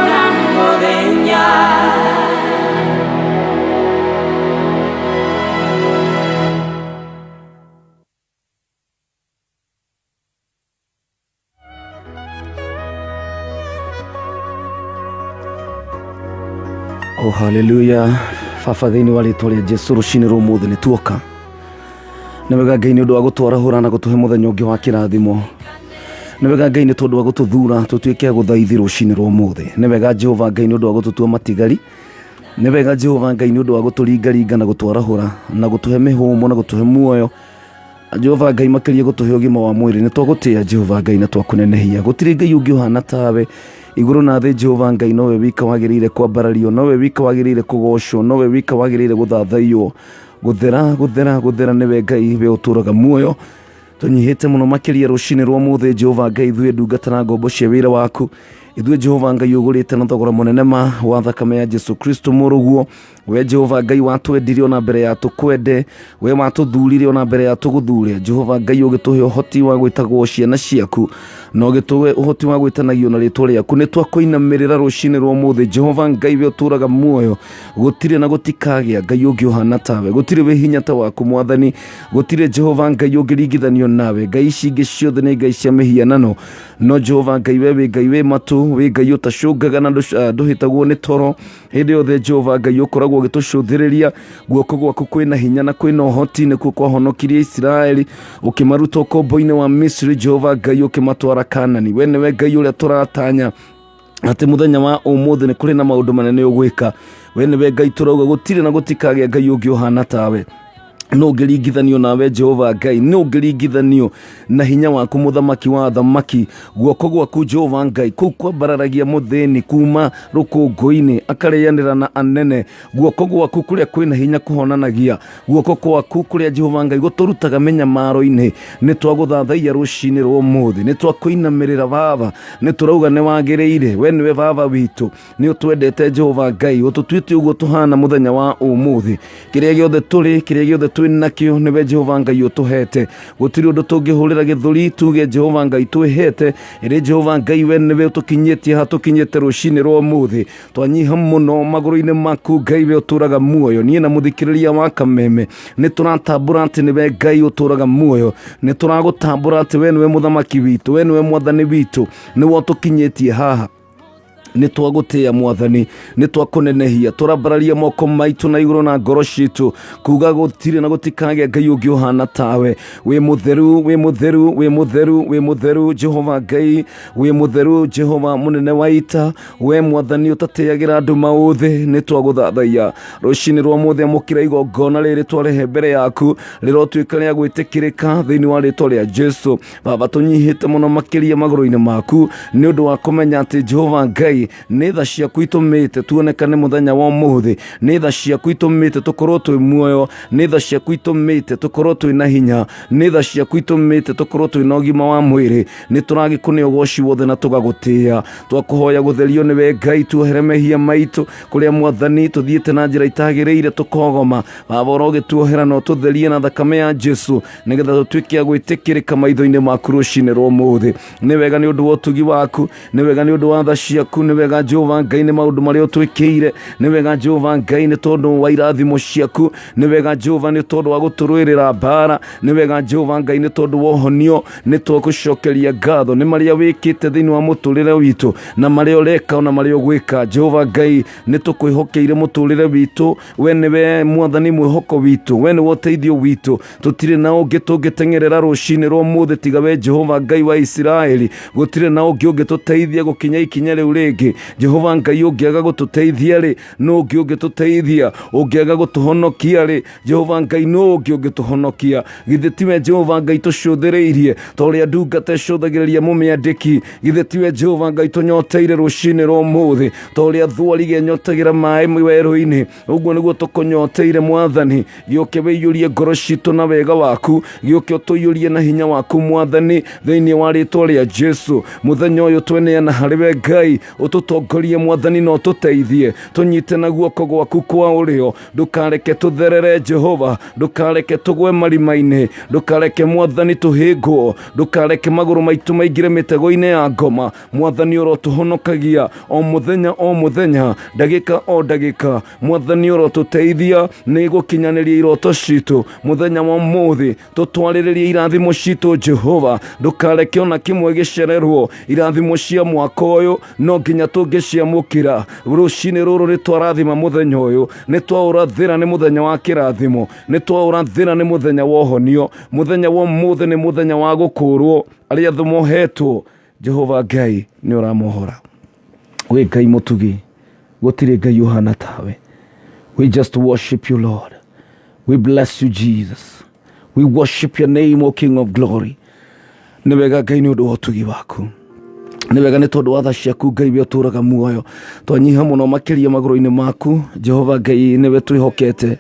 na mũthenya. Oh, haleluya. Baba, thĩinĩ wa rĩtwa rĩa Jesu, rũcinĩ rwa ũmũthĩ nĩ tuoka. Nĩ wega Ngai nĩ ũndũ wa gũtwarahũra na gũtũhe mũthenya ũngĩ wa kĩrathimo. Nĩ wega Ngai nĩ tondũ wa gũtũthura tũtuĩke a gũthaithi rũcinĩ rwa ũmũthĩ. Nĩ wega Jehova Ngai nĩ ũndũ wa gũtũtua matigari. Nĩ wega Jehova Ngai nĩ ũndũ wa gũtũringaringa na gũtwarahũra na gũtũhe mĩhũmũ na gũtũhe muoyo. Jehova Ngai, makĩria gũtũhe ũgima wa mwĩrĩ. Nĩ twagũtĩĩa Jehova Ngai na twakũnenehia. Gũtirĩ Ngai ũngĩ ũhana tawe igũrũ na thĩ. Jehova Ngai, nowe wika wagĩrĩire kwambarario, nowe wika wagĩrĩire kũgocwo, nowe wika wagĩrĩire gũthathaiyo. Gũthera, gũthera, gũthera nĩwe Ngai, we ũtũraga muoyo. Tũnyihĩte mũno makĩria rũcinĩ rwa ũmũthĩ Jehova Ngai, ithuĩ ndungata na ngombo cia wĩra waku, ithuĩ Jehova Ngai ũgũrĩte na thogora mũnene ma wa thakame ya Jesu Kristo mũrũguo. We Jehova Ngai watwendire ona mbere ya tũkwende, we watũthurire ona mbere ya tũgũthure. Jehova Ngai, ũgĩtũhe ũhoti wa gwĩtagwo ciana ciaku na ũgĩtũhe ũhoti wa gwĩtanagio na rĩtwa rĩaku. Nĩ twakũinamĩrĩra rũcinĩ rwa ũmũthĩ Jehova Ngai, we ũtũraga muoyo. Gũtirĩ na gũtikagĩa Ngai ũngĩ ũhana tawe, gũtirĩ wĩ hinya ta waku Mwathani, gũtirĩ Jehova Ngai ũngĩringithanio nawe. Ngai ici ingĩ ciothe nĩ ngai cia mĩhianano, no Jehova Ngai, we wĩ Ngai wĩ matũ, wĩ Ngai ũtacũngaga na ndũhĩtagwo nĩ toro. Hĩndĩ yothe Jehova Ngai ũkoragwo ũgĩtũcũthĩrĩria, guoko gwaku kwĩna hinya na kwĩna ũhoti, nĩkuo kwahonokirie Isiraeli ũkĩmaruta ũkombo-inĩ wa Misiri. Jehova Ngai, ũkĩmatwara Kanani. We nĩwe Ngai ũrĩa tũratanya atĩ mũthenya wa ũmũthĩ nĩ kũrĩ na maũndũ manene ũgwĩka. We nĩwe Ngai tũrauga gũtirĩ na gũtikagĩa Ngai ũngĩ ũhana tawe. No ũngĩringithanio nawe Jehova Ngai? No ũngĩringithanio na hinya waku, mũthamaki wa athamaki? Guoko gwaku Jehova Ngai kũu kwambararagia mũthĩni kuma rũkũngũ-inĩ akarĩanĩra na anene. Guoko gwaku kũrĩa kwĩna hinya kũhonanagia. Guoko gwaku kũrĩa Jehova Ngai gũtũrutaga mĩnyamaro-inĩ. Nĩ twagũthathaiya rũcinĩ rwa ũmũthĩ, nĩ twakũinamĩrĩra Baba, nĩ tũrauga nĩ wagĩrĩire. We nĩwe Baba witũ, nĩ ũtwendete Jehova Ngai, ũtũtuĩte ũguo tũhana mũthenya wa ũmũthĩ. Kĩrĩa gĩothe tũrĩ, kĩrĩa gĩothe twĩ nakĩo, nĩwe Jehova Ngai ũtũhete. Gũtirĩ ũndũ tũngĩhũrĩra gĩthũri tuge Jehova Ngai twĩhete, ĩrĩ Jehova Ngai we nĩwe ũtũkinyĩtie ha tũkinyĩte rũcinĩ rwa ũmũthĩ. Twanyiha mũno magũrũ-inĩ maku Ngai, we ũtũraga muoyo. Niĩ na mũthikĩrĩria wa Kameme nĩ tũratambũra atĩ nĩwe Ngai ũtũraga muoyo. Nĩ tũragũtambũra atĩ we nĩwe mũthamaki witũ, we nĩwe mwathani witũ, nĩwe ũtũkinyĩtie haha. Nĩ twagũtĩĩa Mwathani, nĩ twakũnenehia, tũrambararia moko maitũ na igũrũ na ngoro citũ kuga gũtirĩ na gũtikagĩa Ngai ũngĩ ũhana tawe. Wĩ mũtheru, wĩ mũtheru, wĩ mũtheru, wĩ mũtheru Jehova Ngai, wĩ mũtheru Jehova mũnene wa ita. We Mwathani ũtatĩagĩra andũ maũthĩ, nĩ twagũthathaiya rũcinĩ rwa mũthĩ. Amũkĩra igongona rĩrĩ twarehe mbere yaku, rĩrotuĩka rĩa gwĩtĩkĩrĩka thĩinĩ wa rĩtwa rĩa Jesu. Baba, tũnyihĩte mũno makĩria magũrũ-inĩ maku nĩ ũndũ wa kũmenya atĩ Jehova Ngai, nĩ tha ciaku itũmĩte tuonekane mũthenya wa ũmũthĩ, nĩ tha ciaku itũmĩte tũkorwo twĩ muoyo, nĩ tha ciaku itũmĩte tũkorwo twĩ na hinya, nĩ tha ciaku itũmĩte tũkorwo twĩ na ũgima wa mwĩrĩ. Nĩ tũragĩkũnĩa ũgoci wothe na tũgagũtĩĩa. Twakũhoya gũtherio nĩwe Ngai, tuohere mehia maitũ kũrĩa Mwathani tũthiĩte na njĩra itagĩrĩire tũkogoma. Baba, ũrogĩtuohera na ũtũtherie na thakame ya Jesu, nĩgetha tũtuĩke a gwĩtĩkĩrĩka maitho-inĩ maku rũcinĩ rwa ũmũthĩ. Nĩ wega nĩ ũndũ wa ũtugi waku, nĩ wega nĩ ũndũ wa tha ciaku, nĩ wega Jehova Ngai nĩ maũndũ marĩa ũtwĩkĩire, nĩ wega Jehova Ngai nĩ tondũ wa irathimo ciaku, nĩ wega Jehova nĩ tondũ wa gũtũrũĩrĩra mbara, nĩ wega Jehova Ngai nĩ tondũ wa ũhonio. Nĩ twagũcokeria ngatho nĩ marĩa wĩkĩte thĩinĩ wa mũtũrĩre witũ na marĩa ũreka ona marĩa ũgwĩka. Jehova Ngai, nĩ tũkwĩhokeire mũtũrĩre witũ. We nĩwe Mwathani mwĩhoko witũ, we nĩwe ũteithio witũ. Tũtirĩ na ũngĩ tũngĩteng'erera rũcinĩ rwa ũmũthĩ tiga we Jehova Ngai wa Isiraeli. Gũtirĩ na ũngĩ ũngĩtũteithia gũkinya ikinya rĩu rĩngĩ. Jehova Ngai, ũngĩaga gũtũteithia rĩ, nũ ũngĩ ũngĩtũteithia? Ũngĩaga gũtũhonokia rĩ, Jehova Ngai, nũ ũngĩ ũngĩtũhonokia? Githĩ tiwe Jehova Ngai tũcũthĩrĩirie ta ũrĩa ndungata ĩcũthagĩrĩria mũmĩandĩki? Githĩ tiwe Jehova Ngai tũnyoteire rũcinĩ rwa ũmũthĩ ta ũrĩa thwariga ĩnyotagĩra maĩ werũ-inĩ? Ũguo nĩguo tũkũnyoteire Mwathani. Gĩũke wĩiyũrie ngoro citũ na wega waku, gĩũke ũtũiyũrie na hinya waku Mwathani, thĩinĩ wa rĩtwa rĩa Jesu. Mũthenya ũyũ tweneana harĩ we Ngai. Ũtũtongorie Mwathani na ũtũteithie, tũnyite na guoko gwaku kwa ũrĩo. Ndũkareke tũtherere Jehova, ndũkareke tũgwe marima-inĩ, ndũkareke Mwathani tũhĩngwo, ndũkareke magũrũ maitũ maingĩre mĩtego-inĩ ya ngoma. Mwathani ũrotũhonokagia o mũthenya o mũthenya, ndagĩka o ndagĩka. Mwathani ũrotũteithia nĩ gũkinyanĩria iroto citũ mũthenya wa ũmũthĩ, tũtwarĩrĩrie irathimo citũ Jehova, ndũkareke ona kĩmwe gĩcererwo. Irathimo cia mwaka ũyũ no nginya tũngĩciamũkĩra. Rũcinĩ rũrũ nĩ twarathima mũthenya ũyũ, nĩ twaũrathĩra nĩ mũthenya wa kĩrathimo, nĩ twaũrathĩra nĩ mũthenya wa ũhonio. Mũthenya wa ũmũthĩ nĩ mũthenya wa gũkũrwo arĩa thũ mohetwo. Jehova Ngai nĩ ũramohora. Wĩ Ngai mũtugi, gũtirĩ Ngai ũhana tawe. We just worship you, Lord. We bless you, Jesus. We worship your name, O King of glory. Nĩ wega Ngai nĩ ũndũ wa ũtugi waku, nĩ wega nĩ tondũ wa tha ciaku Ngai we ũtũraga muoyo. Twanyiha mũno makĩria magũrũ-inĩ maku Jehova Ngai, nĩwe twĩhokete.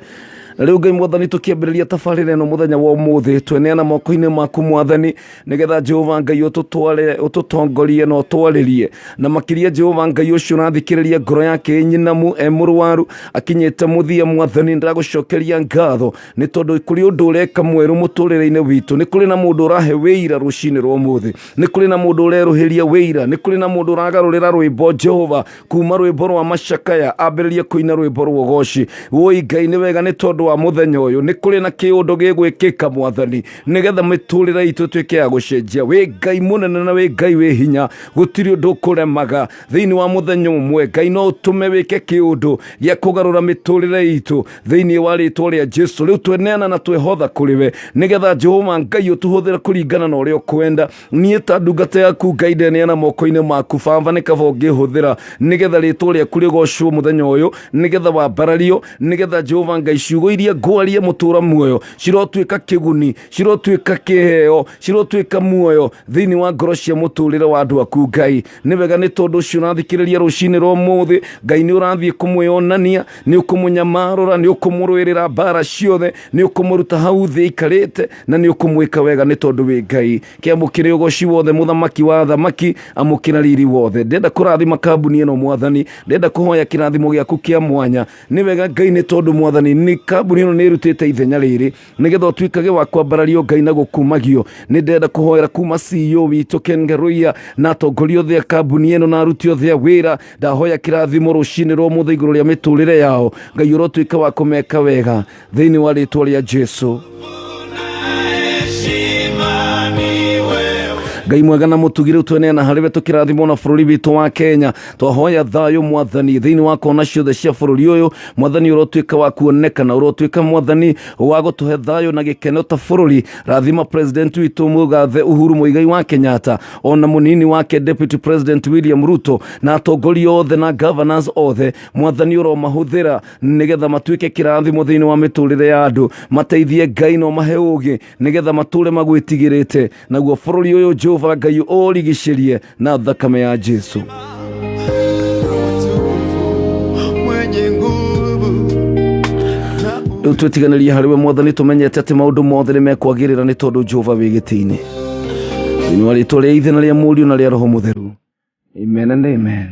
Na rĩu Ngai Mwathani, tũkĩambĩrĩria tabarĩra ĩno mũthenya wa ũmũthĩ, tweneana moko-inĩ maku Mwathani, nĩgetha Jehova Ngai ũtũtware, ũtũtongorie na ũtwarĩrie. Na makĩria Jehova Ngai, ũcio ũrathikĩrĩria ngoro yake ĩ nyinamu, e mũrwaru, akinyĩte mũthia, Mwathani ndĩragũcokeria ngatho nĩ tondũ kũrĩ ũndũ ũreka mwerũ mũtũrĩre-inĩ witũ. Nĩ kũrĩ na mũndũ ũrahe wĩira rũcinĩ rwa ũmũthĩ, nĩ kũrĩ na mũndũ ũrerũhĩria wĩira, nĩ kũrĩ na mũndũ ũragarũrĩra rwĩmbo Jehova, kuma rwĩmbo rwa macakaya ambĩrĩrie kũina rwĩmbo rwa ũgoci. Woi Ngai, nĩ wega nĩ tondũ wa mũthenya ũyũ, nĩ kũrĩ na kĩũndũ gĩgwĩkĩka Mwathani, nĩgetha mĩtũrĩre itũ ĩtuĩke ya gũcenjia. Wĩ Ngai mũnene na wĩ Ngai wĩ hinya, gũtirĩ ũndũ ũkũremaga. Thĩinĩ wa mũthenya ũmwe Ngai no ũtũme wĩke kĩũndũ gĩa kũgarũra mĩtũrĩre itũ thĩinĩ wa rĩtwa rĩa Jesu. Rĩu tweneana na twehotha kũrĩ we, nĩgetha Jehova Ngai ũtũhũthĩre kũringana na ũrĩa ũkwenda. Niĩ ta ndungata yaku Ngai ndeneana moko-inĩ maku Baba, nĩ kaba ũngĩhũthĩra nĩgetha rĩtwa rĩaku rĩgocwo mũthenya ũyũ, nĩgetha wambarario, nĩgetha Jehova Ngai ciugo iria ngwaria mũtũra muoyo cirotuĩka kĩguni, cirotuĩka kĩheo, cirotuĩka muoyo thĩinĩ wa ngoro cia mũtũrĩre wa andũ aku Ngai. Nĩ wega nĩ tondũ ũcio ũrathikĩrĩria rũcinĩ rwa ũmũthĩ, Ngai nĩ ũrathiĩ kũmwĩonania, nĩ ũkũmũnyamarũra, nĩ ũkũmũrũĩrĩra mbara ciothe, nĩ ũkũmũruta hau thĩ aikarĩte, na nĩ ũkũmwĩka wega nĩ tondũ wĩ Ngai. Kĩamũkĩre ũgoci wothe, mũthamaki wa athamaki, amũkĩra riri wothe. Ndenda kũrathima kambuni ĩno Mwathani, ndenda kũhoya kĩrathimo gĩaku kĩa mwanya. Nĩ wega Ngai nĩ tondũ Mwathani nĩ kambuni ĩno nĩ ĩrutĩte ithenya rĩrĩ nĩgetha ũtuĩkage wa kwambarario Ngai na gũkumagio. Nĩ ndĩrenda kũhoera kuma CEO witũ Ken Ngaruiya na atongoria othe a kambuni ĩno na aruti othe a wĩra. Ndahoya kĩrathimo rũcinĩ rwa ũmũthĩ igũrũ rĩa mĩtũrĩre yao. Ngai ũrotuĩka wa kũmeka wega thĩinĩ wa rĩtwa rĩa Jesu. Ngai mwega na mũtugi, rĩu tweneana harĩ we tũkĩrathimwo na bũrũri witũ wa Kenya. Twahoya thayũ Mwathani thĩinĩ wa kona ciothe cia bũrũri ũyũ. Mwathani ũrotuĩka wa kuonekana, ũrotuĩka Mwathani wa gũtũhe thayũ na gĩkeno ta bũrũri. Rathima president witũ mũgathe Uhuru Muigai wa Kenyatta, ona mũnini wake Deputy President William Ruto, na atongoria othe na governors othe. Mwathani ũromahũthĩra nĩgetha matuĩke kĩrathimo thĩinĩ wa mĩtũrĩre ya andũ, mateithie Ngai no mahe ũgĩ nĩgetha matũre magwĩtigĩrĩte, naguo bũrũri ũyũ Jehova Ngai ũrigicĩrie na thakame ya Jesu. Mwenye nguvu na Rĩu twĩtiganĩrie harĩ we Mwathani, tũmenyete atĩ maũndũ mothe nĩ mekwagĩrĩra nĩ tondũ Jehova wĩ gĩtĩ-inĩ. Thĩinĩ wa rĩtwa rĩa Ithe na rĩa Mũriũ na rĩa Roho Mũtheru, amen and amen.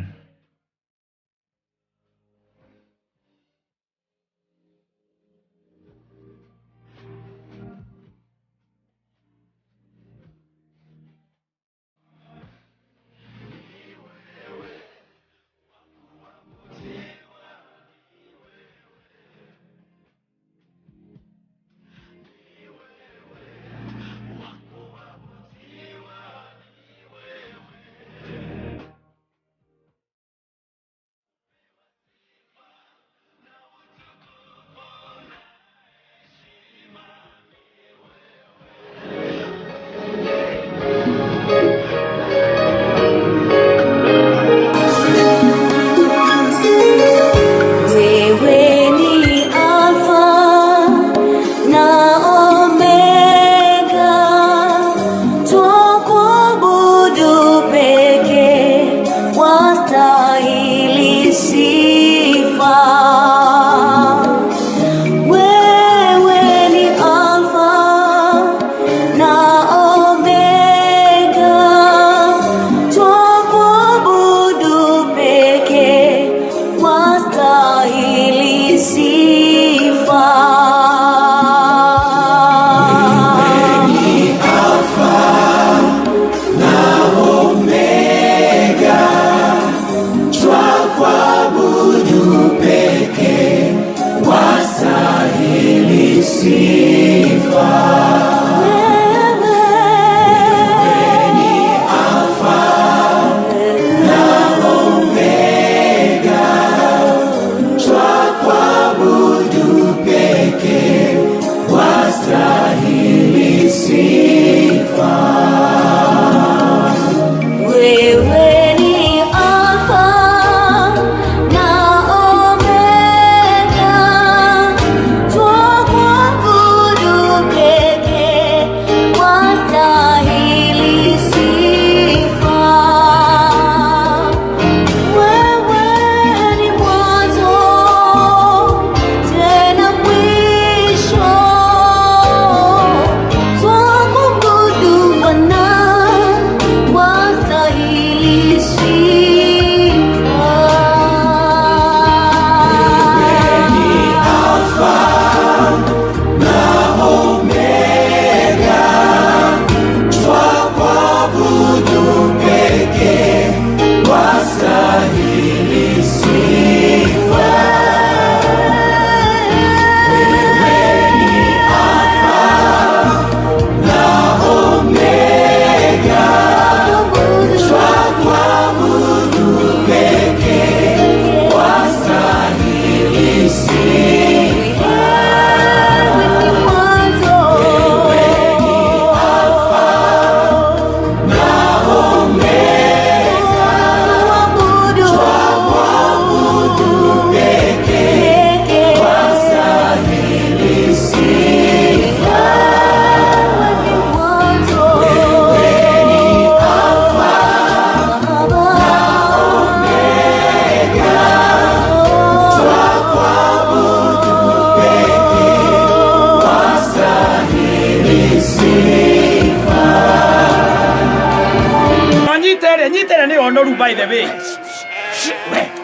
By the way,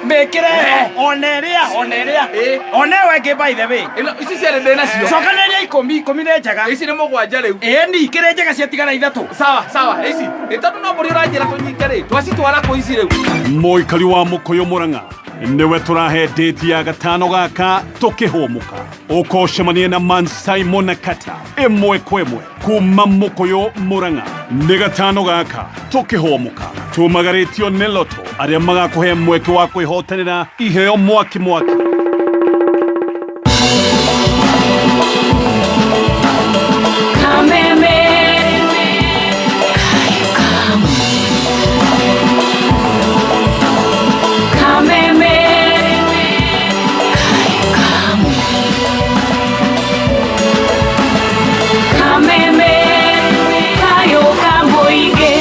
mĩkĩre ona ĩrĩa, ona ĩrĩa, ona ĩyo ĩngĩ, by the way. Ĩno ici cierĩ ndĩ nacio. Cokanĩrĩria 10, 10 nĩ njega. Ici nĩ 7 rĩu. Ĩni ikĩrĩ njega, ciatigara 3. Sawa sawa, ici ĩ tondũ no mbũri ũranjĩra tũnyite rĩ, twacitwara kũ ici rĩu? Mũikari wa Mũkũyũ Mũrang'a nĩwe tũrahe ndĩti ya gatano gaka tũkĩhũmũka. Ũkocemanie na Man Simon na Kata ĩmwe kwa ĩmwe kuma Mũkũyũ Mũrang'a. Nĩ gatano gaka tũkĩhũmũka tumagarĩtio nĩ Loto arĩa magakũhe mweke wa kwĩhotanĩra iheo mwaki mwaki. Kameme. Kameme. Kameme. Kayo Kamũingĩ.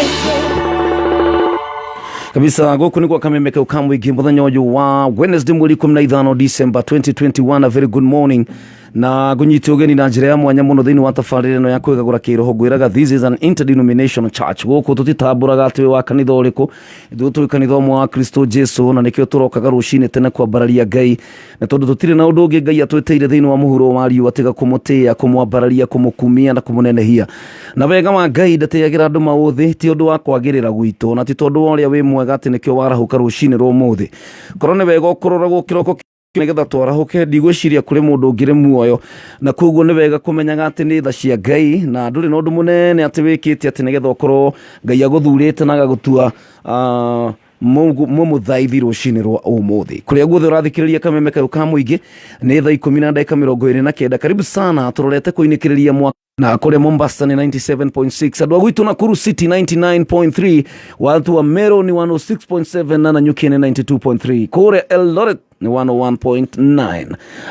Kabisa, gũkũ nĩ gwa Kameme kau ka mũingĩ, mũthenya ũyũ wa Wednesday, mweri 15 December 2021. A very good morning na ngũnyite ũgeni na njĩra ya mwanya mũno thĩinĩ wa tabarĩra ĩno ya kwĩgagũra kĩroho. Ngwĩraga, this is an interdenominational church. Gũkũ tũtitambũraga atĩ wĩ wa kanitha ũrĩkũ. Ithuĩ tũrĩ kanitha ũmwe wa Kristo Jesu, na nĩkĩo tũrokaga rũcinĩ tene kwambararia Ngai, na tondũ tũtirĩ na ũndũ ũngĩ Ngai atwĩtĩire thĩinĩ wa mũhuro wa riũa tiga kũmũtĩĩa, kũmwambararia, kũmũkumia na kũmũnenehia. Na wega wa Ngai ndatĩagĩra andũ maũthĩ, ti ũndũ wa kwagĩrĩra gwitũ na ti tondũ wa ũrĩa wĩ mwega atĩ nĩkĩo warahũka rũcinĩ rwa ũmũthĩ. Korwo nĩ wega ũkũroragwo kĩroko nĩgetha twarahũke, ndigwĩciria kũrĩ mũndũ ũngĩrĩ muoyo. Na koguo nĩ wega kũmenyaga atĩ nĩ tha cia Ngai, na ndũrĩ na ũndũ mũnene atĩ wĩkĩte atĩ nĩgetha ũkorwo Ngai agũthurĩte na agagũtua mũmũthaithi rũcinĩ rwa ũmũthĩ. Kũrĩa guothe ũrathikĩrĩria Kameme kayũ ka mũingĩ, nĩ thaa 10:29. Karibu sana. Tũrorete kũinĩkĩrĩria mwaka na kũrĩa Mombasa nĩ 97.6, andũ a gwitũ Nakuru City 99.3, watu wa Meru ni 106.7 na Nanyuki nĩ 92.3, kũrĩa Eldoret nĩ 101.9.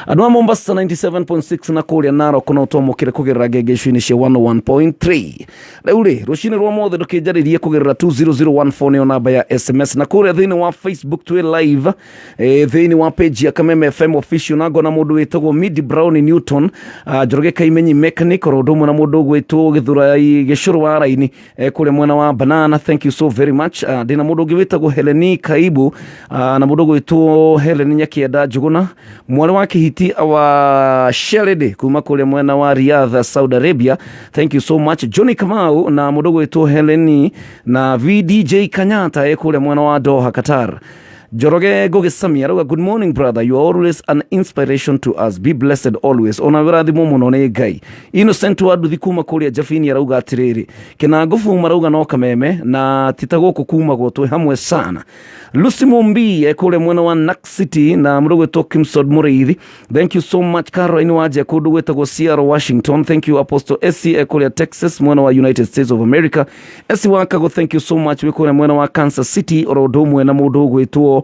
Andũ a Mombasa 97.6 na kũrĩa Narok no twamũkĩre kũgerera ngengeco-inĩ cia 101.3. Rĩu rĩ, rũcinĩ rwa mothe ndũkĩnjarĩrie kũgerera 20014, nĩyo namba ya SMS, na kũrĩa thĩinĩ wa Facebook twĩ live, thĩinĩ wa page ya Kameme FM Official. Na ngona mũndũ wĩtagwo Midi Brown Newton, Njoroge Kaimenyi mechanic, oro ũndũ ũmwe na mũndũ ũgwĩtwo Gĩthũrai Gĩcũrũ wa Raini, kũrĩa mwena wa Banana, thank you so very much. Ndĩna mũndũ ũngĩ wĩtagwo Heleni Kaibu, na mũndũ ũgwĩtwo Helen Nyakienda Njũgũna, mwarĩ wa Kĩhiti wa Sherede kuma kũrĩa mwena wa Riyadh, Saudi Arabia, thank you so much. Johnny Kamau na mũndũ ũgwĩtwo Heleni na VDJ Kanyata kũrĩa mwena wa Doha, Qatar. Njoroge Ngugi Sami arauga, "Good morning, brother, you are always an inspiration to us. Be blessed always." Ona wĩrathimwo mũno nĩ Ngai. Innocent wa Nduthi kuma kũrĩa Jabini arauga atĩrĩrĩ, Kĩnangũbu marauga no Kameme na tita gũkũ kumagwo, twĩ hamwe sana. Lucy Mumbi kũrĩa mwena wa Nak City na mũndũ gwĩtwo Kimsod Mũrĩithi, thank you so much. Caroline Wanja kũndũ gwĩtagwo Seattle, Washington, thank you. Apostle Esi kũrĩa Texas, mwena wa United States of America. Esi Wakago, thank you so much, wĩ kũrĩa mwena wa Kansas City, oro ũndũ ũmwe na mũndũ ũgwĩtwo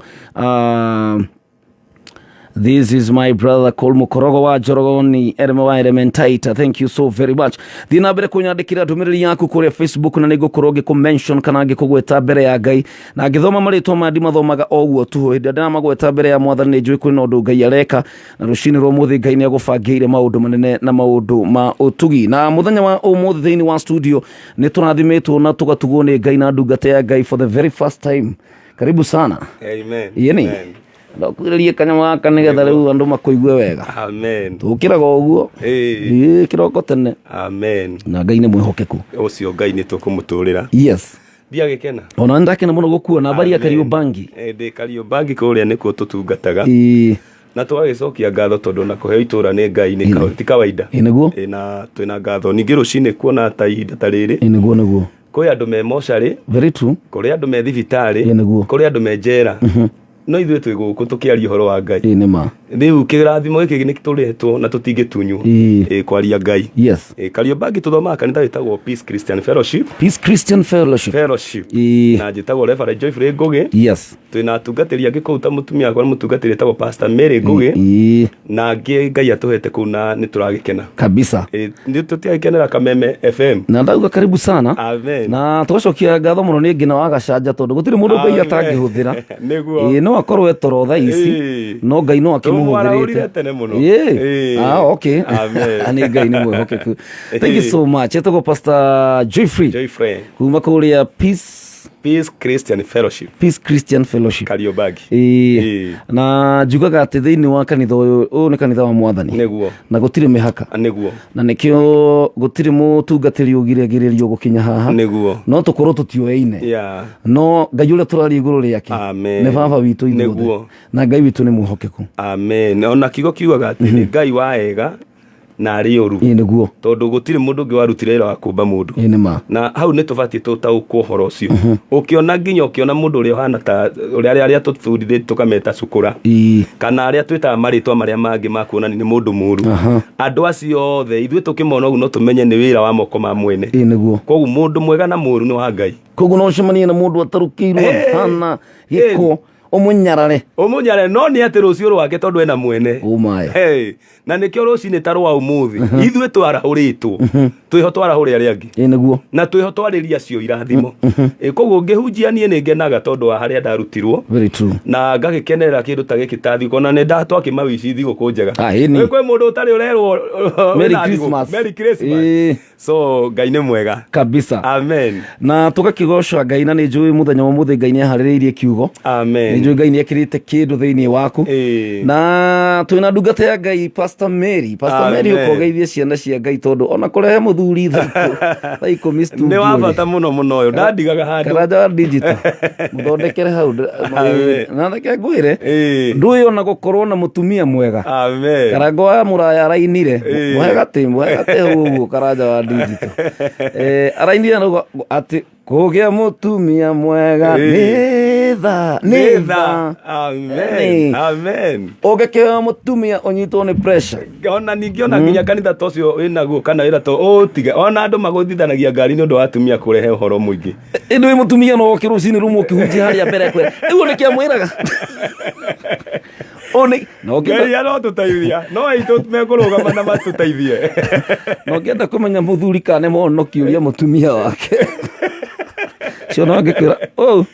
This is my brother Col Mukorogo wa Jorogoni Ereme wa Elementaita. Thank you so very much. Thiĩ na mbere kũnyandĩkĩra ndũmĩrĩri yaku kũrĩa Facebook na nĩngũkorwo ngĩkũ-mention kana ngĩkũgweta mbere ya Ngai. Na ngĩthoma marĩtwa maya ndimathomaga o ũguo tu. Hĩndĩ ĩrĩa ndĩramagweta mbere ya Mwathani, nĩ njũĩ kwĩna ũndũ Ngai areka. Na rũcinĩ rwa ũmũthĩ Ngai nĩ agũbangĩire maũndũ manene na maũndũ ma ũtugi. Na mũthenya wa ũmũthĩ thĩinĩ wa studio nĩ tũrathimĩtwo na tũgatugwo nĩ Ngai na ndungata ya Ngai for the very first time. Karibu sana. Amen. Yeni. Amen. Ndokwĩrĩrie kanyamũ gaka nĩgetha rĩu andũ makũigue wega. Amen. Tũkĩraga ũguo. Ĩĩ. Ĩĩ, kĩroko tene. Amen. Na Ngai nĩ mwĩhokeku. Ũcio Ngai nĩ tũkũmũtũrĩra. Yes. Ndiagĩkena. Ona nĩ ndakena mũno gũkuona mbari ya Kariũmbangi. Ndĩ Kariũmbangi, kũrĩa nĩkuo tũtungataga. Na tũgagĩcokia ngatho tondũ na kũheo itũra nĩ Ngai nĩ ti kawaida. Ĩ, nĩguo. Ĩ, na twĩna ngatho ningĩ rũcinĩ kuona ta ihinda ta rĩrĩ. Ĩ, nĩguo nĩguo. Kwĩ andũ me mocarĩ, Very true. kũrĩ andũ me thibitarĩ, Ĩ, nĩguo. kũrĩ andũ me njera, no ithuĩ twĩ gũkũ tũkĩaria ũhoro wa Ngai. Ĩ, nĩ ma. Rĩu kĩrathimo gĩkĩ nĩ tũretwo na tũtingĩtunywo. Ĩ, kwaria Ngai. Ĩ, Kariũmbangi tũthomaga kanitha wĩtagwo Peace Christian Fellowship. Peace Christian Fellowship. Fellowship. Na njĩtagwo Reverend Joyfrey Ngũgĩ. Twĩna atungatĩri angĩ kũu, ta mũtumia wakwa nĩ mũtungatĩri wĩtagwo Pastor Mary Ngũgĩ, na angĩ Ngai atũhete kũu na nĩ tũragĩkena. Kabisa. Ĩ, nĩ tũtiagĩkenera Kameme FM. Na ndauga karibu sana. Amen. Na tũgacokia ngatho mũno nĩ ngina wa gacanja tondũ gũtirĩ mũndũ Ngai Amen. atangĩhũthĩra. Nĩguo. Ĩ, no akorwo etoro thaa ici, no Ngai no akĩmũhũthĩrĩte. Tũmwarahũrire tene mũno. Ĩ. Ah, okay. Amen. Nĩ Ngai nĩ mwĩhokeku. Thank you so much. Etagwo Pastor Joyfrey Joyfrey kuma kũrĩa Peace Peace Christian Fellowship. Peace Christian Fellowship. Kariobangi. Ĩĩ. Ĩĩ. Na njugaga atĩ thĩinĩ wa kanitha ũyũ, ũyũ nĩ kanitha wa mwathani. Nĩguo. Na gũtirĩ mĩhaka. Nĩguo. Na nĩkĩo gũtirĩ mũtungatĩri ũgiragĩrĩrio gũkinya haha. Nĩguo. No tũkorwo tũtioyaine. Yeah. No Ngai ũrĩa tũraria igũrũ rĩake Amen. nĩ baba witũ ithuothe. Nĩguo. Na Ngai witũ nĩ mwĩhokeku. Amen. Ona kiugo kiugaga atĩ nĩ Ngai wa ega na arĩ ũru. Ĩĩ nĩguo. Tondũ gũtirĩ mũndũ ũngĩ warutire wĩra wa kũmba mũndũ. Ĩĩ nĩ ma. Na hau nĩ tũbatiĩ tũtaũkwo ũhoro ũcio. Ũkĩona nginya ũkĩona mũndũ ũrĩa ũhana ta ũrĩa arĩa arĩa tũbundithĩtie tũkameta cukũra. Ĩĩ. Kana arĩa twĩtaga marĩtwa marĩa mangĩ ma kuonania nĩ mũndũ mũru. Aha. Andũ acio othe ithuĩ tũkĩmona ũguo no tũmenye nĩ wĩra wa moko ma mwene. Ĩĩ nĩguo. Koguo mũndũ mwega na mũru nĩ wa Ngai. Koguo no ũcemanie na mũndũ atarũkĩirwo hana gĩko ũmũnyarare. Ũmũnyarare no nĩ atĩ rũciũ rwake tondũ ena mwene. Ũmae. Hey, na nĩkĩo rũcinĩ ta rwa ũmũthĩ ithuĩ twarahũrĩtwo twĩho twarahũre arĩa angĩ. Ĩĩ nĩguo. Na twĩho twarĩria acio irathimo. Ĩ, koguo ngĩhunjia niĩ nĩ ngenaga tondũ wa harĩa ndarutirwo. Very true. Na ngagĩkenerera kĩndũ ta gĩkĩ ta thigũkũ na nĩ twakĩmawici thigũkũ njega. Ah, ĩni. Kwĩ mũndũ ũtarĩ ũrerwo Merry wĩna thigũkũ. Christmas. Merry Christmas. Ĩĩ. So Ngai nĩ mwega. Kabisa. Amen. Na tũgakĩgocwa Ngai na nĩ njũĩ mũthenya wa ũmũthĩ Ngai nĩ aharĩrĩirie kiugo. Amen. Nĩ njũĩ Ngai nĩ ekĩrĩte kĩndũ thĩinĩ waku. Ĩĩ. Na twĩna ndungata ya Ngai Pastor Mary. Pastor Mary Amen. ũkogeithie ciana cia Ngai tondũ ona kũrehe mũthuri thaa ikũmi studio. Nĩ wa bata mũno mũno ũyũ ndandigaga handũ. Karanja wa digital. Mũthondekere hau. Amen. Na reke ngwĩre. Ĩĩ. Ndũĩ ona gũkorwo na mũtumia mwega. Amen. Karango wa mũraya arainire. Ĩĩ. Mũhe gatĩ, mũhe gatĩ hau ũguo karanja wa digital. Arainire na atĩ kũgĩa mũtumia mwega Ĩĩ. nĩ tha, nĩ tha. Amen. Ĩĩ. Amen. Ũngĩkĩoya mũtumia ũnyitwo nĩ pressure. Ona ningĩ ona nginya kanitha ta ũcio wĩnaguo kana wĩra ta ũtige ona andũ magũthithanagia ngari nĩ ũndũ wa atumia kũrehe ũhoro mũingĩ. Ĩndĩ wĩ mũtumia no ũke rũcinĩ rũmwe ũkĩhunjia harĩa mbere kwĩra ĩguo nĩkĩ amwĩraga. Ũũ nĩ na ũngĩenda Ngai arotũteithia no aitũ mekũrũgama na matũteithie. na ũngĩenda kũmenya mũthuri kana nĩ mũhonoki ũria mũtumia wake. Cio no angĩkwĩra oh.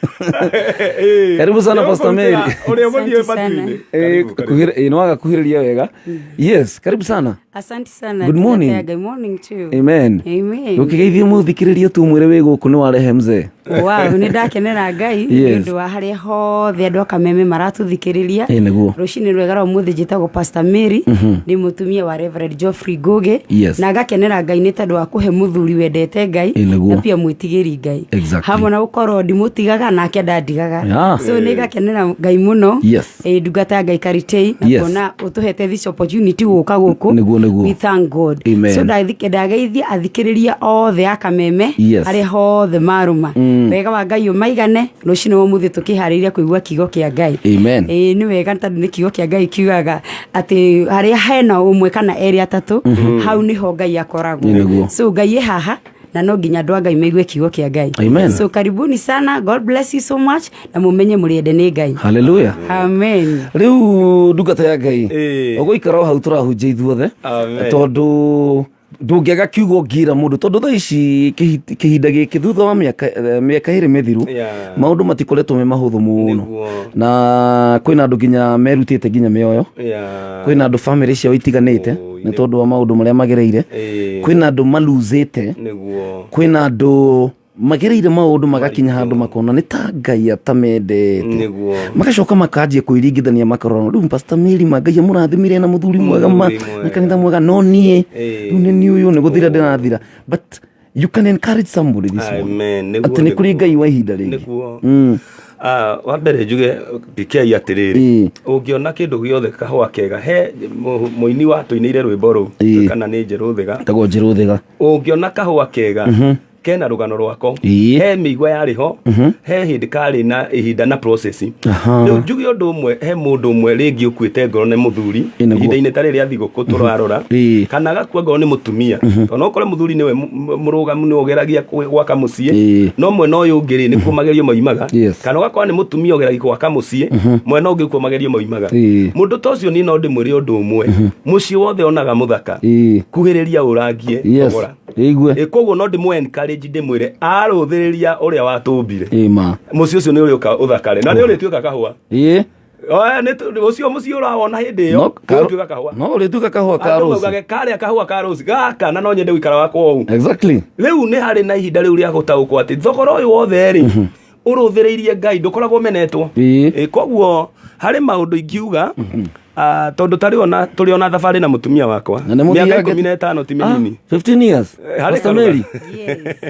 Karibu sana Pastor Mary. Ũrĩa mũthiĩ Asante sana. matu-inĩ. Eh, Karibu, karibu. nĩ wagakuhĩrĩria wega. Yes, karibu sana. Asante sana. Good morning. Good morning to you. Amen. Amen. Ũkĩgeithia mũthikĩrĩria tu mwĩre wĩ gũkũ nĩ warehe mzee. Wow, nĩ ndakenera Ngai nĩ Yes. ũndũ wa harĩa hothe andũ a Kameme maratũthikĩrĩria. Ĩĩ nĩguo. Rũcinĩ rwega rwa ũmũthĩ njĩtagwo Pastor Mary, nĩ mũtumia wa Reverend Geoffrey Ngugi. Yes. Na ngakenera Ngai nĩ tondũ wa kũhe mũthuri wendete Ngai Ĩĩ nĩguo. na pia mwĩtigĩri Ngai. Exactly. Hamwe na gũkorwo ndimũtigaga nake ndandigaga. Yeah. So nĩ ngakenera Ngai mũno. Yes. Ĩĩ ndungata ya Ngai Karitei na Yes. kuona ũtũhete this opportunity gũka gũkũ. Nĩguo, nĩguo. We thank God. Amen. So ndageithia athikĩrĩria othe a Kameme Yes. arĩa hothe marũma. Wega wa Ngai ũmaigane rũcinĩ wa ũmũthĩ tũkĩharĩria kũigua kiugo kĩa Ngai. Amen. Ĩĩ nĩ wega tondũ nĩ kiugo kĩa Ngai kiugaga atĩ harĩa hena ũmwe kana erĩ atatũ hau nĩho Ngai akoragwo. Ĩĩ nĩguo. So Ngai ĩ haha na no nginya andũ a Ngai maigue kiugo kĩa Ngai. Amen. So karibuni sana, God bless you so much na mũmenye mũrĩende nĩ Ngai. Hallelujah. Amen. Rĩu ndungata ya Ngai Ĩĩ. ũgũikara o hau tũrahunjia ithuothe Amen. tondũ ndũngĩaga kiugo ngĩra mũndũ tondũ thaa ici kĩhinda gĩkĩ thutha wa mĩaka ĩrĩ mĩthiru Yeah. maũndũ matikoretwo me mahũthũ mũno Nĩguo. na kwĩna andũ nginya merutĩte nginya mĩoyo Yeah. kwĩna andũ bamĩrĩ ciao itiganĩte Oh, nĩ tondũ wa maũndũ marĩa magereire Ĩĩ. kwĩna andũ maluzĩte Nĩguo. kwĩna andũ magereire maũndũ magakinya handũ makona nĩ ta Ngai atamendete Nĩguo. magacoka makanjia kwĩringithania makarora rĩu Pastor Mary ma Ngai amũrathimire na mũthuri mwega ma Mũthuri mwega. na kanitha mwega no niĩ Ĩĩ. rĩu nĩ niĩ ũyũ nĩ gũthira ndĩrathira but you can encourage somebody this morning Amen. Nĩguo, atĩ nĩ kũrĩ nĩguo. Ngai wa ihinda rĩngĩ. Nĩguo. Wa mbere njuge PK atĩrĩrĩ Ĩĩ. ũngĩona kĩndũ gĩothe kahũa kega he mũini watũinĩire rwĩmbo rũu Ĩĩ. kana nĩ Njerũ Thĩga Tagwo Njerũ Thĩga. Ũngĩona kahũa kega kena rũgano rwako Ĩĩ. he mĩigua yarĩ ho he hĩndĩ karĩ na ihinda na process. Aha. Rĩu njuge ũndũ ũmwe he mũndũ ũmwe rĩngĩ ũkuĩte ngoro nĩ mũthuri Ĩĩ, nĩguo. ihinda-inĩ ta rĩrĩ rĩa thigũkũ tũrarora Ĩĩ. kana agakua ngoro nĩ mũtumia tondũ no ũkore mũthuri nĩwe mũrũgamu nĩwe ũgeragia gwaka mũciĩ Ĩĩ. no mwena ũyũ ũngĩ rĩ nĩkuo magerio moimaga Yes. kana ũgakora nĩ mũtumia ũgeragia gwaka mũciĩ mwena ũngĩ kuo magerio moimaga Ĩĩ. mũndũ ta ũcio niĩ no ndĩmwĩre ũndũ ũmwe mũciĩ wothe onaga mũthaka Ĩĩ. kuhĩrĩria ũrangie Yes. thogora. Ĩigue. Ĩ, koguo no ndĩmũ encourage ndĩmwĩre arũthĩrĩria ũrĩa watũmbire Ĩĩ ma. mũciĩ ũcio nĩ ũrĩũka ũthakare na nĩ ũrĩtuĩka kahũa Ĩĩ. Oe, nĩ ũcio mũciĩ ũrawona hĩndĩ ĩyo No, ũrĩtuĩka kahũa no ũrĩtuĩka kahũa ka Andũ rũciũ. maugage karĩa kahũa ka rũciũ gaka na no nyende gũikara wakwa ũũ Exactly. rĩu nĩ harĩ na ihinda rĩu rĩa gũtaũkwo atĩ thogora ũyũ wothe rĩ Ũrũthĩrĩirie Ngai, ndũkoragwo ũmenetwo. Ĩ, koguo harĩ maũndũ ingiuga, tondũ tarĩ ona tũrĩ ona thabarĩ na mũtumia wakwa. Na nĩ Mĩaka mũthiange- 15 ti mĩnini. 15 years. Harĩ Pastor karuga. Mary,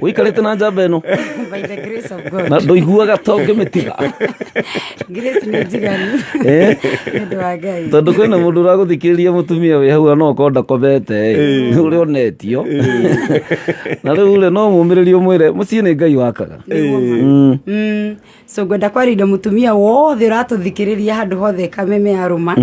ũikarĩte na njamba ĩno By the grace of God. Na ndũiguaga ta ũngĩmĩtiga? Grace nĩ njiganu. Nĩ ũndũ wa Ngai. Tondũ kwĩna mũndũ ũragũthikĩrĩria, mũtumia wĩ hau, no okorwo ndakomete nĩ ũrĩa onetio na rĩu rĩ, no mũmĩrĩrie, ũmwĩre mũciĩ nĩ Ngai wakaga. So ngwenda kwarĩria mũtumia wothe ũratũthikĩrĩria handũ hothe Kameme ya rũma,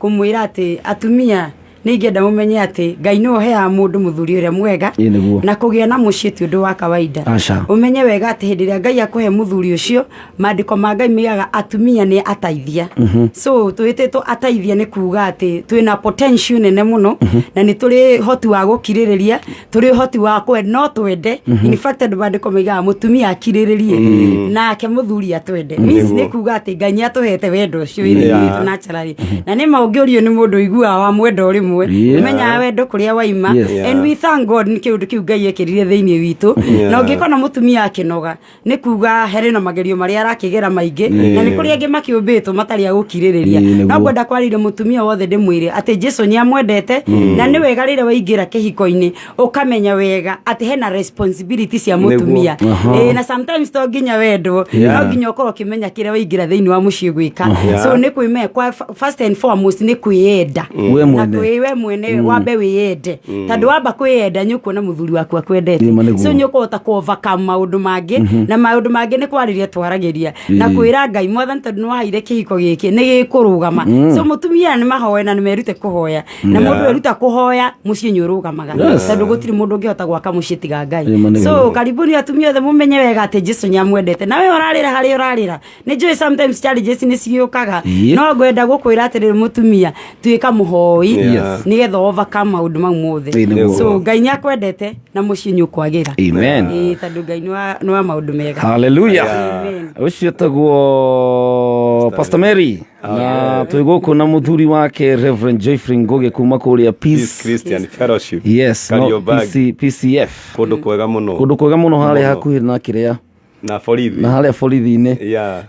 kũmwĩra atĩ atumia nĩ ingĩenda mũmenye atĩ Ngai nĩwe ũheaga mũndũ mũthuri ũrĩa mwega. Ĩ, nĩguo. Na kũgĩa na mũciĩ ti ũndũ wa kawaida. Aca. Ũmenye wega atĩ hĩndĩ ĩrĩa Ngai akũhe mũthuri ũcio, maandĩko ma Ngai maigaga atumia nĩ ataithia. So twĩtĩtwo ataithia nĩ kuga atĩ twĩna potential nene mũno, na nĩ tũrĩ hoti wa gũkirĩrĩria, tũrĩ ũhoti wa kwenda, no twende. In fact, andũ maandĩko maigaga mũtumia akirĩrĩrie nake mũthuri atwende. Means nĩ kuga atĩ Ngai nĩ atũhete wendo ũcio wĩ thĩinĩ witũ naturally. Na nĩ ma ũngĩũrio nĩ mũndũ ũiguaga wa mwenda o rĩmwe, ũmenyaga wendo kũrĩa waima. And we thank God nĩ kĩũndũ kĩu Ngai ekĩrire thĩinĩ witũ. Na ũngĩkona mũtumia akĩnoga, nĩ kuga harĩ na magerio marĩa arakĩgera maingĩ, na nĩ kũrĩ angĩ makĩũmbĩtwo matarĩ a gũkirĩrĩria. No ngwenda kwarĩria mũtumia wothe, ndĩmwĩre atĩ Jesu nĩ amwendete, na nĩ wega rĩrĩa waingĩra kĩhiko-inĩ ũkamenya wega atĩ hena responsibility cia mũtumia. Ĩĩ, na sometimes to nginya wendwo, no nginya ũkorwo ũkĩmenya kĩrĩa waingĩra thĩinĩ wa mũciĩ gwĩka. So nĩ kwĩme kwa first and foremost nĩ kwĩyenda. We Na mwene. we mwene wambe wĩyende, tondũ wamba kwĩyenda nĩ ũkuona mũthuri waku akwendete. Ĩ, ma nĩguo. So nĩ ũkũhota kũ overcome maũndũ mangĩ, na maũndũ mangĩ nĩ kwarĩria twaragĩria na kwĩra Ngai, Mwathani, tondũ nĩ waheire kĩhiko gĩkĩ, nĩ gĩkũrũgama. So mũtumia nĩ mahoe na nĩ merute kũhoya, na mũndũ eruta kũhoya, mũciĩ nĩ ũrũgamaga, tondũ gũtirĩ mũndũ ũngĩhota gwaka mũciĩ tiga Ngai. Ĩ, ma nĩguo. So karibuni atumia othe, mũmenye wega atĩ Jesu nĩ amwendete. Na we ũrarĩra harĩa ũrarĩra, nĩ njũĩ sometimes challenges nĩ ciũkaga, no ngwenda gũkwĩra atĩrĩrĩ, mũtumia, tuĩka mũhoi nĩgetha overcome maũndũ mau mothe. Ĩ, nĩguo. So Ngai nĩ akwendete na mũciĩ nĩ ũkwagĩra. Amen. Ĩ, tondũ Ngai nĩ wa maũndũ mega. Hallelujah. Amen. Ũcio tagwo Pastor Mary, na twĩ gũkũ na mũthuri wake Reverend Joyfrey Ngugi kuma kũrĩa Peace Peace Christian Fellowship. Yes, no, Kariobangi. PC, PCF. Kũndũ kwega mũno. Kũndũ kwega mũno, harĩa Mũno. hakuhĩ na kĩrĩa Na borithi. Na harĩa borithi-inĩ.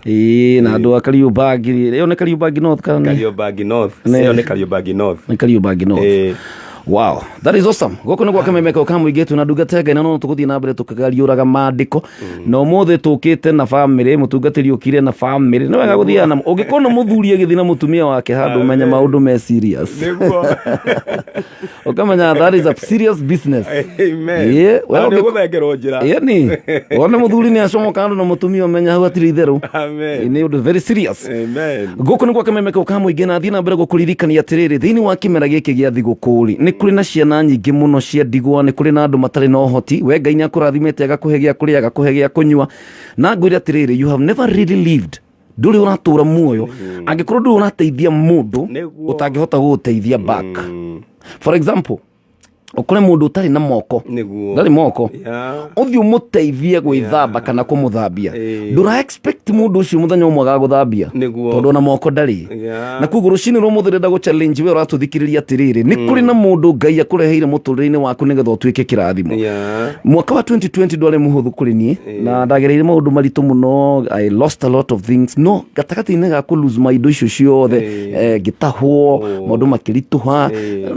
Ĩĩ, na andũ a Kariobangi, ĩyo nĩ Kariobangi North kana nĩ Kariobangi North. Ĩyo nĩ Kariobangi North. Nĩ Kariobangi North. Wow, that is awesome. Gũkũ nĩ gwa Kameme ka mũingĩ, twĩna ndungata ya Ngai, na no tũgũthiĩ na mbere tũkĩgariũraga maandĩko. Na ũmũthĩ tũkĩte na famĩlĩ, mũtungatĩri ũkire na famĩlĩ. Nĩ wega gũthiaga na ũngĩkona mũthuri agĩthiĩ na mũtumia wake handũ, ũmenye maũndũ me serious. Ũkamenya that is a serious business. Amen. Ĩĩ, we Na nĩ ũgũthengerwo njĩra. Ĩni, wone mũthuri nĩ acomoka handũ na mũtumia, ũmenya hau hatirĩ itherũ. Amen. Nĩ ũndũ very serious. Amen. Gũkũ nĩ gwa Kameme kau ka mũingĩ, na thiĩ na mbere gũkũririkania atĩrĩrĩ, thĩinĩ wa kĩmera gĩkĩ gĩa thigũkũ rĩ, nĩ kũrĩ na ciana nyingĩ mũno cia ndigwa, nĩ kũrĩ na andũ matarĩ na ũhoti. We Ngai nĩ akũrathimĩte, agakũhe gĩa kũrĩa, agakũhe gĩa kũnyua, na ngwĩre atĩrĩrĩ, you have never really lived, ndũrĩ ũratũra muoyo angĩkorwo ndũrĩ ũrateithia mũndũ ũtangĩhota gũgũteithia back. For example, ũkore mũndũ ũtarĩ na moko, ndarĩ moko, ũthiĩ ũmũteithie gwĩthamba kana kũmũthambia. Ndũra expect mũndũ ũcio mũthenya ũmwe agagũthambia, tondũ ona moko ndarĩ. Na koguo rũcinĩ rwa mũthĩ ndĩrenda gũ challenge we ũratũthikĩrĩria atĩrĩrĩ, nĩ kũrĩ na mũndũ Ngai akũreheire mũtũrĩre-inĩ waku nĩgetha ũtuĩke kĩrathimo. Mwaka wa 2020 ndwarĩ mũhũthũ kũrĩ niĩ, na ndagereire maũndũ maritũ mũno. I lost a lot of things, no gatagatĩ-inĩ ga kũ lose ma indo icio ciothe, ngĩtahwo, maũndũ makĩritũha.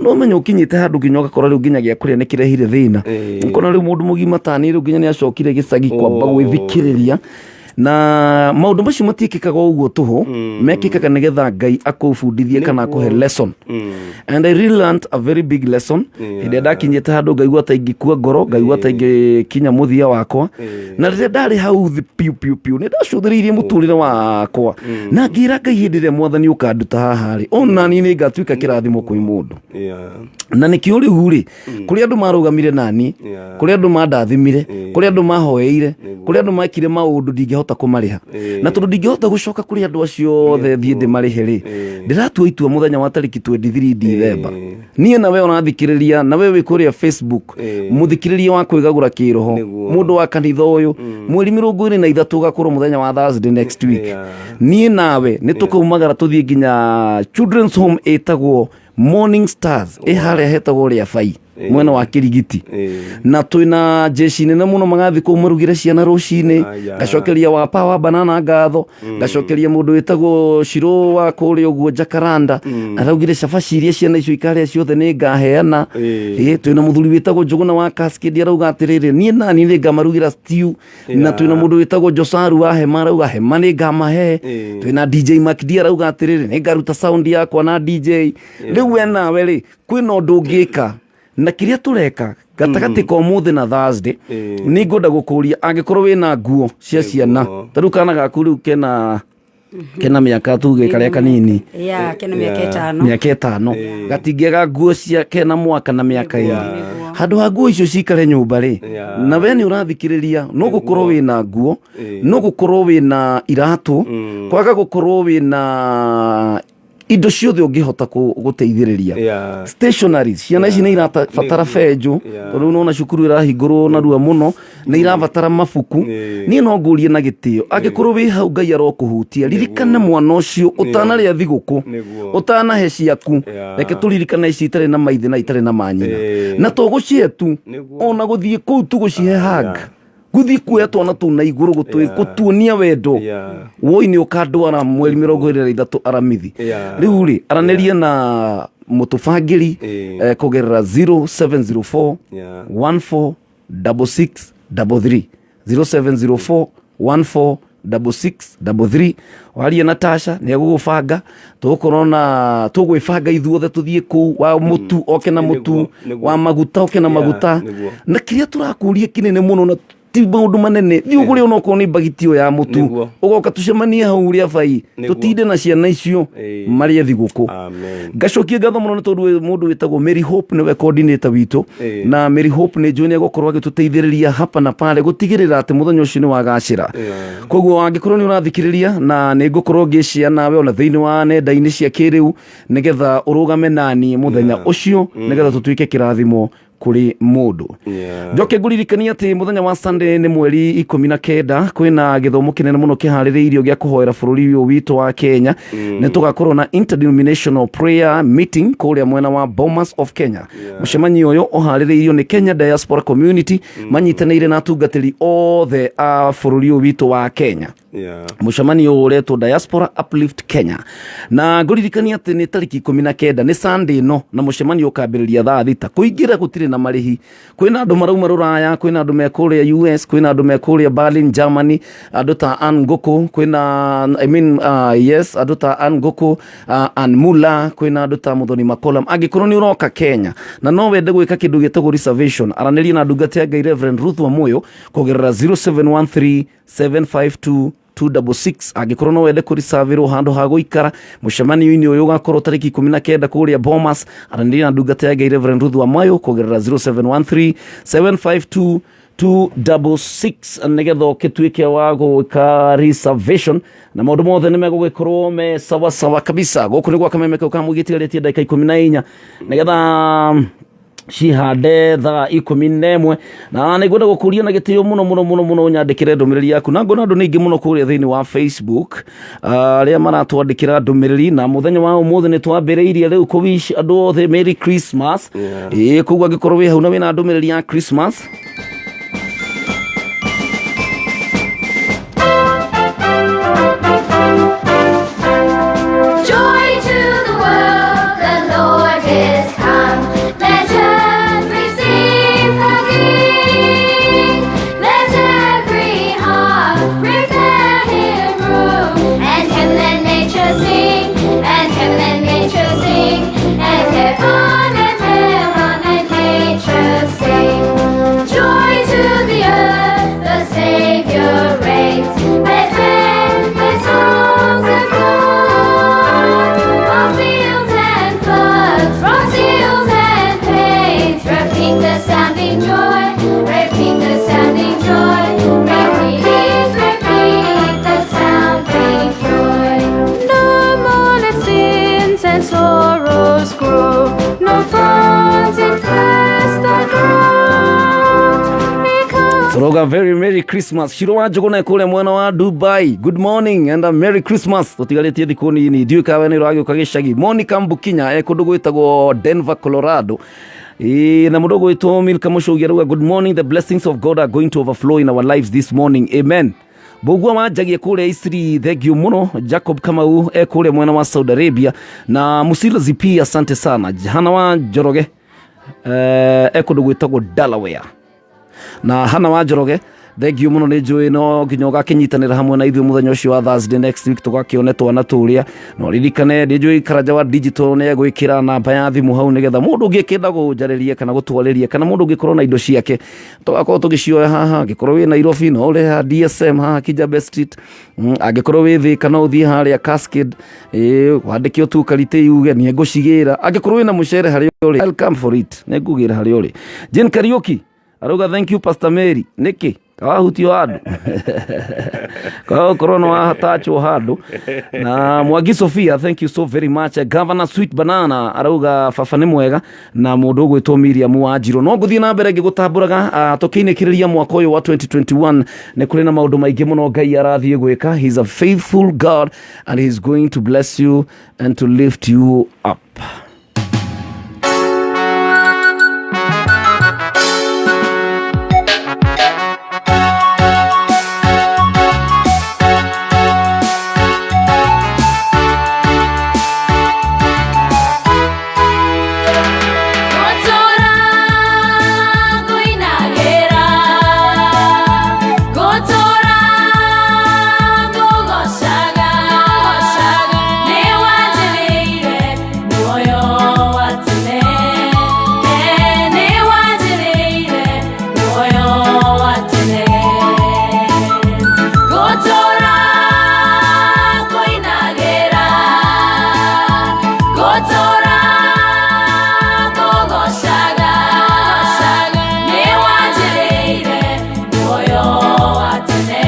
No menya ũkinyĩte handũ nginya ũgakora rĩu nginya gĩa kũrĩa nĩ kĩrehire thĩna. Ũkona rĩu mũndũ mũgima tani rĩu nginya nĩ acokire gĩcagi kwamba gwĩthikĩrĩria, na maũndũ macio matiĩkĩkaga o ũguo tũhũ, mekĩkaga nĩgetha Ngai akũbundithie kana akũhe lesson. And I really learned a very big lesson hĩndĩ ĩrĩa ndakinyĩte handũ ngaigua ta ingĩkua ngoro, ngaigua ta ingĩkinya mũthia wakwa. Na rĩrĩa ndarĩ hau thĩ piũ piũ piũ, nĩ ndacũthĩrĩirie mũtũrĩre wakwa na ngĩra Ngai, hĩndĩ ĩrĩa Mwathani ũkanduta haha rĩ, ona niĩ nĩ ngatuĩka kĩrathimo kwĩ mũndũ. Na nĩkĩo rĩu rĩ, kũrĩ andũ marũgamire nani, kũrĩ andũ mandathimire, kũrĩ andũ mahoeire, kũrĩ andũ mekire maũndũ ndingĩhota kũmarĩha. Na tondũ ndingĩhota gũcoka kũrĩ andũ acio othe thiĩ ndĩmarĩhe rĩ, ndĩratua itua mũthenya wa tarĩki 23 December, niĩ na we ũrathikĩrĩria, na we wĩ kũrĩa Facebook, mũthikĩrĩria wa kwĩgagũra kĩroho, mũndũ wa kanitha ũyũ, mweri 23 ũgakorwo mũthenya wa Thursday next week, niĩ nawe nĩ tũkaumagara tũthiĩ nginya children's home ĩtagwo Morning Stars, ĩ harĩa hetagwo Rĩabai. Mwena wa Kirigiti. Na twĩna jeshi nene mũno magathiĩ kũu marugĩre ciana rũcinĩ. Aya. Ngacokeria wa Power Banana ngatho, ngacokeria mũndũ wĩtagwo Shiro wa kũrĩa ũguo Jacaranda, araugire cabaci iria ciana icio ikarĩa ciothe nĩ ngaheana. Ĩ, twĩna mũthuri wĩtagwo Njũgũna wa Cascade, arauga atĩrĩrĩ, niĩ nani nĩ ngamarugĩra stew. Na twĩna mũndũ wĩtagwo Josaru wa Hema, arauga hema nĩ ngamahe. Twĩna DJ Macd, arauga atĩrĩrĩ, nĩ ngaruta sound yakwa na DJ. Rĩu we nawe rĩ, kwĩna ũndũ ũngĩka na kĩrĩa tũreka gatagatĩ ka ũmũthĩ na Thursday. Nĩ ngwenda gũkũria, angĩkorwo wĩna nguo cia ciana, ta rĩu kana gaku rĩu kena mĩaka, tuge karĩa kanini. Ya, kena mĩaka 5. Mĩaka 5, gatingĩaga nguo cia kena mwaka na mĩaka 2. Handũ ha nguo icio cikare nyũmba rĩ, na we nĩ ũrathikĩrĩria, no gũkorwo wĩna nguo, no gũkorwo wĩna iratũ, kwaga gũkorwo wĩna indo ciothe ũngĩhota gũteithĩrĩria, stationaries, ciana ici nĩ irabatara benjũ, tondũ rĩu nona cukuru ĩrahingũrwo narua mũno, nĩ irabatara mabuku. Niĩ no ngũrie na gĩtĩo, angĩkorwo wĩ hau, Ngai arokũhutia, ririkane mwana ũcio ũtanarĩa thigũkũ, ũtanahe ciaku. Reke tũririkane ici itarĩ na maithe na itarĩ na manyina, na to gũcihe tu, ona gũthiĩ kũu tu gũcihe hug, gũthiĩ kuoya twana tũu na igũrũ, gũtuonia wendo. Woi, nĩ ũkandwara mweri 23 Aramithi. Rĩu rĩ, aranĩria na mũtũbangĩri kũgerera 0704 14 66 33, 0704 14 66 33. Waria na Tasha, nĩ egũgũbanga. Tũgũkorwo na tũgwĩbanga ithuothe tũthiĩ kũu, wa mũtu oke na mũtu, wa maguta oke na maguta. Na kĩrĩa tũrakũria kĩnene mũno, na ti maũndũ manene, thiĩ ũgũre onokorwo nĩ mbagiti ĩyo ya mũtu, ũgoka tũcemanie hau rĩa bai, tũtinde na ciana icio marĩe thigũkũ. Amen. Ngacokia ngatho mũno nĩ tondũ mũndũ wĩtagwo Mary Hope nĩwe coordinator witũ. Na Mary Hope nĩ njũĩ nĩ egũkorwo agĩtũteithĩrĩria hapa na pale gũtigĩrĩra atĩ mũthenya ũcio nĩ wagacĩra. Koguo angĩkorwo nĩ ũrathikĩrĩria, na nĩ ngũkorwo ngĩcia nawe ona thĩinĩ wa nenda-inĩ cia kĩrĩu, nĩgetha ũrũgame nani mũthenya ũcio, nĩgetha tũtuĩke kĩrathimo kũrĩ mũndũ. Njoke ngũririkania atĩ mũthenya wa Sunday nĩ mweri 19, kwĩna gĩthomo kĩnene mũno kĩharĩrĩirio gĩa kũhoera bũrũri ũyũ witũ wa Kenya. Nĩ tũgakorwo na interdenominational prayer meeting kũrĩa mwena wa Bomas of Kenya. Mũcemanio ũyũ ũharĩrĩirio nĩ Kenya Diaspora Community manyitanĩire na atungatĩri othe a bũrũri ũyũ witũ wa Kenya. Mũcemanio ũyũ ũretwo Diaspora Uplift Kenya, na ngũririkania atĩ nĩ tarĩki 19, nĩ Sunday ĩno, na mũcemanio ũkambĩrĩria thaa 6. Kũingĩra gũtirĩ na marĩhi. Kwĩna andũ marauma rũraya, kwĩna andũ me kũrĩa US, kwĩna andũ me kũrĩa Berlin, Germany, andũ ta Ann Ngũkũ, kwĩna, I mean, yes, andũ ta Ann Ngũkũ, Ann Mula, kwĩna andũ ta Muthoni Makolam. Angĩkorwo nĩ ũroka Kenya na no wende gwĩka kĩndũ gĩtagwo reservation, aranĩria na ndungata ya Ngai Reverend Ruth Wamuyo kũgerera 0713 752 266. Angĩkorwo no wende kũricavirwo handũ ha gũikara mũcemanio-inĩ ũyũ ũgakorwo tarĩki 19 kũrĩa Bomas, aranĩria na ndungata ya Ngai Reverend Ruth Wamayo kũgerera 0713 752 266, nĩgetha ũkĩtuĩke wa gwĩka reservation na maũndũ mothe nĩ megũgĩkorwo me sawa sawa kabisa. Gũkũ nĩ gwa kameme kau kamũgĩtigarĩtie ndagĩka 14 nĩgetha cihande thaa 11. Na nĩ ngwenda gũkũria na gĩtĩo mũno mũno mũno mũno nyandĩkĩre ndũmĩrĩri yaku, na ngona andũ nĩ aingĩ mũno kũrĩa thĩinĩ wa Facebook arĩa maratwandĩkĩra ndũmĩrĩri. Na mũthenya wa ũmũthĩ nĩ twambĩrĩirie rĩu kũ wish andũ othe Merry Christmas. Ĩĩ, koguo angĩkorwo wĩ hau na wĩna ndũmĩrĩri ya Christmas. Joy to the world, the Lord is come. Let earth receive her King. Let every heart prepare him room. And heaven and nature sing, and heaven and nature sing, and heaven and nature sing. Joy to the earth, the Savior reigns. Let men with songs of God, from fields and floods, from seals and plains, repeat the sounding joy, repeat the sounding joy, repeat, repeat the sounding joy. No more let sins and sorrows grow, no thorns infest the ground. Because Tũrauga very Merry Christmas. Shiro wa Njũgũna kũrĩa mwena wa Dubai, good morning and a Merry Christmas. Tũtigarĩtie thikũ nini, ndiũĩ kawe nĩ ũragĩũka gĩcagi. Monica Mbukinya e kũndũ gwĩtagwo Denver, Colorado. Ĩĩ, na mũndũ ũgwĩtwo Milka Mũcũgi arauga good morning, the blessings of God are going to overflow in our lives this morning, amen. Mbũgua wanjagie kũrĩa Isri, thank you mũno. Jacob Kamau e kũrĩa mwena wa Saudi Arabia, na Musila Zipi, asante sana. Hana wa Njoroge e kũndũ gwĩtagwo Delaware, na Hana wa Njoroge, thank you mũno. Nĩ njũĩ no nginya ũgakĩnyitanĩra hamwe na ithuĩ mũthenya ũcio wa Thursday next week, tũgakĩone twana tũrĩa. No ririkane nĩ njũĩ Karanja wa digital nĩ egwĩkĩra namba ya thimũ hau, nĩgetha mũndũ ũngĩ akĩenda gũnjarĩria kana gũtwarĩria, kana mũndũ ũngĩkorwo na indo ciake, tũgakorwo tũgĩcioya haha. Angĩkorwo wĩ Nairobi, no ũrehe haha DSM, haha Kijabe Street. Angĩkorwo wĩ Thĩka, no ũthiĩ harĩa Cascade, ĩĩ, wandĩke tu Karite uge nĩ ngũcigĩra. Angĩkorwo wĩna mũcere harĩa ũrĩ, I'll come for it, nĩ ngũgĩra harĩa ũrĩ. Jane Kariuki arauga thank you, Pastor Mary. Nĩkĩ kawahutio handũ, kawakorwo no watachwo handũ. Na Mwangi Sofia, thank you so very much. Governor Sweet Banana arauga baba nĩ mwega, na mũndũ ũgwĩtwo Miriam Wanjirũ. No ngũthiĩ na mbere ngĩgũtambũraga, tũkĩinĩkĩrĩria mwaka ũyũ wa 2021. Nĩ kũrĩ na maũndũ maingĩ mũno Ngai arathiĩ gwĩka. He is a faithful God and he is going to bless you and to lift you up. Gũtũra ngũinagĩra, gũtũra ngũgocaga, nĩwanjĩrĩire muoyo wa tene, nĩwanjĩrĩire muoyo wa tene. Gũtũra ngũinagĩra, gũtũra ngũgocaga, nĩwanjĩrĩire muoyo wa tene,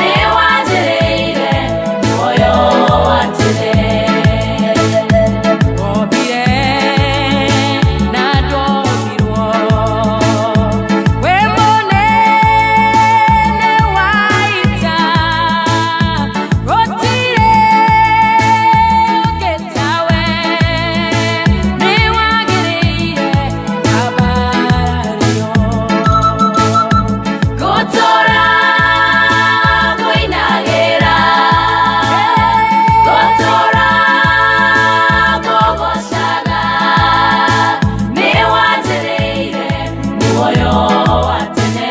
nĩwanjĩrĩire muoyo wa tene. Wombire na ndombirwo, wĩ mũnene wa ita, gũtirĩ ũngĩ tawe, nĩwagĩrĩire kwambarario. Gũtũra ngũinagĩra, gũtũra ngũgocaga, nĩwanjĩrĩire muoyo wa tene,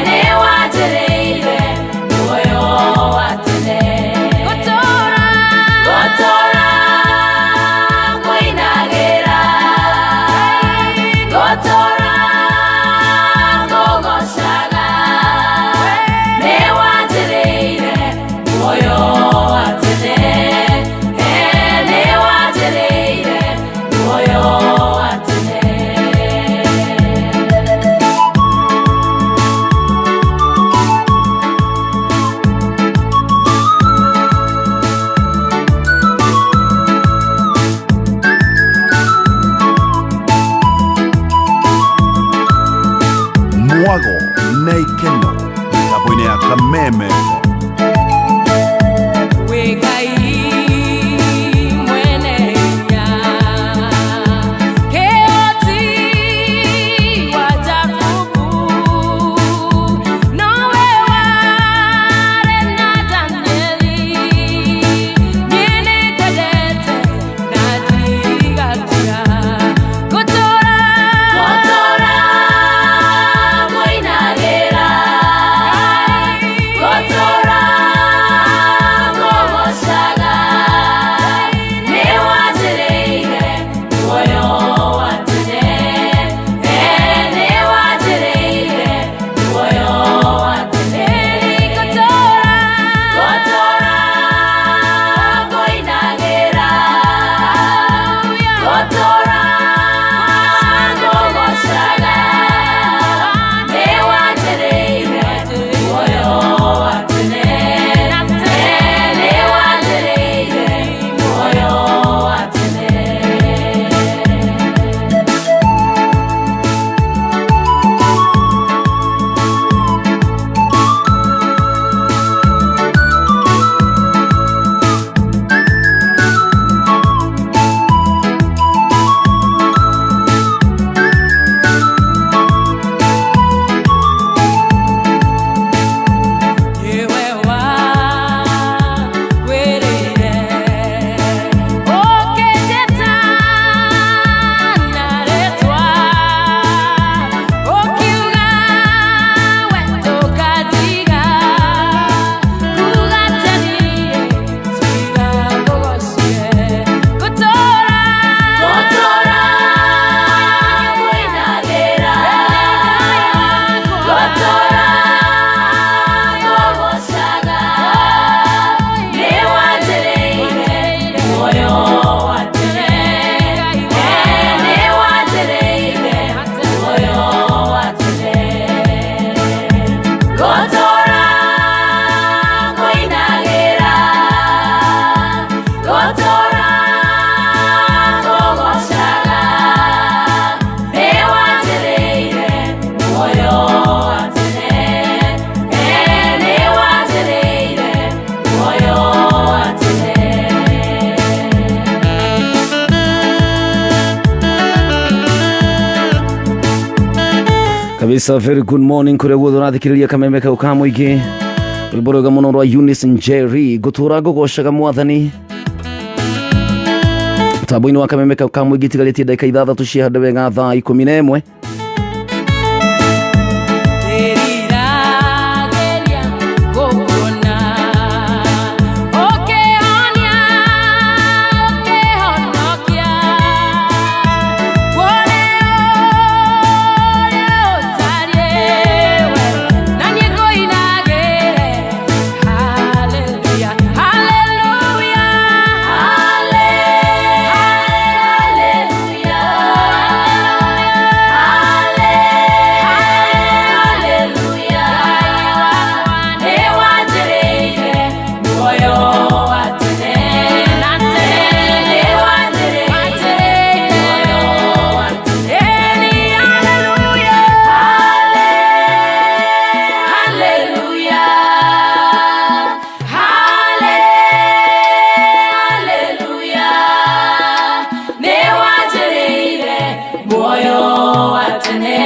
nĩwanjĩrĩire muoyo wa tene. Gũtũra, gũtũra ngũinagĩra, gũtũra ngũgocaga, nĩwanjĩrĩire muoyo wa tene, nĩwanjĩrĩire muoyo wa tene. Mwago na ikeno mĩtambo-inĩ ya Kameme FM. Wĩ Ngai mwene hinya, Kĩhoti wa Jakubu, nowe warĩ na Danieli, niĩ nĩngwendete na ndigatiga gũtũra, gũtũra ngũinagĩra, gũtũra. Kabisa, very good morning kũrĩa guothe ũrathikĩrĩria kameme kau ka mũingĩ. Rwĩmbo rwega mũno rwa Eunice Njeri, ngũtũra ngũgocaga mwathani. Mũtambo-inĩ wa kameme kau ka mũingĩ tigarĩtie ndagĩka 6 ciahande wega thaa 11. Ndĩriragĩria gũkuona ũkĩhonia, ũkĩhonokia, kuone ũrĩa ũtariĩ we, na niĩ ngũinagĩre haleluya, haleluya, haleluya, haleluya. Nĩwanjĩrĩire muoyo wa tene na tene, nĩwanjĩrĩire muoyo wa tene. Haleluya, haleluya, haleluya, nĩwanjĩrĩire muoyo wa tene,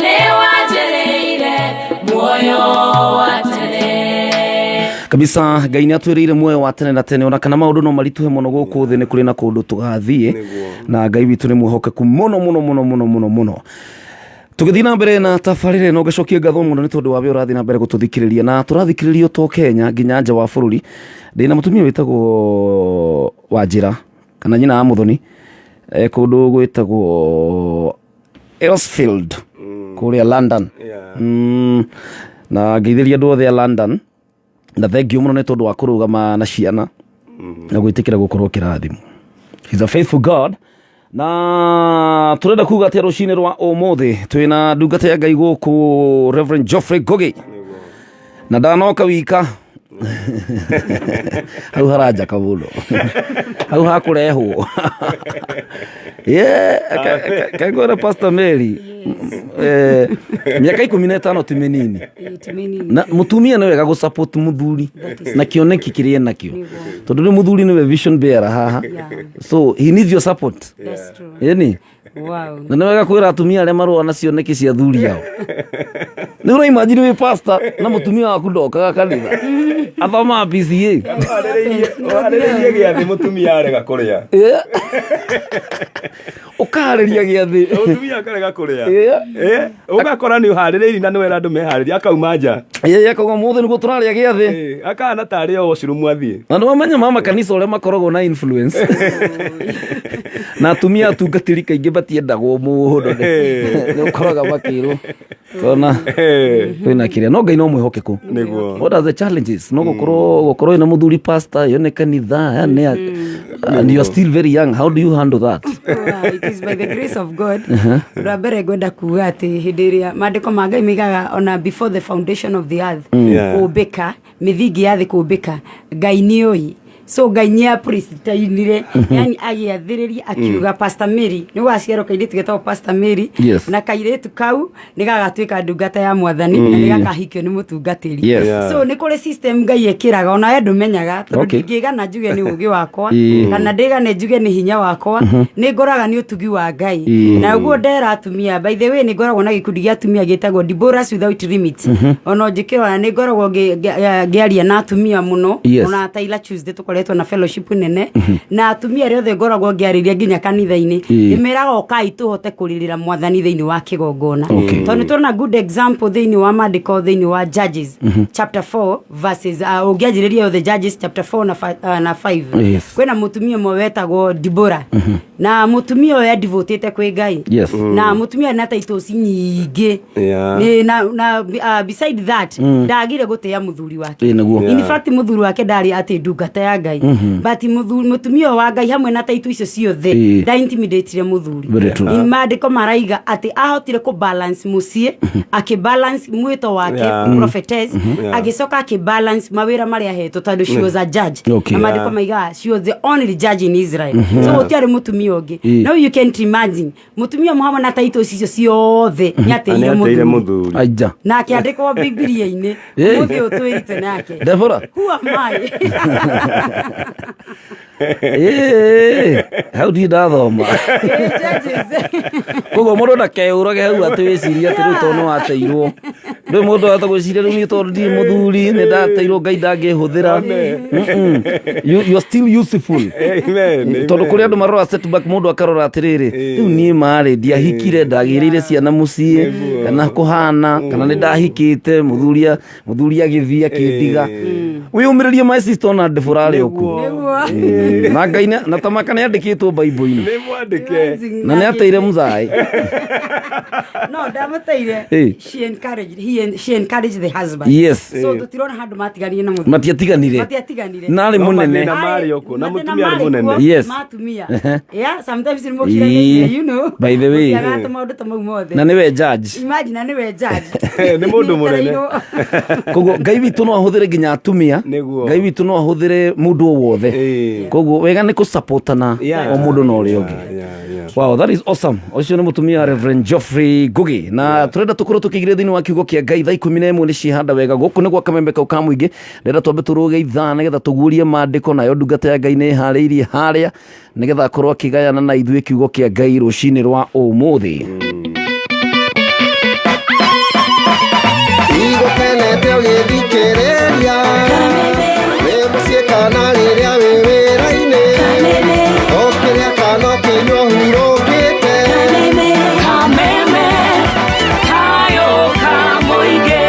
nĩwanjĩrĩire muoyo wa tene. Kabisa, Ngai nĩ atwĩrĩire muoyo wa tene na tene, ona kana maũndũ no maritũhe mũno gũkũ thĩ, nĩ kũrĩ na kũndũ tũgathiĩ, na Ngai witũ nĩ mwĩhokeku mũno mũno mũno mũno mũno mũno. Tũgĩthiĩ na mbere na tabarĩra ĩno, ngacokia ngatho mũno nĩ tondũ wa we ũrathiĩ na mbere gũtũthikĩrĩria, na tũrathikĩrĩrio to Kenya nginya nja wa bũrũri. Ndĩna mũtumia wĩtagwo Wanjĩra kana nyina wa Mũthoni, kũndũ gwĩtagwo Elsfield kũrĩa London. Na ngeithĩria andũ othe a London, na thank you mũno nĩ tondũ wa kũrũgama na ciana na gwĩtĩkĩra gũkorwo kĩrathimo. He's a faithful God. Na tũrenda kuga atĩa rũcinĩ rwa ũmũthĩ? Twĩna ndungata ya Ngai gũkũ, Reverend Geoffrey Ngugi, na ndanoka wika hau haranjaka mũno hau hakũrehwo. Kengwĩra Pastor Mary, mĩaka 15 ti mĩnini. Ti mĩnini. Na mũtumia nĩ wega gũ-support mũthuri na kĩoneki kĩrĩa enakĩo, tondũ rĩu mũthuri nĩwe vision bearer haha, so he needs your support. That's true. Ĩni. Na nĩ wega kwĩra atumia arĩa marũa na cioneki cia thuri ao. Nĩ ũra imagine wĩ pastor na mũtumia waku ndokaga kanitha, athomaga PCA. Ũharĩrĩirie gĩathĩ, mũtumia arega kũrĩa. Ũkaharĩria gĩathĩ. Mũtumia akarega kũrĩa. Ũgakora nĩ ũharĩrĩirie na nĩwera andũ meharĩrie, akauma nja. Akauga mũthĩ nĩguo tũrarĩa gĩathĩ. Akahana tarĩ o washroom athiĩ. Na nĩ wamenya mama kanitha ũrĩa makoragwo na influence, na atumia atungatĩri kaingĩ matiendagwo mũno, nĩ ũkoraga makĩrwo tona kwĩna kĩrĩa, no Ngai no mwĩhokeku. What are the challenges? No gũkorwo wĩna mũthuri pastor, yo nĩ kanitha yani, and you are still very young. How do you handle that? Wow, it is by the grace of God. Ũndũ wa mbere ngwenda kuga atĩ hĩndĩ ĩrĩa maandĩko ma Ngai maigaga ona before the foundation of the earth kũmbĩka, mĩthingi ya thĩ kũmbĩka, Ngai nĩ ũĩ. So Ngai nĩ apredestinire, yani agĩathĩrĩria akiuga Pastor Mary nĩ waciarwo kairĩtu getagwo Pastor Mary, na kairĩtu kau nĩ gagatuĩka ndungata ya mwathani na nĩ gakahikio nĩ mũtungatĩri. So nĩ kũrĩ system Ngai ĩkĩraga ona we ndũmenyaga, tondũ ndingĩgana njuge nĩ ũgĩ wakwa kana ndĩgane njuge nĩ hinya wakwa, nĩ ngoraga nĩ ũtugi wa Ngai. Na ũguo ndera atumia, by the way, nĩ ngoragwo na gĩkundi gĩa atumia gĩtagwo Deborahs Without Limits. Ona ũnjĩkĩrora nĩ ngoragwo ngĩaria na atumia mũno. Ona Taylor Tuesday tũkoretwo na fellowship nene na atumia arĩa othe ngoragwo ngĩarĩria nginya kanitha-inĩ. Ndĩmeraga ũkai tũhote kũrĩrĩra mwathani thĩinĩ wa kĩgongona, tondũ nĩ tũrona good example thĩinĩ wa maandĩko, thĩinĩ wa Judges chapter 4 verses, ũngĩanjĩrĩria yothe Judges chapter 4 na 5, kwĩna mũtumia ũmwe wetagwo Dibora, na mũtumia ũyũ edivotĩte kwĩ Ngai, na mũtumia na titles nyingĩ. Na beside that ndagire gũtĩa mũthuri wake. Ĩ, nĩguo. In fact, mũthuri wake ndarĩ atĩ ndungata ya Ngai, but mũtumia ũyũ wa Ngai hamwe na taito icio ciothe nda intimidatire mũthuri. Very true. In maandĩko maraiga atĩ ahotire kũ balance mũciĩ, akĩ balance mwĩto wake, prophetess, agĩcoka akĩ balance mawĩra marĩa ahetwo, tondũ she was a judge. Na maandĩko maigaga she was the only judge in Israel, so gũtiarĩ mũtumia ũngĩ. Now you can't imagine mũtumia ũmwe hamwe na taito icio ciothe nĩ atĩire Nĩ atĩire mũthuri. Mũthuri. Aija. Na akĩandĩkwo Bibilia-inĩ. Mũthĩ ũyũ twĩrite nake. Deborah. Who am I? Ĩĩ, hau ndirĩ ndathoma. Ĩĩ, judges. Koguo mũndũ ndakeyũrage hau atĩ wĩcirie atĩ rĩu tondũ nĩ wateirwo. Ndũĩ mũndũ ahota gwĩciria rĩu niĩ tondũ ndirĩ mũthuri nĩ ndateirwo Ngai ndangĩhũthĩra. Mm-mm. You are still useful. Amen, Tondũ kũrĩ amen. andũ marora setback mũndũ akarora atĩrĩrĩ rĩu niĩ marĩ ndiahikire ndagĩrĩire ciana mũciĩ kana kũhana kana nĩ ndahikĩte mũthuri mũthuri agĩthiĩ akĩndiga. Wĩyũmĩrĩrie my sister ona Deborah arĩ o kuo. Nĩguo. Na Ngai na tamaka nĩ andĩkĩtwo Bible-inĩ. Nĩ mwandĩke. Na nĩ ateire mũthaĩ. No ndamuteire. Ĩĩ. She encouraged he en, she encouraged the husband. Yes. So tutirona handu matiganire na muthuri. Matiatiganire. Matiatiganire. Na arĩ No mũnene. mathĩna marĩ o kuo, na Mathĩna mũtumia arĩ marĩ mũnene. kuo, Yes. ma atumia. Ehe. Yeah, sometimes nĩ mũkiragĩrĩria, Ĩĩ. you know. By the way. Mũtiagaga tũmaũndũ ta mau mothe. Na nĩwe judge. Imagine na nĩwe judge. Nĩ mũndũ mũnene. Nĩetereirwo. Koguo Ngai witũ no ahũthĩre nginya atumia. Nĩguo. Ngai witũ no ahũthĩre mũndũ o wothe. Ĩĩ. Koguo wega nĩ kũsupportana Yeah. o mũndũ na ũrĩa ũngĩ. Yeah, yeah. Wow, that is awesome. Ũcio nĩ mũtumia Reverend Geoffrey Ngugi. Na tũrenda tũkorwo tũkĩingĩra thĩinĩ wa kiugo kĩa Ngai thaa 11 nĩ ciĩhanda wega gũkũ nĩ gwa kamembe kau ka mũingĩ. Ndĩrenda twambe tũrũge ithaa nĩgetha tũguũrie maandĩko nayo ndungata ya Ngai nĩ ĩharĩirie harĩa nĩgetha akorwo akĩgayana na ithuĩ kiugo kĩa Ngai rũcinĩ rwa ũmũthĩ. Igũkenete ũgĩthikĩrĩria wĩ mũciĩ kana rĩrĩa wĩ wĩra-inĩ ũkĩrĩa kana ũkĩnyua ũhurũkĩte. Kameme kayo kamoige.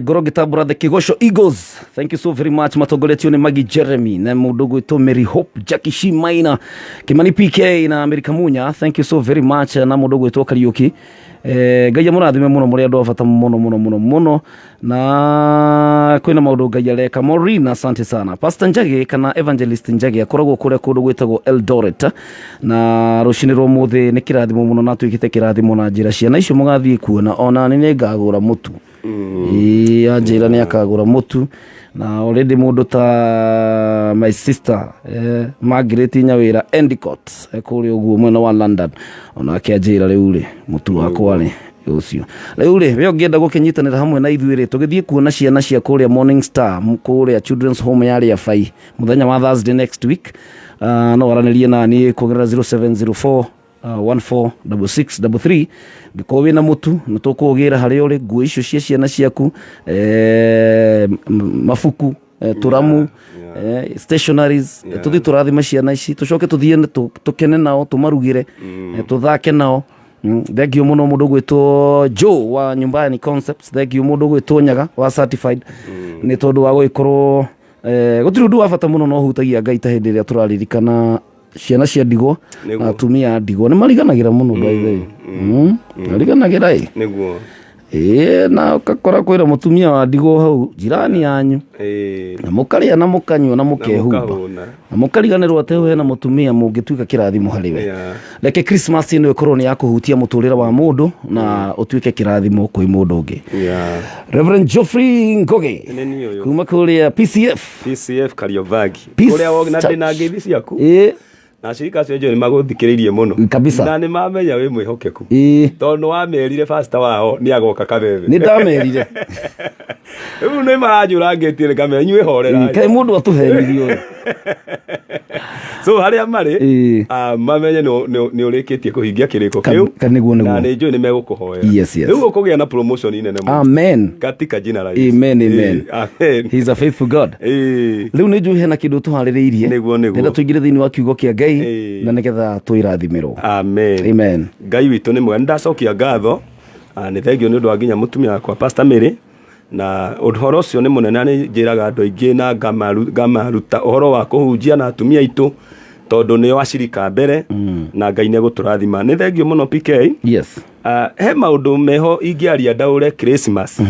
Ngoro ngĩtambũra the Kĩgoco Eagles. Thank you so very much. Matongoretio nĩ Maggie Jeremy na mũndũ gwĩtwo Mary Hope, Jackie Shimaina, Kimani PK na America Munya. Thank you so very much na mũndũ gwĩtwo Kariũki. Ngai amũrathime mũno, mũrĩ andũ a bata mũno mũno mũno mũno, na kwĩna maũndũ Ngai areka. Maureen, asante sana. Pastor Njagi kana Evangelist Njagi akoragwo kũrĩa kũndũ gwĩtagwo Eldoret, na rũcinĩ rwa ũmũthĩ nĩ kĩrathimo mũno na atuĩkĩte kĩrathimo na njĩra ciana icio mũgathiĩ kuona ona nĩ nĩngagũra mũtu. Ĩĩ, anjĩra nĩ akagũra mũtu na already mũndũ ta my sister Margaret Nyawĩra Endicott kũrĩa ũguo mwena wa London, onake anjĩra rĩu rĩ mũtu wakwa rĩ ũcio rĩu rĩ we ũngĩenda gũkĩnyitanĩra hamwe na ithuĩ rĩ tũgĩthiĩ kuona ciana cia kũrĩa Morning Star kũrĩa Children's Home ya Rĩabai mũthenya wa Thursday next week. No aranĩrie na niĩ kũgerera 0704 146633 ngĩkorwo wĩna mũtu nĩ tũkũgĩra harĩa ũrĩ, nguo icio cia ciana ciaku, mabuku, tũramu, stationaries. Tũthiĩ tũrathima ciana ici, tũcoke tũthiĩ tũkene nao, tũmarugĩre, tũthake nao. Thank you mũno mũndũ gwĩtwo Joe wa Nyumbani Concepts. Thank you mũndũ gwĩtwo Nyaga wa Certified nĩ tondũ wa gũgĩkorwo gũtirĩ ũndũ wa bata mũno no hutagia Ngai ta hĩndĩ ĩrĩa tũraririkana ciana cia ndigwa Nĩguo. na atumia a ndigwa nĩ mariganagĩra mũno by the way. Mariganagĩra ĩ. Nĩguo. Ĩĩ, na ũgakora kwĩna mũtumia wa ndigwa hau jirani yanyu na mũkarĩa na mũkanyua na mũkehumba mũkahũna. na mũkariganĩrwo atĩ hau hena mũtumia mũngĩtuĩka kĩrathimo harĩ we. Reke Christmas ĩno ĩkorwo nĩ ya kũhutia mũtũrĩre wa mũndũ na ũtuĩke kĩrathimo kwĩ mũndũ ũngĩ. Reverend Geoffrey Ngugi Nĩ niĩ ũyũ. kuma kũrĩa PCF. PCF Kariobangi. Peace Kũrĩa na Church. ndĩna ngeithi ciaku. Ĩĩ. Na ashirika acio njũĩ nĩ magũthikĩrĩirie mũno. Kabisa. Na nĩ mamenya wĩ mwĩhokeku. Ĩĩ. Tondũ nĩ wamerire pastor wao nĩ agoka Kameme. Nĩ ndamerire. Rĩu nĩ maranjũrangĩtie nĩ kamera inyuĩ horera. Kaĩ mũndũ atũhenirie ũyũ. So harĩa marĩ mamenye nĩ ũrĩkĩtie kũhingia kĩrĩko kĩu. Nĩguo, nĩguo. Na nĩ njũĩ nĩ megũkũhoera. Yes. Rĩu ũkũgĩa na promotion nene mũno. Amen. Katika jina la Yesu. Amen, amen. Amen. He is a faithful God. Rĩu nĩ njũĩ hena kĩndũ tũharĩrĩirie. Nĩguo, nĩguo. Ndĩrenda tũingĩre thĩinĩ wa kiugo kĩa Ngai na nĩgetha twĩrathimĩrwo. Amen. Amen. Ngai witũ nĩ mwega. Nĩ ndacokia ngatho. Nĩ thengio nĩ ũndũ wa nginya mũtumia wakwa Pastor Mary, na ũhoro ũcio nĩ mũnene na nĩ njĩraga andũ aingĩ na ngamaruta ũhoro wa kũhunjia na atumia aitũ tondũ nĩo acirika mbere na Ngai nĩ egũtũrathima. Nĩ thengio mũno PK. Yes. He maũndũ meho ingĩaria ndaũre Christmas.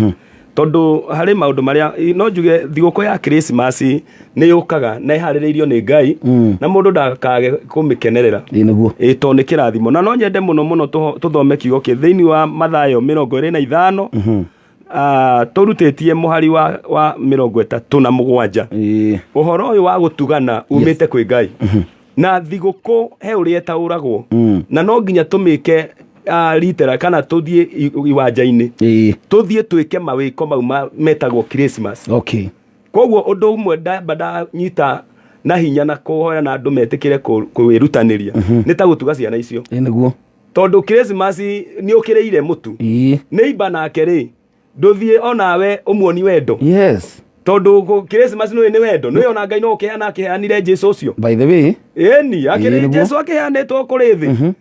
Tondũ harĩ maũndũ marĩa no njuge thigũkũ ya Christmas nĩ yũkaga na ĩharĩrĩirio nĩ Ngai na mũndũ ndakage kũmĩkenerera. Ĩĩ nĩguo. Ĩĩ tondũ nĩ kĩrathimo. Na no nyende mũno mũno tũthome kiugo kĩ thĩinĩ wa Mathayo 25. Tũrutĩtie mũhari wa 37. Ĩĩ. Ũhoro ũyũ wa gũtugana umĩte kwĩ Ngai na thigũkũ he ũrĩa ĩtaũragwo, na no nginya tũmĩke litera kana tũthiĩ iwanja-inĩ, Ĩĩ. tũthiĩ twĩke mawĩko mau metagwo Christmas. Okay. Koguo ũndũ ũmwe ndamba ndanyita na hinya na kũhoya na andũ metĩkĩre kwĩrutanĩria nĩ ta gũtuga ciana icio. Ĩĩ nĩguo. Tondũ Christmas nĩ ũkĩrĩire mũtu. Ĩĩ. Nĩ imba nake rĩ, ndũthiĩ onawe ũmuoni wendo. Yes. Tondũ Christmas nĩ wendo, nĩ ona Ngai no ũkĩheana akĩheanire Jesu ũcio. By the way. Ĩni, Ĩĩ, akĩrĩ nĩguo. Jesu akĩheanĩtwo kũrĩ thĩ.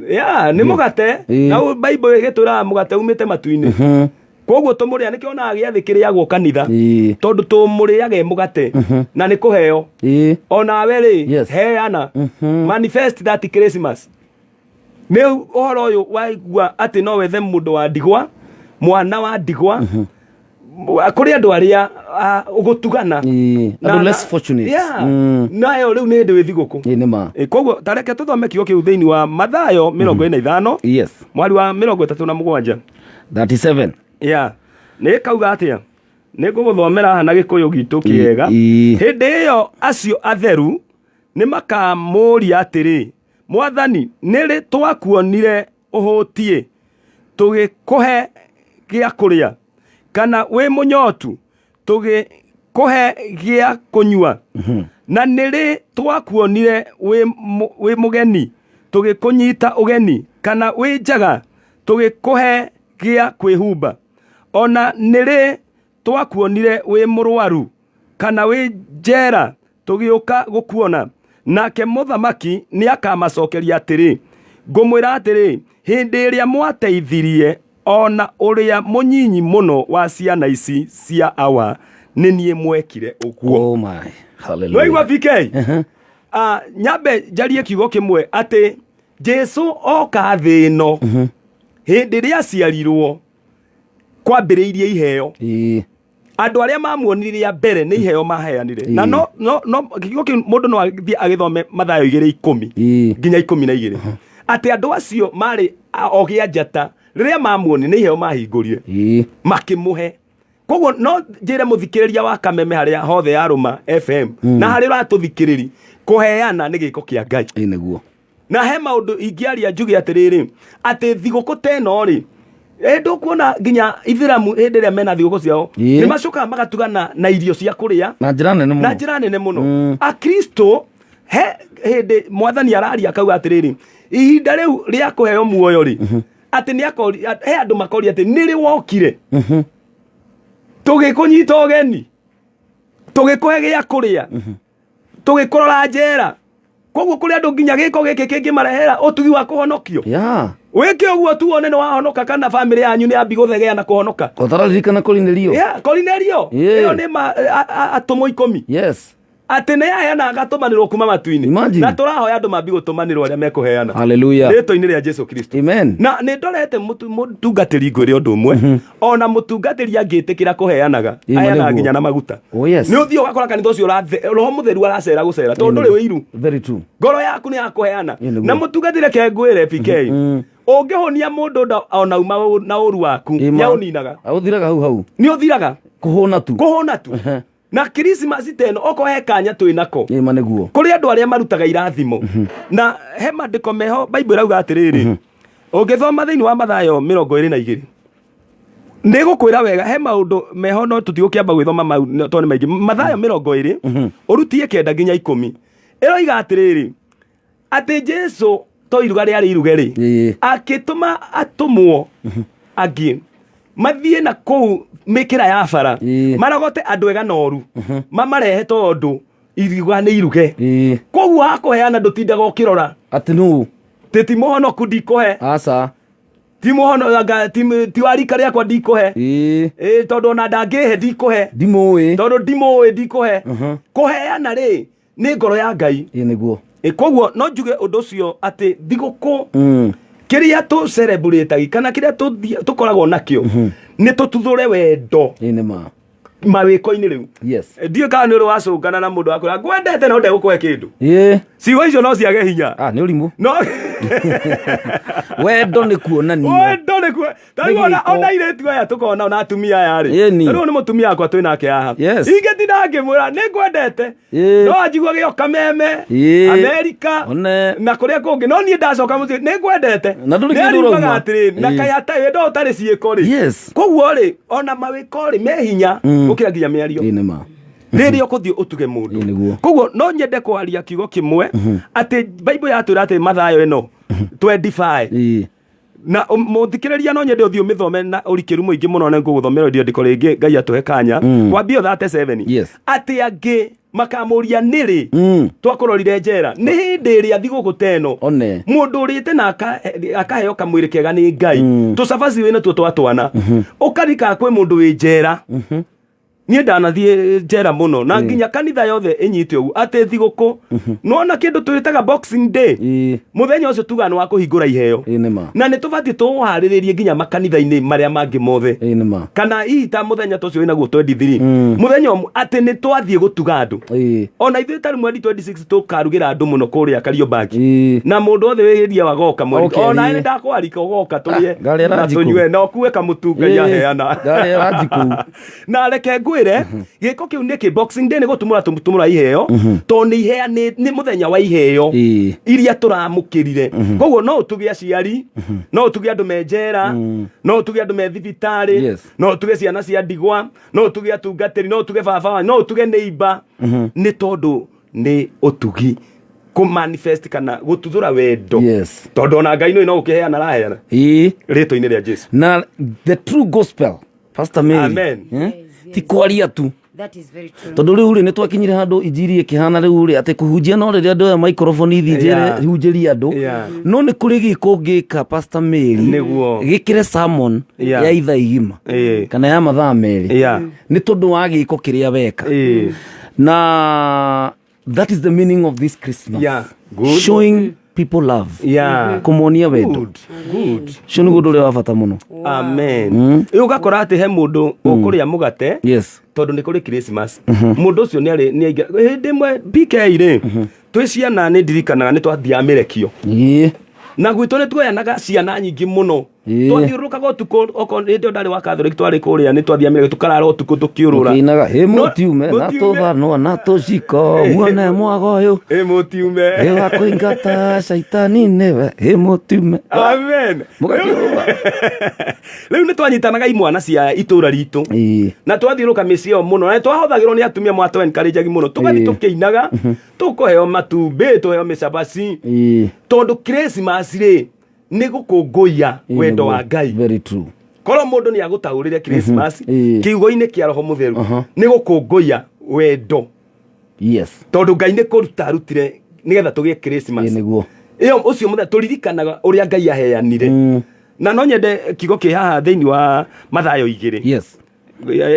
Ya, nĩ mũgate. Ĩĩ. Na Bible ĩgĩtwĩraga mũgate umĩte matu-inĩ. Koguo tũmũrĩa nĩkĩo onaga gĩathĩ kĩrĩagwo kanitha. Ĩĩ. Tondũ tũmũrĩage mũgate na nĩ kũheo. Ĩĩ. Onawe rĩ, Yes. heana. Manifest that Christmas. Nĩ ũhoro ũyũ waigua atĩ no wethe mũndũ wa ndigwa, mwana wa ndigwa, kũrĩ andũ arĩa ũgũtugana. Ĩĩ. Andũ less fortunate. Yeah. Nayo rĩu nĩ hĩndĩ wĩ thigũkũ. Ĩĩ nĩ ma. Ĩ, koguo tareke tũthome kiugo kĩu thĩinĩ wa Mathayo 45. Yes. Mwari wa 37. 37. Yeah. Nĩ kauga atĩa? Nĩ ngũgũthomera haha na Gĩkũyũ gitũ kĩega. Ĩĩ. Hĩndĩ ĩyo acio atheru nĩ makamũũria atĩrĩ, Mwathani, nĩ rĩ twakuonire ũhũtiĩ tũgĩkũhe gĩa kũrĩa, kana wĩ mũnyotu tũgĩkũhe gĩa kũnyua, na nĩ rĩ twakuonire wĩ mũgeni tũgĩkũnyita ũgeni, kana wĩ njaga tũgĩkũhe gĩa kwĩhumba, ona nĩ rĩ twakuonire wĩ mũrwaru kana wĩ njera tũgĩũka gũkuona. Nake mũthamaki nĩ akamacokeria atĩrĩ, ngũmwĩra atĩrĩ, hĩndĩ ĩrĩa mwateithirie ona ũrĩa mũnyinyi mũno wa ciana ici cia awa, nĩ niĩ mwekire ũguo. Oh my. Hallelujah. Waigua BK? Nyambe njarie kiugo kĩmwe atĩ Jesu oka thĩ ĩno hĩndĩ ĩrĩa aciarirwo kwambĩrĩirie iheo. Ĩĩ. Andũ arĩa mamuonire rĩa mbere nĩ iheo maheanire. Na no kiugo kĩu mũndũ no athiĩ agĩthome Mathayo 2:10 Ĩĩ. nginya 12. Atĩ andũ acio marĩ ogĩ a njata rĩrĩa mamuonire nĩ iheo mahingũrire. Ĩĩ. Makĩmũhe. Koguo no njĩre mũthikĩrĩria wa Kameme harĩa hothe yarũma FM na harĩa ũratũthikĩrĩri, kũheana nĩ gĩko kĩa Ngai. Ĩĩ nĩguo. Na he maũndũ ingĩaria njuge atĩrĩrĩ, atĩ thigũkũ ta ĩno rĩ, ndũkuona nginya Ithĩramu hĩndĩ ĩrĩa mena thigũkũ ciao, Ĩĩ. nĩ macokaga magatugana na irio cia kũrĩa Na njĩra nene mũno. Na njĩra nene mũno. Akristo he hĩndĩ mwathani araria akauga atĩrĩrĩ, ihinda rĩu rĩa kũheo muoyo rĩ, atĩ nĩ akori, he andũ makoria atĩ nĩ rĩ wokire tũgĩkũnyita ũgeni, tũgĩkũhe gĩa kũrĩa, tũgĩkũrora njera. Koguo kũrĩ andũ nginya gĩko gĩkĩ kĩngĩmarehera ũtugi wa kũhonokio. Yeah. Wĩke ũguo tu wone nĩ wahonoka kana bamĩrĩ yanyu nĩ yambi gũthegea na kũhonoka. Ũtararirikana Korinelio? Yeah, Korinelio. Yeah. Ĩyo nĩ atũmwo 10. Yes. Atĩ nĩ aheana agatũmanĩrwo kuma matu-inĩ. Imagine. Na tũrahoya andũ mambi gũtũmanĩrwo arĩa mekũheana. Hallelujah. Rĩtwa-inĩ rĩa Jesu Kristo. Amen. Na nĩ ndorete mũtungatĩri ngwĩre ũndũ ũmwe. Ona mũtungatĩri angĩtĩkĩra kũheanaga, Ĩĩ, aheanaga nĩguo. nginya na maguta. Oh, yes. Nĩ ũthiĩ ũgakora kanitha ũcio Roho Mũtheru aracera gũcera tondũ ndũrĩ ũiru. Very true. Ngoro yaku nĩ ya kũheana. Ĩĩ, nĩguo. Na mũtungatĩri reke ngwĩre PK. Ũngĩhũnia mũndũ ona uma na ũru waku, Ĩĩ, ma. nĩ aũninaga. Aũthiraga hau hau. Nĩ ũthiraga. Kũhũna tu. Kũhũna tu. Na Christmas ta ĩno okorwo he kanya twĩ nako. Ĩĩ, ma nĩguo. Kũrĩ andũ arĩa marutaga irathimo. Na he maandĩko meho Bible ĩrauga atĩrĩrĩ, ũngĩthoma thĩinĩ wa Mathayo 22. Nĩ gũkwĩra wega he maũndũ meho no tũtigũkĩamba gwĩthoma mau tondũ nĩ maingĩ. Mathayo 20, ũrutie 9 nginya 10. Ĩroiga atĩrĩrĩ, atĩ Jesu to iruga rĩarĩ iruge rĩ, akĩtũma atũmwo angĩ mathiĩ na kũu mĩkĩra ya bara, marogote andũ ega na ũru, mamarehe tondũ iruga nĩ iruge. Koguo hakũheana ndũtindaga ũkĩrora atĩ nũ Tĩ ti mũhonoku ndikũhe. Aca. Ti mũhono, anga, ti wa rika rĩakwa ndikũhe. Ĩĩ, tondũ ona ndangĩhe ndikũhe. Ndimũĩ. Tondũ ndimũĩ ndikũhe. Kũheana rĩ nĩ ngoro ya Ngai. Ĩĩ nĩguo. Ĩ, koguo no njuge ũndũ ũcio atĩ thigũkũ kĩrĩa tũ celebrate kana kĩrĩa tũkoragwo nakĩo nĩ tũtuthũre wendo. Ĩĩ nĩ ma. Mawĩko-inĩ rĩu. Yes. Ndiũĩ kana nĩ ũrĩ wacũngana na mũndũ wakwĩra ngwendete no ndegũkũhe kĩndũ. Ĩĩ. Ciugo icio no ciage hinya. Ah, nĩ ũrimũ. No Wendo nĩ kuonania. Wendo nĩ kuo. Tarĩu ona gĩko. ona airĩtu aya tũkona ona atumia aya rĩ. Ĩni. Tarĩu nĩ mũtumia wakwa twĩ nake haha. Yes. Ingĩtinda ngĩmwĩra nĩ ngwendete. Ĩĩ. No anjigua gĩo kameme. Ĩĩ. Amerika. One. Na kũrĩa kũngĩ no niĩ ndacoka mũciĩ nĩ ngwendete. Na ndũrĩ Nĩ kĩndũ ariugaga ũrauma. atĩrĩ na Ĩĩ. kaĩ atarĩ wendo ũtarĩ ciĩko rĩ. Yes. Koguo rĩ ona mawĩko rĩ me hinya gũkĩra nginya mĩario. Ĩĩ nĩ ma. Rĩrĩa ũkũthiĩ ũtuge mũndũ. Ĩĩ nĩguo. Koguo no nyende kwaria kiugo kĩmwe atĩ Bible yatwĩra atĩ Mathayo ĩno 25 Ĩĩ. Na mũthikĩrĩria no nyende ũthiĩ ũmĩthome na ũrikĩru mũingĩ mũno na ngũgũthomera rĩandĩko rĩngĩ Ngai atũhe kanya kwambia 37. Yes. Atĩ angĩ makamũria nĩrĩ twakũrorire njera nĩ hĩndĩ ĩrĩa thigũkũ ta ĩno One. Mũndũ ũrĩte na akaheo kamwĩrĩ kega nĩ Ngai, tũcabaci wĩna tuo twa twana, ũkarika kwĩ mũndũ wĩ njera. Niĩ ndanathiĩ njera mũno na nginya kanitha yothe ĩnyite ũguo atĩ thigũkũ nona kĩndũ twĩtaga Boxing Day, Ĩĩ. Mũthenya ũcio tugaga nĩ wa kũhingũra iheo. Ĩĩ nĩ ma. Na nĩ tũbatiĩ tũũharĩrĩrie nginya makanitha-inĩ marĩa mangĩ mothe. Ĩĩ nĩ ma. Kana hihi ta mũthenya ta ũcio wĩnaguo 23, mũthenya ũmwe atĩ nĩ twathiĩ gũtuga andũ. Ona ithuĩ tarĩ mweri 26 tũkarugĩra andũ mũno kũrĩa Kariobangi. Na mũndũ wothe wĩria wagoka mweri Okay, ona ĩĩ. nĩ ndakwarika ũgoka tũrĩe Ah, ngarĩa na ranji kũu. tũnyue na ũkue kamũtu Ngai Ĩĩ, aheana. Ngarĩa ranji kũu. Na reke ngwĩre gĩko kĩu nĩkĩ Boxing Day nĩ gũtumũra tũmũra iheo, tondũ nĩ ihea nĩ mũthenya wa iheo Ĩĩ. iria tũramũkĩrire. Koguo no ũtuge aciari, no ũtuge andũ me njera, no ũtuge andũ me thibitarĩ, no ũtuge ciana cia ndigwa, no ũtuge atungatĩri, no ũtuge baba wanyu, no ũtuge neighbor, nĩ tondũ nĩ ũtugi kũ manifest kana gũtuthũra wendo. Yes. Tondũ ona Ngai nĩ no ũkĩheana araheana Ĩĩ. rĩtwa-inĩ rĩa Jesu. Na the true gospel, Pastor Mary. Amen. Eh? Ti kwaria tu. That is very true. Tondũ rĩu rĩ nĩ twakinyire handũ injiri ĩkĩhana rĩu rĩ atĩ kũhunjia no rĩrĩa ndoya microphone ithiĩ njĩre hunjĩrie andũ. No nĩ kũrĩ gĩko ũngĩka, Pastor Mary, Nĩguo. gĩkĩre sermon ya ithaa igima kana ya mathaa 2 nĩ tondũ wa gĩko kĩrĩa weka. Na that is the meaning of this Christmas. Good. Showing people love. Kũmonia wendo. Good. Good. Ũcio nĩguo ũndũ ũrĩa wa bata mũno. Amen. Rĩu ũgakora atĩ he mũndũ ũkũrĩa mũgate tondũ nĩ kũrĩ Christmas. Mũndũ ũcio nĩ arĩ nĩ aingĩra hĩndĩ ĩmwe PK rĩ twĩ ciana nĩ ndirikanaga nĩ twathiaga mĩrekio na gwitũ nĩ tuoyanaga ciana nyingĩ mũno. Twathiũrũrũkaga ũtukũ okorwo hĩndĩ ĩyo ndarĩ wa Catholic twarĩ kũrĩa nĩ twathiaga mĩrekio tũkarara ũtukũ tũkĩũrũra. Ũkĩinaga ĩ No- mũtiume na mũtiume. tũthanwa na tũciko muone mwago ũyũ Ĩ mũtiume. Ĩ wa kũingata caitani nĩwe ĩ mũtiume. Amen. Mũgakĩũrũra. Rĩu nĩ twanyitanaga imwana cia itũra ritũ na twathiũrũka mĩciĩ ĩyo mũno na nĩ twahothagĩrwo nĩ atumia mwatũ encourage mũno tũgathiĩ tũkĩinaga tũkũheo matumbĩ tũheo mĩcabaci tondũ Christmas rĩ nĩ gũkũngũiya wendo nĩguo. wa Ngai. Very true. Korwo mũndũ nĩ agũtaũrĩre Christmas Ĩĩ. kiugo-inĩ kĩa Roho Mũtheru nĩ gũkũngũiya wendo. Tondũ Ngai nĩ kũruta arutire nĩgetha tũgĩe Christmas. Nĩguo. Ĩyo ũcio mũthenya tũririkanaga ũrĩa Ngai aheanire. Na no nyende kiugo kĩ haha thĩinĩ wa Mathayo 2.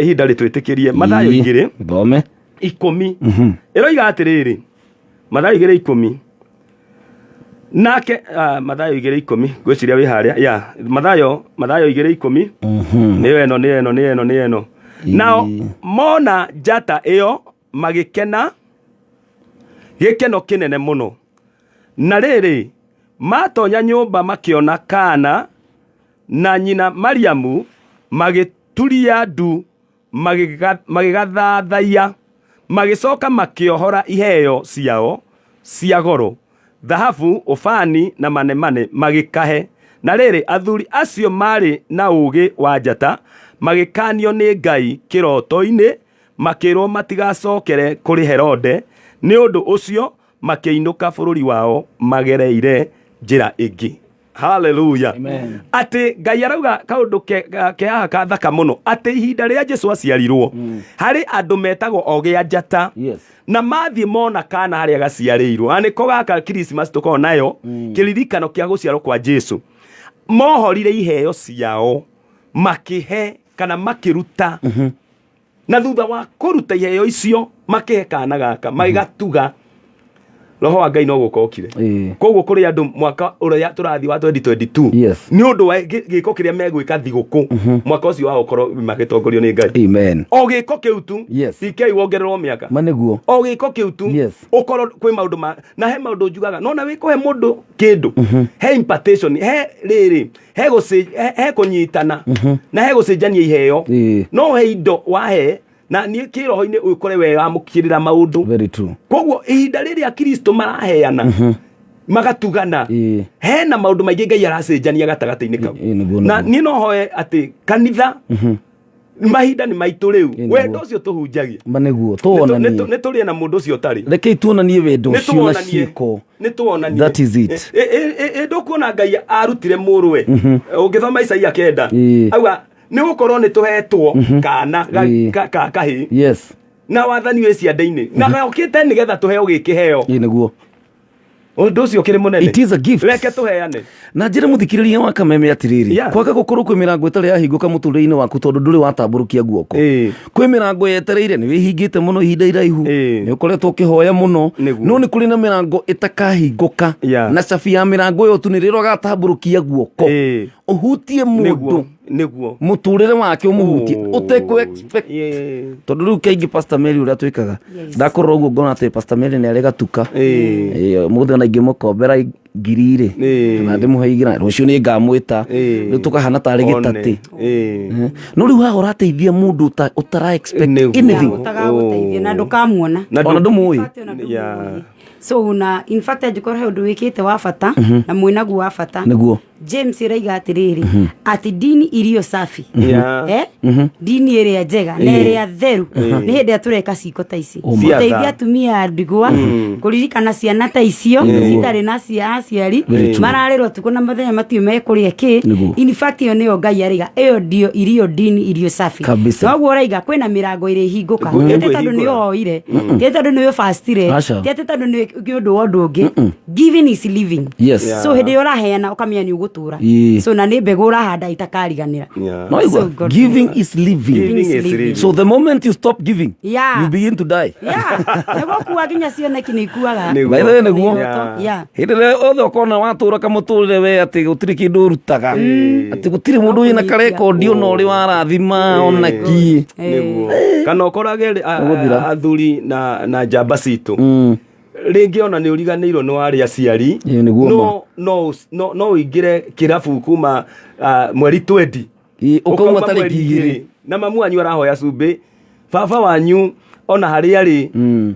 Ihinda rĩtwĩtĩkĩrie Mathayo 2 Thome. 10 ĩroiga atĩrĩrĩ, Mathayo 2:10 nake Mathayo 2:10 ngwĩciria wĩ harĩa ya Mathayo 2:10 nĩyo ĩno nĩyo ĩno nĩyo ĩno nĩyo ĩno. Nao mona njata ĩyo magĩkena gĩkeno kĩnene mũno. Na rĩrĩ matonya nyũmba makĩona kaana na nyina Mariamu magĩturia ndu magĩgathathaiya magĩcoka makĩohora iheo ciao cia goro thahabu ũbani na manemane magĩkahe. Na rĩrĩ athuri acio marĩ na ũũgĩ wa njata magĩkanio nĩ Ngai kĩroto-inĩ makĩrwo matigacokere kũrĩ Herode nĩ ũndũ ũcio makĩinũka bũrũri wao magereire njĩra ĩngĩ. Haleluya. Atĩ Ngai arauga kaũndũ ke haha kathaka mũno atĩ ihinda rĩrĩa Jesu aciarirwo harĩ andũ metagwo ogĩ a njata na mathiĩ mona kana harĩa gaciarĩirwo na nĩko gaka Christmas tũkoragwo nayo kĩririkano kĩa gũciarwo kwa Jesu. Mohorire iheo ciao makĩhe kana makĩruta na thutha wa kũruta iheo icio makĩhe kana gaka magĩgatuga. Roho wa Ngai no gũka okire. Koguo kũrĩ andũ mwaka ũrĩa tũrathiĩ wa 2022, Yes. nĩ ũndũ wa gĩko kĩrĩa megwĩka thigũkũ, mwaka ũcio wao ũkorwo magĩtongorio nĩ Ngai. Amen. O gĩko kĩu tu, Yes. PK wongererwo mĩaka. Ma nĩguo. O gĩko kĩu tu, Yes. ũkorwo kwĩ maũndũ ma na he maũndũ njugaga nona wĩ kũhe mũndũ kĩndũ, he impartation, he rĩrĩ, he he kũnyitana na he gũcenjania iheo. No he indo wahe na niĩ kĩroho-inĩ ũkore we wamũkĩrĩra maũndũ. Very true. Koguo ihinda rĩrĩa Kristo maraheana, magatugana, hena maũndũ maingĩ Ngai aracenjania gatagatĩ-inĩ kau. Na niĩ no hoe atĩ kanitha, mahinda nĩ maitũ rĩu, wendo ũcio tũhunjagia, Ma nĩguo, tuonanie. Nĩ tũrĩe na mũndũ ũcio ũtarĩ. Rekei tuonanie wendo Nĩ ũcio na tuonanie. ciĩko. Nĩ tuonanie. That is it. Ĩ ndũkuona Ngai arutire mũrũwe? Ũngĩthoma Isaia 9, auga nĩ gũkorwo nĩ tũhetwo kana ka kahĩĩ, Yes. na wathani wĩ ciande-inĩ, na gokĩte nĩgetha tũheo gĩkĩheo. Ĩ nĩguo. Ũndũ ũcio ũkĩrĩ mũnene. It is a gift. Reke tũheane. Na njĩre mũthikĩrĩria wa Kameme atĩrĩrĩ, kwaga gũkorwo kwĩ mĩrango ĩtarĩ yahingũka mũtũrĩre-inĩ waku tondũ ndũrĩ watambũrũkia guoko. Kwĩ mĩrango yetereire, nĩ wĩhingĩte mũno ihinda iraihu, nĩ ũkoretwo ũkĩhoya mũno, no nĩ kũrĩ na mĩrango ĩtakahingũka, na cabi ya mĩrango ĩyo tu nĩ rĩrĩa ũgatambũrũkia guoko ũhutie mũndũ, Nĩguo. Mũtũrĩre wake ũmũhutie ũtekũ expect, tondũ rĩu kaingĩ, Pastor Mary, ũrĩa twĩkaga, ndakorwo ũguo ngona atĩ Pastor Mary nĩ arĩ gatuka mũthĩ, ona ingĩmũkombera ngiri rĩ, kana ndĩmũhe 2, rũciũ nĩ ngamwĩta, rĩu tũkahana tarĩ gĩtatĩ. No rĩu haha ũrateithia mũndũ ũtara expect anything. Ũtagagũteithia na ndũkamuona. Ona ndũmũĩ. In fact, ona ndũmũĩ. So na in fact angĩkorwo he ũndũ wĩkĩte wa bata na mwĩnaguo wa bata, Nĩguo. James ĩraiga atĩrĩrĩ, atĩ dini iliyo safi, eh? Dini ĩrĩa njega na ĩrĩa theru nĩ hĩndĩ ĩrĩa tũreka ciĩko ta ici, Ũma. Cia gũteithia tha. atumia a ndigwa, kũririkana ciana ta icio citarĩ na aciari, Very true. mararĩrwo ũtukũ na mũthenya, matiũ mekũrĩa kĩ. Nĩguo. In fact ĩyo nĩyo Ngai araiga, ĩyo ndio iliyo dini iliyo safi. Kabisa. Noguo ũraiga kwĩna mĩrango ĩrĩhingũka, ti atĩ tondũ nĩ Ĩkwĩhingũra. ũhoire, ti atĩ tondũ nĩ ũbastire, Aca. ti atĩ tondũ nĩ ũndũ wa ũndũ ũngĩ. Giving is living. Yes. So hĩndĩ ĩrĩa ũraheana, ũkamenya nĩ ũgũtũra. So na nĩ mbegũ ũrahanda itakariganĩra. No igua, So God giving is living. Giving is living. So the moment you stop giving, you begin to die. Yeah, nĩ gũkua nginya cioneki nĩ ikuaga. By the way, nĩguo. Yeah. Hĩndĩ ĩrĩa othe ũkona watũra kamũtũrĩre we atĩ gũtirĩ kĩndũ ũrutaga, atĩ gũtirĩ mũndũ wĩna karekondi ona ũrĩ warathima ona ki. Nĩguo, kana ũkorage Ũgũthira. athuri na njamba citũ, rĩngĩ ona nĩ ũriganĩirwo nĩ warĩ aciari. Ĩĩ, nĩguo. No ũingĩre kĩrabu kuma mweri 20, Ũkauma ũkauma tarĩki mweri 2. 2, na mamu wanyu arahoya cumbĩ, baba wanyu ona harĩa arĩ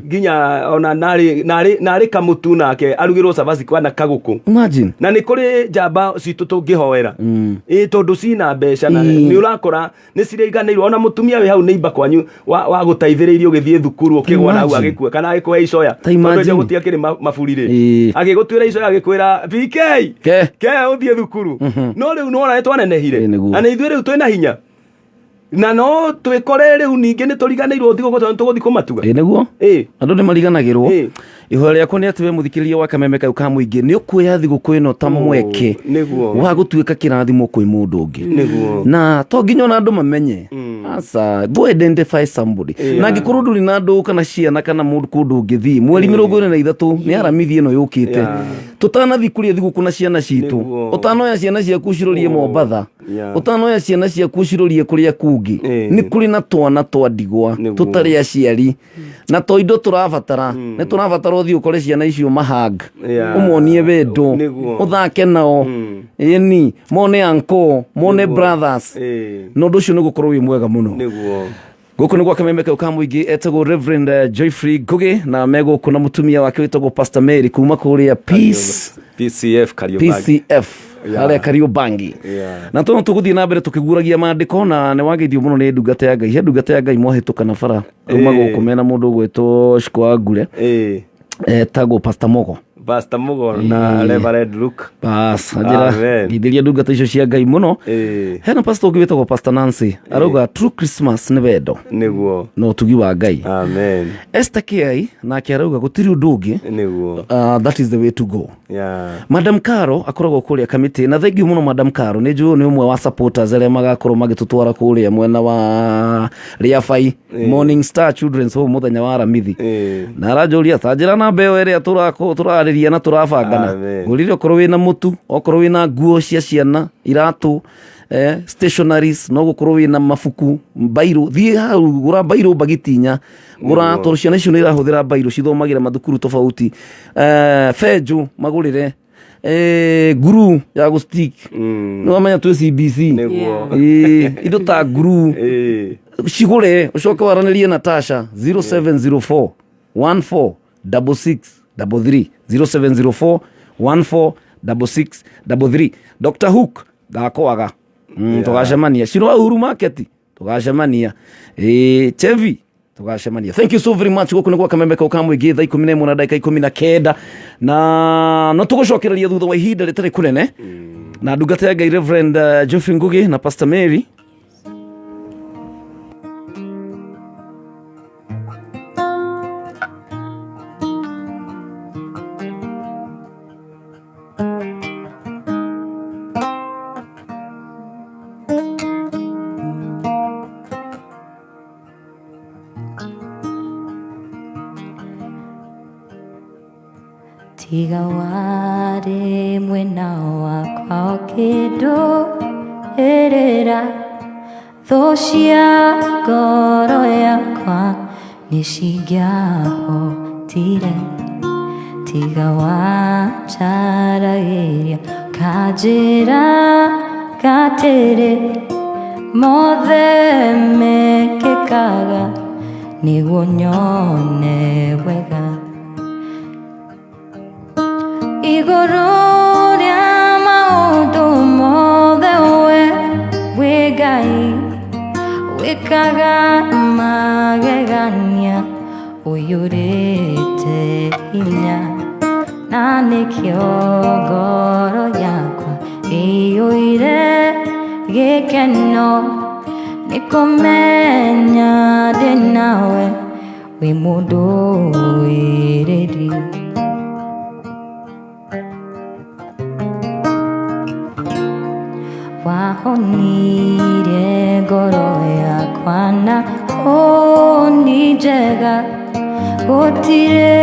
nginya ona narĩ kamũtu nake arugĩrwo cabaci kana kagũkũ. Imagine. Na nĩ kũrĩ njamba citũ tũngĩhoera, ĩ tondũ cina mbeca na nĩ ũrakora nĩ ciraiganĩirwo, ona mũtumia wĩ hau neighbor kwanyu wa gũteithĩrĩirie ũgĩthiĩ thukuru ũkĩgwa na hau, Imagine. agĩkua kana agĩkũhe icoya, Ta imagine. tondũ gũtiakĩrĩ maburi rĩ, agĩgũtuĩra icoya, agĩkwĩra PK, Ke. ke ũthiĩ thukuru. No rĩu nĩwona nĩ twanenehire, na nĩ ithuĩ rĩu twĩna hinya, na no twĩkore rĩu ningĩ nĩ tũriganĩirwo thigũkũ tondũ tũgũthiĩ kũmatuga. Ĩ nĩguo, andũ nĩ mariganagĩrwo. Ĩ. Ihoya rĩakwa nĩ atĩ we mũthikĩrĩria wa Kameme kau ka mũingĩ nĩ ũkuoya thigũkũ ĩno ta mweke wa gũtuĩka kĩrathimo kwĩ mũndũ ũngĩ. Na to nginya ona andũ mamenye, aca, go identify somebody. Na angĩkorwo ndũrĩ na andũ kana ciana kana mũndũ kũndũ ũngĩthiĩ, mweri 23 nĩ Aramithi ĩno yũkĩte, tũtanathiĩ kũrĩa thigũkũ na ciana citũ, ũtanoya ciana ciaku ũcirorie Mombatha, ũtanoya ciana ciaku ũcirorie kũrĩa kũngĩ, nĩ kũrĩ na twana twa ndigwa tũtarĩ aciari, na to indo tũrabatara, nĩ tũrabatara ũthiĩ ũkore ciana icio, mahag, ũmonie wendo, ũthake nao, ĩni mone uncle, mone brothers, na ũndũ ũcio nĩ gũkorwo wĩ mwega mũno. Gũkũ nĩ gwa Kameme kau ka mũingĩ, etagwo Reverend Joyfrey Ngugi, na megũkũ na mũtumia wake wĩtagwo Pastor Mary kuma kũrĩa Peace PCF Kariobangi. PCF harĩa Kariobangi. Na tondũ tũgũthiĩ na mbere tũkĩguragia maandĩko, na nĩ wageithio mũno nĩ ndungata ya Ngai, he ndungata ya Ngai mwahĩtũka na bara uma gũkũ mena mũndũ ũgwĩtwo Shiko wa Ngure, etagwo Pastor Mogo. Pastor Mugo na Reverend Luke. Bas anjĩra Amen. ngeithĩria ndungata icio cia Ngai mũno. Ĩĩ. Hena pastor ũngĩ wĩtagwo Pastor Nancy arauga true Christmas nĩ wendo Nĩguo. na ũtugi wa Ngai. Amen. Esther Kiai nake arauga gũtirĩ ũndũ ũngĩ. Nĩguo. That is the way to go. Yeah. Madam Caro akoragwo kũrĩa kamĩtĩ, na thank you mũno Madam Caro, nĩ njũĩ nĩ ũmwe wa supporters arĩa magakorwo magĩtũtwara kũrĩa mwena wa Rĩabai Morning Star Children's Home mũthenya wa Aramithi. Na aranjũria ta njĩra namba ĩyo ĩrĩa tũrarĩria na tũrabangana. Amen. Ngũrire okorwo wĩna mũtu, okorwo wĩna nguo cia ciana, iratũ, stationaries, no gũkorwo wĩna mabuku, mbairũ, thiĩ hau gũra mbairũ mbagiti inya, gũra tondũ ciana icio nĩ irahũthĩra mbairũ, cithomagĩra mathukuru tofauti, benjũ magũrĩre, nguru ya gũ stick, nĩ wamenya twĩ CBC. Nĩguo. Indo ta nguru cigũre, ũcoke waranĩrie na Tasha 0704 14 66 33, 0704 14 66 33. Dr Hook ngakwaga. Tũgacemania Ciro wa Uhuru Market, tũgacemania Chevi, tũgacemania. Thank you so very much. Gũkũ nĩ gwa Kameme kau ka mũingĩ, thaa 11 na ndagĩka 19, na no tũgũcokereria thutha wa ihinda rĩtarĩ kũnene na ndungata ya Ngai Reverend Geoffrey Ngugi na Pastor Mary. Tiga warĩ mwena wakwa ũkĩndũĩrĩra, thũ cia ngoro yakwa nĩcingĩahotire. Tiga wanjaragĩria ũkanjĩra atĩrĩ, mothe mekĩkaga nĩguo nyone wega. Igũrũ rĩa maũndũ mothe we wĩ Ngai, wĩkaga magegania ũiyũrĩte hinya, na nĩkĩo ngoro yakwa ĩiyũire gĩkeno, nĩ kũmenya ndĩ nawe wĩ mũndũ wĩrĩri. Wahonirie ngoro yakwa na honi njega, gũtirĩ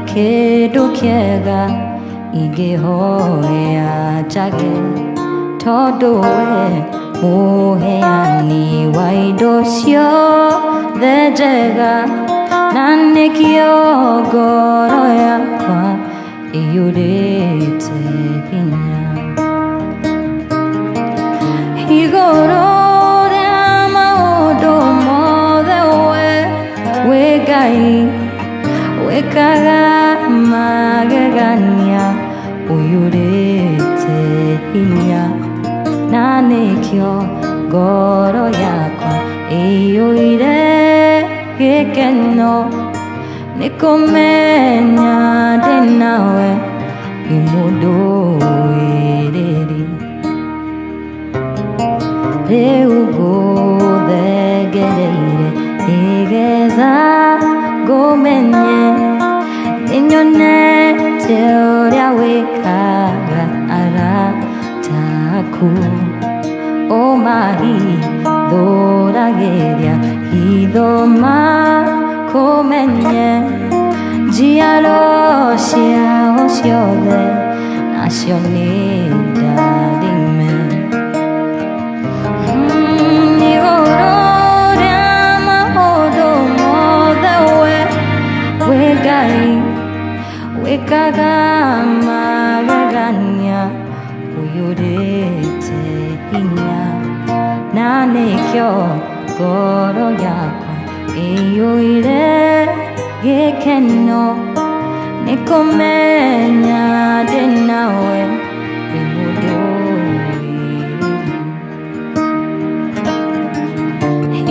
kĩndũ kĩega ingĩhoya njage, tondũ we mũheani wa indo ciothe njega, na nĩkĩo ngoro yakwa ĩiyũrĩte hinya. Igũrũ rĩa maũndũ mothe we wĩ Ngai, wĩkaga magegania ũiyũrĩte hinya, na nĩkĩo ngoro yakwa ĩiyũire gĩkeno, nĩ kũmenya ndĩ nawe wĩ mũndũ wĩrĩri. Rĩu ngũthengereire nĩgetha ngũmenye, nĩnyonete ũrĩa wĩkaga arata aku, ũmahithũragĩria hitho makũmenye, njiaro ciao ciothe nacio nĩ ndathime. Igũrũ rĩa maũndũ mothe we wĩ Ngai, wĩkaga magegania ũiyũrĩte hinya, na nĩkĩo ngoro yakwa ĩiyũire gĩkeno, nĩ kũmenya ndĩ nawe wĩ mũndũ wĩrĩri.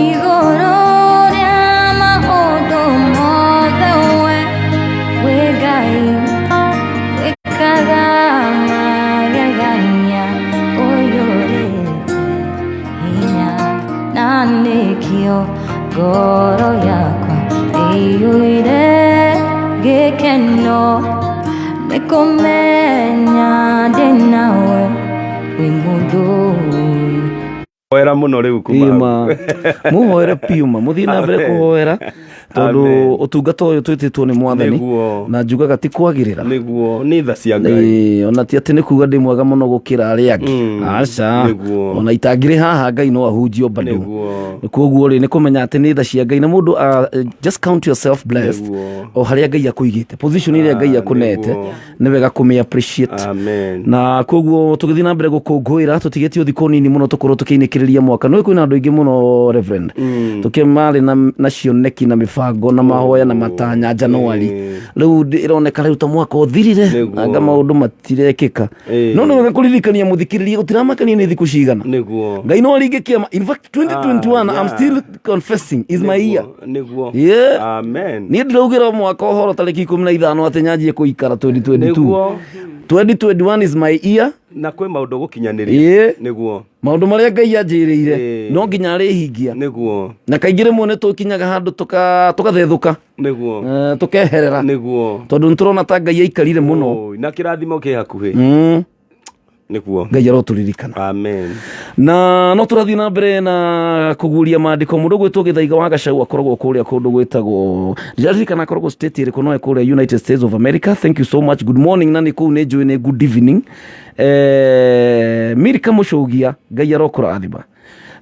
Igũrũ rĩa maũndũ mothe we wĩ Ngai, gĩkeno nĩ kũmenya ndĩ nawe wĩ mũndũ ũyũ. Hoera mũno rĩu kuma Ĩma. Mũhoere piũ ma mũthiĩ na mbere Amen. kũhoera tondũ Amen. ũtungata ũyũ twĩtĩtwo nĩ mwathani Nĩguo. na njugaga ti kwagĩrĩra nĩguo nĩ tha cia Ngai Ĩĩ, ona ti atĩ nĩ kuga ndĩ mwega mũno gũkĩra arĩa angĩ Mm. aca Nĩguo. ona itangĩrĩ haha ngai no ahunjio bado nĩguo koguo rĩ nĩ kũmenya atĩ nĩ tha cia ngai na mũndũ just count yourself blessed Nĩguo. o harĩa ngai akũigĩte position ĩrĩa ngai Ah, akũnete nĩguo. nĩ wega kũmĩ appreciate amen na koguo tũgĩthiĩ na mbere gũkũngũĩra tũtigĩtio thikũ nini mũno tũkorwo tũkĩinĩkĩrĩria mwaka nĩ kwĩna andũ aingĩ mũno reverend tũkĩ marĩ na cioneki na mĩbango na mahoya na matanya januari rĩu ĩroneka rĩu ta mwaka ũthirire Nĩguo. anga maũndũ matirekĩka Ĩĩ. no nĩ wega kũririkania mũthikĩrĩria gũtiramakania nĩ thikũ cigana nĩguo ngai no aringe kĩama in fact 2021 Ah, I'm yeah. still confessing is my year nĩguo Yeah. amen niä ndiraugä mwaka å horo tarä ki 15 atä nyanjie kå ikara 2022 Nĩguo. 2021 is my year na kwĩ maũndũ gũkinyanĩria Ĩĩ. nĩguo maå marä a ngai anjä rä ire Ĩĩ. no nginya arä hingia nĩguo na kaingä rä mwe nä tå kinyaga handå tå gathethå nĩguo tå keherera nĩguo tondå nä tå rona ta ngai aikarire må no Oi, na kĩrathimo kĩ hakuhĩ nĩguo ngai arotå ririkana amen na no tå rathiä na mbere na kå guria mandä ko må ndå gwä two gä thaiga wa gacau akoragwo kå rä a kå ndå gwä tagwo ndiraririkana akoragwo state ä rä kå noe kå rä a united states of america thank you so much good morning na nä kå u nä njå nä good evening mirika må cågia ngai arokå rathima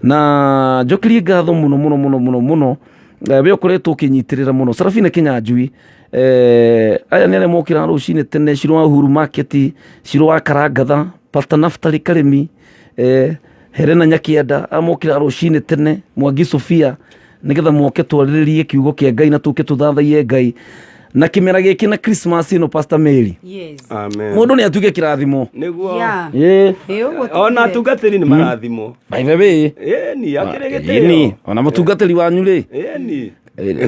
na njokerie ngatho må no må no må no må no må no we å koretwo å kä nyitä rä ra må no sarafina kinyanjui aya nä arä mokä ra rå cinä tene ciro wa uhuru market ciro wa karangatha pastor naftali karimi Helena Nyakienda amokĩra rũcinĩ tene Mwangi Sofia nĩgetha moke twarĩrĩrie kiugo kĩa Ngai na tũke tũthathaiye Ngai na kĩmera gĩkĩ na Christmas ĩno Pastor Mary Yes. amen mũndũ nĩ atuĩke kĩrathimo nĩguo Yeah. ĩĩ Ĩ, ũguo ona tugire. atungatĩri nĩ marathimwo by the way ĩni akĩrĩ ĩni gĩtĩo ona mũtungatĩri wanyu rĩ ĩni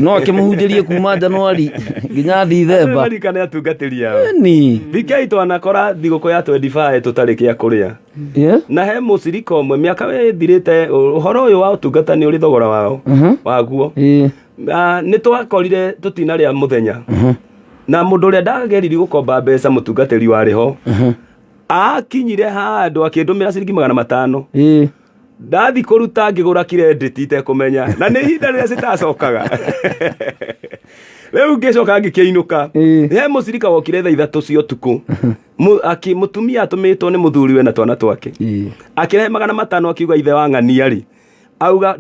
no akĩmũhunjĩrie kuma Januari nginya Dithemba maririkane atungatĩri ao ĩni BK twanakora thigũkũ ya 25 tũtarĩ kĩa kũrĩa Yeah. na he mũcirika ũmwe mĩaka ĩthirĩte ũhoro ũyũ wa ũtungata nĩ ũrĩ thogora wao waguo Ĩĩ. Ah, nĩ twakorire tũtinarĩa mũthenya na mũndũ ũrĩa ndageririe gũkomba mbeca mũtungatĩri warĩ ho akinyire handũ akĩndũmĩra ciringi 500 Ĩĩ. ndathi kũruta ngĩgũra kirendĩti itekũmenya na nĩ ihinda rĩrĩa citacokaga rĩu ngĩcoka ngĩkĩinũka Ĩĩ. he mũcirika wokire thaa 3 cia ũtukũ Mũtumia atũmĩtwo nĩ mũthuriwe na twana twake Ĩĩ. akĩrehe 500 akiuga ithe wa ng'ania rĩ auga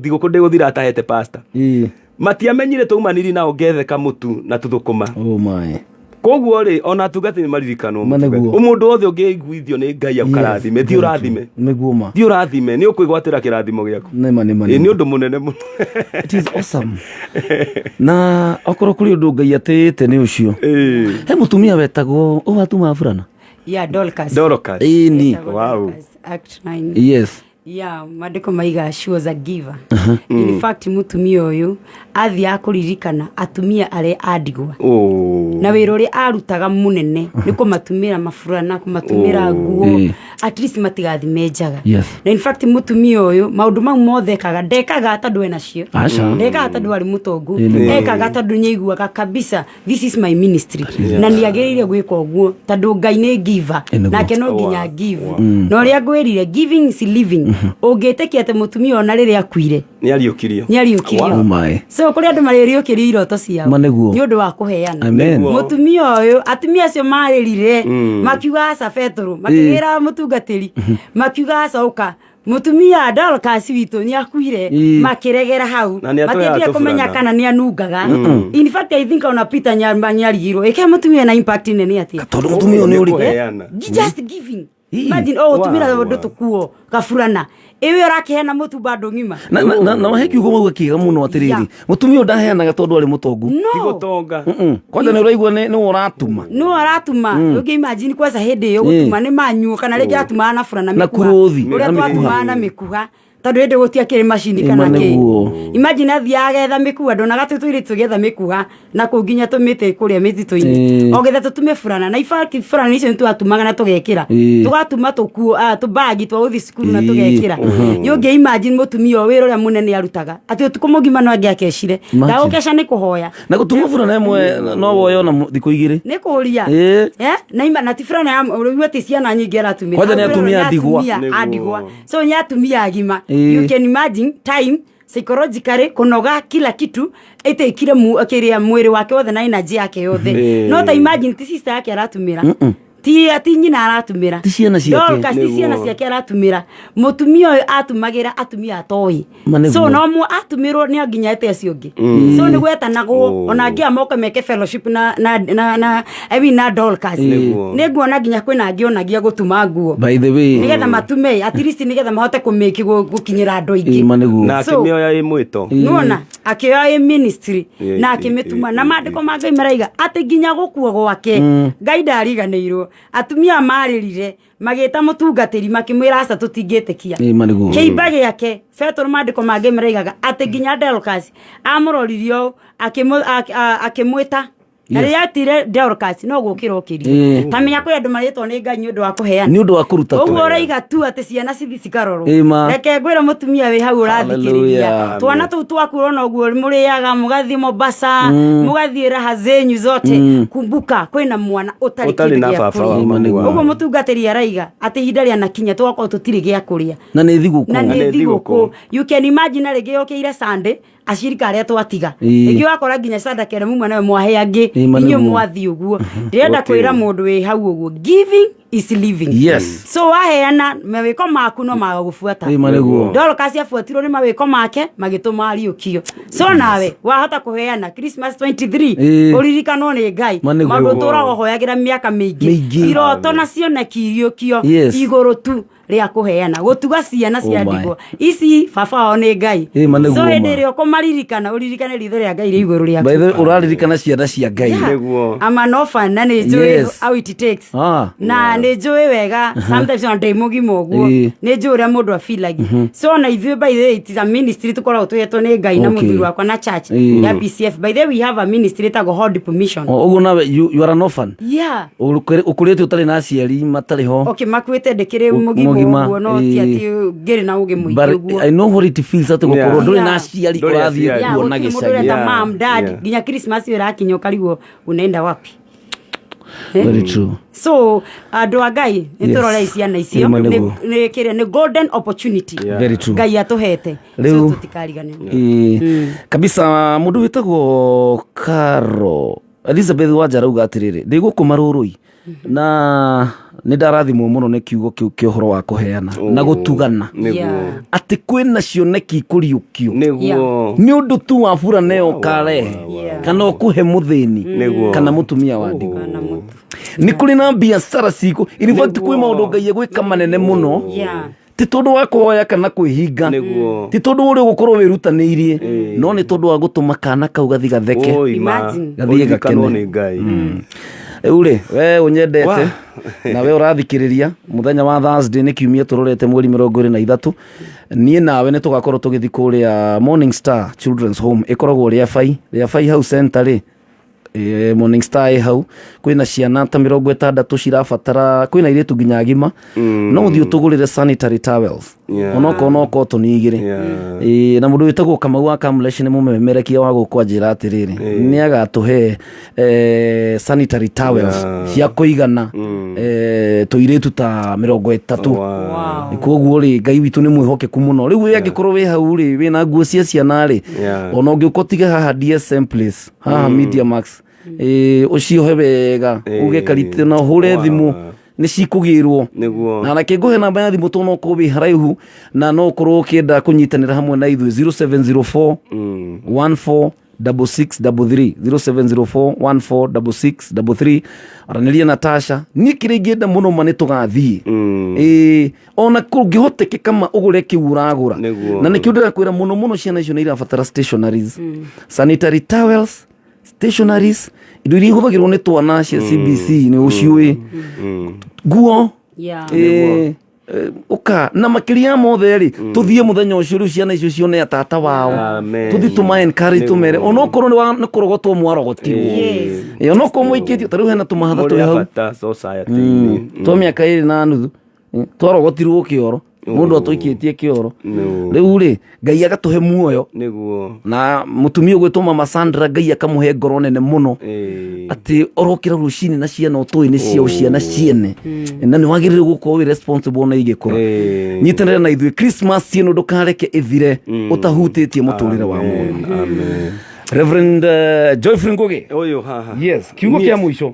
thigũkũ ndĩgũthira atahete pasta Ĩĩ. matiamenyire twaumaniri nao ngethe kamũtu na tũthũkũma Oh my. koguo rĩ ona atungatĩri nĩ maririkanwo Ma nĩguo. mũndũ wothe ũngĩiguithio nĩ ngai akarathime thiĩ ũrathime Nĩguo ma. thiĩ ũrathime nĩ ũkwĩgwatĩra kĩrathimo gĩaku Nĩma nĩma. Ĩ, nĩma. nĩ ũndũ mũnene mũno It is awesome. na okorwo kũrĩ ũndũ ngai atĩĩte nĩ ũcio Ĩ. he mũtumia wetagwo ũ watuma burana Yeah, Dorcas. Dorcas. ĩni Etagwo Wow. Dorcas, Act 9. yes Yeah, maandĩko maiga she was a giver. In fact mũtumia ũyũ athiaga kũririkana atumia arĩa a ndigwa Oh. na wĩra ũrĩa arutaga mũnene nĩ kũmatumĩra maburana kũmatumĩra nguo Ĩĩ. at least matigathime njaga Yes. na in fact mũtumia ũyũ maũndũ mau mothe ekaga ndekaga tondũ ena cio Aca. ndekaga tondũ arĩ mũtongu Ĩĩ, nĩguo. ekaga tondũ nĩaiguaga kabisa this is my ministry na nĩagĩrĩire gwĩka ũguo tondũ ngai nĩ giver Ĩĩ, nĩguo. nake no nginya give na ũrĩa ngwĩrire giving is living ũngĩtĩkia atĩ mũtumia ona rĩrĩa akuire nĩ ariũkirio nĩ ariũkirio Oh my. so kũrĩ andũ marĩriũkĩrio iroto ciao Ma nĩguo. nĩ ũndũ wa kũheana Amen. Nĩguo. mũtumia ũyũ atumia acio marĩrire makiuga aca betũrũ makĩgĩra mũtungatĩri makiuga aca ũka mũtumia Dorcas witũ nĩ akuire Ĩĩ. makĩregera hau Na nĩ atũheaga matiendire kũmenya tũburana. kana nĩ anungaga in fact I think ona Peter nyarigirwo ĩke mũtumia na impact nene atĩa tondũ mũtumia ũyũ nĩ ũrĩ Kũheana. just giving Ĩĩ. imagine oh ũtumira Wow, ũndũ wow. tũkuo gaburana ĩwe ũrakĩheana mũtu bado ng'ima na he kiugo mauga kĩega mũno atĩrĩrĩ Yeah. mũtumia ũyũ ndaheanaga tondũ arĩ mũtongu Ti no gũtonga Mm-mm. kwanja nĩ ũraigua nĩ ũratuma no aratuma ũngĩ imagine kwanza hĩndĩ ĩyo gũtuma nĩ manyuo kana rĩngĩ atumaga na burana Na mĩkuha kuruthi, ũrĩa na mĩkuha. twatumaga na mĩkuha Tondũ hĩndĩ gũtiakĩrĩ macini kana Ĩma kĩ. nĩguo. Imagine athiaga agetha mĩkua, ndonaga twĩ tũirĩtu tũgĩetha mĩkua na kũu nginya tũmĩtĩ kũrĩa mĩtitũ-inĩ. O getha tũtume burana na ibati, burana icio nĩ twatumaga na tũgekĩra, tũgatuma tũkuo, tũbagi twa gũthiĩ cukuru na tũgekĩra. Nĩ ũngĩ imagine mũtumia ũyũ wĩra ũrĩa mũnene arutaga atĩ ũtukũ mũgima no angĩakecire? Imagine. Ndagũkeca nĩ kũhoya. Na gũtuma burana ĩmwe no woye ona thikũ 2. Nĩ kũria. Eh, na ima na ti burana ya ũrĩa atĩ ciana nyingĩ aratumĩra. Kwanja nĩ atumia ndigwa. Atumia a ndigwa, so nĩ atumia agima. You can imagine time, psychologically kunoga, kila kitu ĩtĩkire kĩrĩa mwĩrĩ wake wothe na energy yake yothe. No ta imagine ti sister yake aratumĩra, ti nyina aratumĩra. Ti ciana ciake. Dorcas, ti ciana ciake aratumĩra. Mũtumia ũyũ atumagĩra atumia atoĩ. Ma nĩguo. So no mu atumĩrwo nĩ nginya ete acio ũngĩ, so nĩ gwetanagwo ona angĩ amoka meke fellowship na I mean na Dorcas. Nĩ nguona nginya kwĩna angĩ onagia gũtuma nguo By the way, nigetha matume at least nigetha mahote kũmĩki gũkinyĩra andũ aingĩ. Ĩma nĩguo. Na akĩmĩoya ĩ mwĩto. Nona akĩoya ĩ ministry na akĩmĩtuma, na maandĩko ma Ngai maraiga atĩ nginya gũkua gwake Ngai ndariganĩirwo. Atumia marĩrire magĩta mũtungatĩri makĩmwĩra aca, tũtingĩtĩkia. Ĩma nĩguo. Kĩimba gĩake Betũrũ, maandĩko ma Ngai maraigaga atĩ nginya Dorcas amũroririe ũũ, akĩmwĩta na rĩrĩa atire Dorcas no gũkĩra okĩrie. Ta menya kwĩ andũ marĩtwo nĩ Ngai nĩ ũndũ wa kũheana. Nĩ ũndũ wa kũruta tu. Ũguo ũraiga tu atĩ ciana cithi cikarorwo. Ĩma. Reke ngwĩre mũtumia wĩ hau ũrathikĩrĩria, Hallelujah. twana tũu twaku ũrona ũguo mũrĩaga, mũgathiĩ Mombasa, mũgathiĩ raha zenyu zote, kumbuka kwĩna mwana ũtarĩ Ũtarĩ kĩndũ na gĩa baba kũrĩa. wa Ĩma nĩguo. Ũguo mũtungatĩri araiga atĩ ihinda rĩanakinya tũgakorwo tũtirĩ gĩa kũrĩa. Na nĩ thigũkũ. Na nĩ nĩ thigũkũ. thigũkũ. You can imagine rĩngĩ yũkĩire Sunday, acirika arĩa twatiga, rĩngĩ wakora nginya sadaka ĩrĩa muma nayo mwahe angĩ, Ĩma inyuĩ nĩguo. mwathiĩ ũguo. Ndĩrenda Gũtirĩ. kwĩra mũndũ wĩ hau ũguo, giving is living. So waheana, mawĩko maku no magagũbuata. Ĩma nĩguo. Dorcas abuatirwo nĩ mawĩko make magĩtũma ariũkio. So nawe wahota kũheana Christmas 23, ũririkanwo nĩ Ngai. Ma nĩguo. Maũndũ ũtũraga ũhoyagĩra mĩaka mĩingĩ, Mĩingĩ. iroto na cioneki iriũkio igũrũ tu rĩa kũheana, gũtuga ciana cia Oh my. ndigwa ici baba wao nĩ Ngai. Ĩma nĩguo So hĩndĩ ma. ĩrĩa ũkũmaririkana, ũririkane ritho rĩa Ngai rĩ igũrũ rĩaku. By the way, ũraririkana ciana cia Ngai. Nĩguo. I'm an orphan na nĩ njũĩ how it takes. Na nĩ njũĩ wega sometimes ona ndĩ mũgima ũguo, nĩ njũĩ ũrĩa mũndũ afilagi. So ona ithuĩ, by the way, it is a ministry tũkoragwo tũhetwo nĩ Ngai na mũthuri wakwa na church ya PCF. By the way, we have a ministry ĩtagwo Hod Mission. O, ũguo nawe you are an orphan. Yeah. Ũkũrĩte ũtarĩ na aciari, matarĩ ho. Okay, makuĩte ndĩkĩrĩ mũgima Mũgima, ũguo, no ti atĩ ngĩrĩ na ũgĩ mũingĩ But ũguo. I know what it feels atĩ gũkorwo ndũrĩ na aciari, Ndũrĩ ũrathiĩ aciari. Yeah, kuona gũtirĩ mũndũ gĩcagi. ũreta mom, dad. Nginya Christmas ĩyo ĩrakinya ũkarigwo unaenda wapi. Eh? Very true. So andũ a Ngai, nĩ tũrorei ciana icio. Ĩma nĩguo. Nĩ kĩrĩa nĩ golden opportunity Very true. Ngai atũhete. So tũtikariganĩrwo. Ĩĩ. Kabisa. Mũndũ wĩtagwo Caro Elizabeth Wanja arauga atĩrĩrĩ, ndĩ gũkũ marũrũi na nĩ ndarathimwo mũno nĩ kiugo kĩu kĩa ũhoro wa kũheana na gũtugana, atĩ kwĩna cioneki ikũriũkio nĩ ũndũ tu wa burana ĩyo ũkarehe kana ũkũhe mũthĩni kana mũtumia wa ndigwa. Kana mũtu. Nĩ kũrĩ na biacara cikũ, in fact kwĩ maũndũ Ngai egwĩka manene mũno, ti tondũ wa kũhoya kana kwĩhinga, ti tondũ ũrĩa ũgũkorwo wĩrutanĩirie, no nĩ tondũ wa gũtũma kana kau gathi gatheke. Oi, ma. Imagine. Gathiĩ Ũririkanwo gakene. nĩ Ngai. Rĩu rĩ, we ũnyendete na we ũrathikĩrĩria, mũthenya wa Thursday, nĩ kiumia tũrorete, mweri 23, niĩ nawe nĩ tũgakorwo tũgĩthiĩ kũrĩa Morning Star Children's Home ĩkoragwo Rĩabai, Rĩabai hau center rĩ. Morning Star ĩ hau, kwĩna ciana ta 60 cirabatara, kwĩna airĩtu nginya agima. No ũthiĩ ũtũgũrĩre sanitary towels, onokorwo no cotton 2. Ĩĩ, na mũndũ wĩtagwo Kamau wa Kamlesh nĩ mũmemerekia wa gũkũ, anjĩra atĩrĩrĩ, nĩ agatũhe sanitary towels cia kũigana tũirĩtu ta 30. Koguo rĩ, Ngai witũ nĩ mwĩhokeku mũno. Rĩu we angĩkorwo wĩ hau rĩ, wĩna nguo cia ciana rĩ, ona ũngĩũka ũtige haha DSM Place, haha Media Max, ũciohe wega, uge karite na ũhũre thimũ, nĩ cikũgĩrwo. Na reke ngũhe namba ya thimũ, tondũ no ũkorwo wĩ haraihu na no ũkorwo ũkĩenda kũnyitanĩra hamwe na ithuĩ: 0704 14 6633, 0704 14 6633. Aranĩria Natasha. Niĩ kĩrĩa ingĩenda mũno ma nĩ tũgathiĩ, ĩĩ, ona kũngĩhotekeka ma ũgũre kĩu ũragũra. Na nĩkĩo ndĩrakwĩra mũno mũno, ciana icio nĩ irabatara stationaries, sanitary towels, stationaries, indo iria ihũthagĩrwo nĩ twana cia CBC, nĩ ũciũĩ, nguo. Ĩĩ. Ũka na makĩria ya mothe rĩ, tũthiĩ mũthenya ũcio rĩu ciana icio cione atata wao. Amen. Tũthiĩ tũma encourage, tũmere onokorwo nĩ kũrogotwo mwarogotirwo. Yes. Onokorwo mũikĩtio ta rĩu hena tũmahatha Mũrĩ tũrĩ a hau bata society-inĩ. Twa mĩaka 2.5, twarogotirwo kĩoro, mũndũ atũikĩtie kĩoro. No. Rĩu rĩ, Ngai agatũhe muoyo Nĩguo. na mũtumia ũgwĩtwo Mama Sandra, Ngai akamũhe ngoro nene mũno atĩ orokĩra rũcinĩ na ciana ũtũĩ nĩ ciao, ciana ciene, na nĩ wagĩrĩire gũkorwo wĩ responsible na igĩkũra. Nyitanĩra na ithuĩ Christmas ĩno, ndũkareke ĩthire ũtahutĩtie mũtũrĩre wa mũndũ. Amen. Reverend Joyfrey Ngugi. Ũyũ haha. Yes, kiugo kĩa mũico.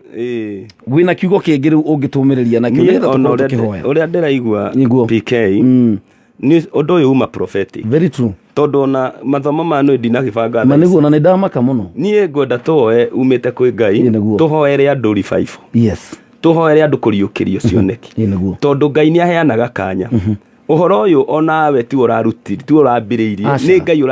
Wĩna kiugo kĩngĩ rĩu ũngĩtũmĩrĩria nakĩo Niĩ nĩgetha ona tũkorwo ũrĩa tũkĩhoya? Ũrĩa ndĩraigua, Nĩguo. PK, nĩ ũndũ ũyũ uma prophetic. Very true. Tondũ ona mathomo ma nĩ ndinagĩbanga Ma thaa ici. nĩguo, na nĩ ndamaka mũno. Niĩ ngwenda tũhoe umĩte kwĩ Ngai. Ĩ, nĩguo. Tũhoere andũ revival. Tũhoere andũ kũriũkĩrio cioneki. Ĩ, nĩguo. Tondũ Ngai nĩ aheanaga kanya. Ũhoro ũyũ onawe tiwe ũrarutire, tiwe ũrambĩrĩirie. Aca. Nĩ Ngai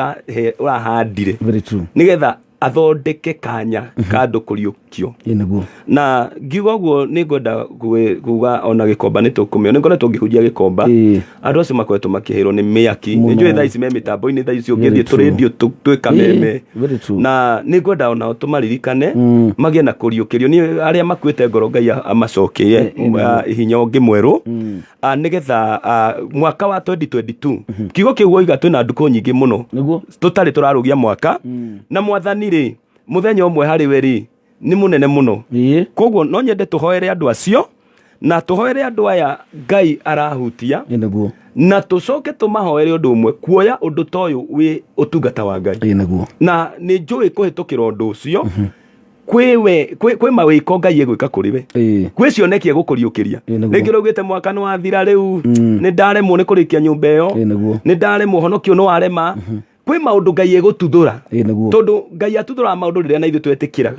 ũrahandire Very true. Nĩgetha athondeke kanya ka andũ kũriũkio. Ĩ, nĩguo. Na ngiuga ũguo nĩ ngwenda kuga ona Gĩkomba nĩ tũkũmĩo, nĩ ngoretwo ngĩhunjia Gĩkomba. Andũ acio makoretwo makĩhĩrwo nĩ mĩaki. Mũno. Nĩ njũĩ thaa ici me mĩtambo-inĩ, thaa ici Very ũngĩthiĩ true. tũrĩndio twĩ Kameme. Very true. Na nĩ ngwenda onao tũmaririkane magĩe na kũriũkĩrio nĩ arĩa makuĩte ngoro, Ngai amacokeie hinya ũngĩ mwerũ. Nĩgetha mwaka wa 2022, kiugo kĩu woiga, twĩna ndukũ nyingĩ mũno Nĩguo. Tũtarĩ tũrarũgia mwaka na Mwathani rĩ, mũthenya ũmwe harĩ we rĩ nĩ mũnene mũno. Koguo no nyende tũhoere andũ acio na tũhoere andũ aya Ngai arahutia. Ĩ, nĩguo. Na tũcoke tũmahoere ũndũ ũmwe, kuoya ũndũ ta ũyũ wĩ ũtungata wa Ngai. Ĩ, nĩguo. Na nĩ njũĩ kũhĩtũkĩra ũndũ ũcio kwĩ kwĩ mawĩko Ngai egwĩka kũrĩ we, kwĩ cioneki egũkũriũkĩria. Ĩ, nĩguo. Rĩngĩ ũraugĩte mwaka nĩ wathira, rĩu nĩ ndaremwo nĩ kũrĩkia nyũmba ĩyo. Ĩ, nĩguo. Nĩ ndaremwo, honokio nĩ warema. Kwĩ maũndũ Ngai egũtuthũra. Ĩ, nĩguo. Tondũ Ngai atuthũraga maũndũ rĩrĩa na ithuĩ twetĩkĩra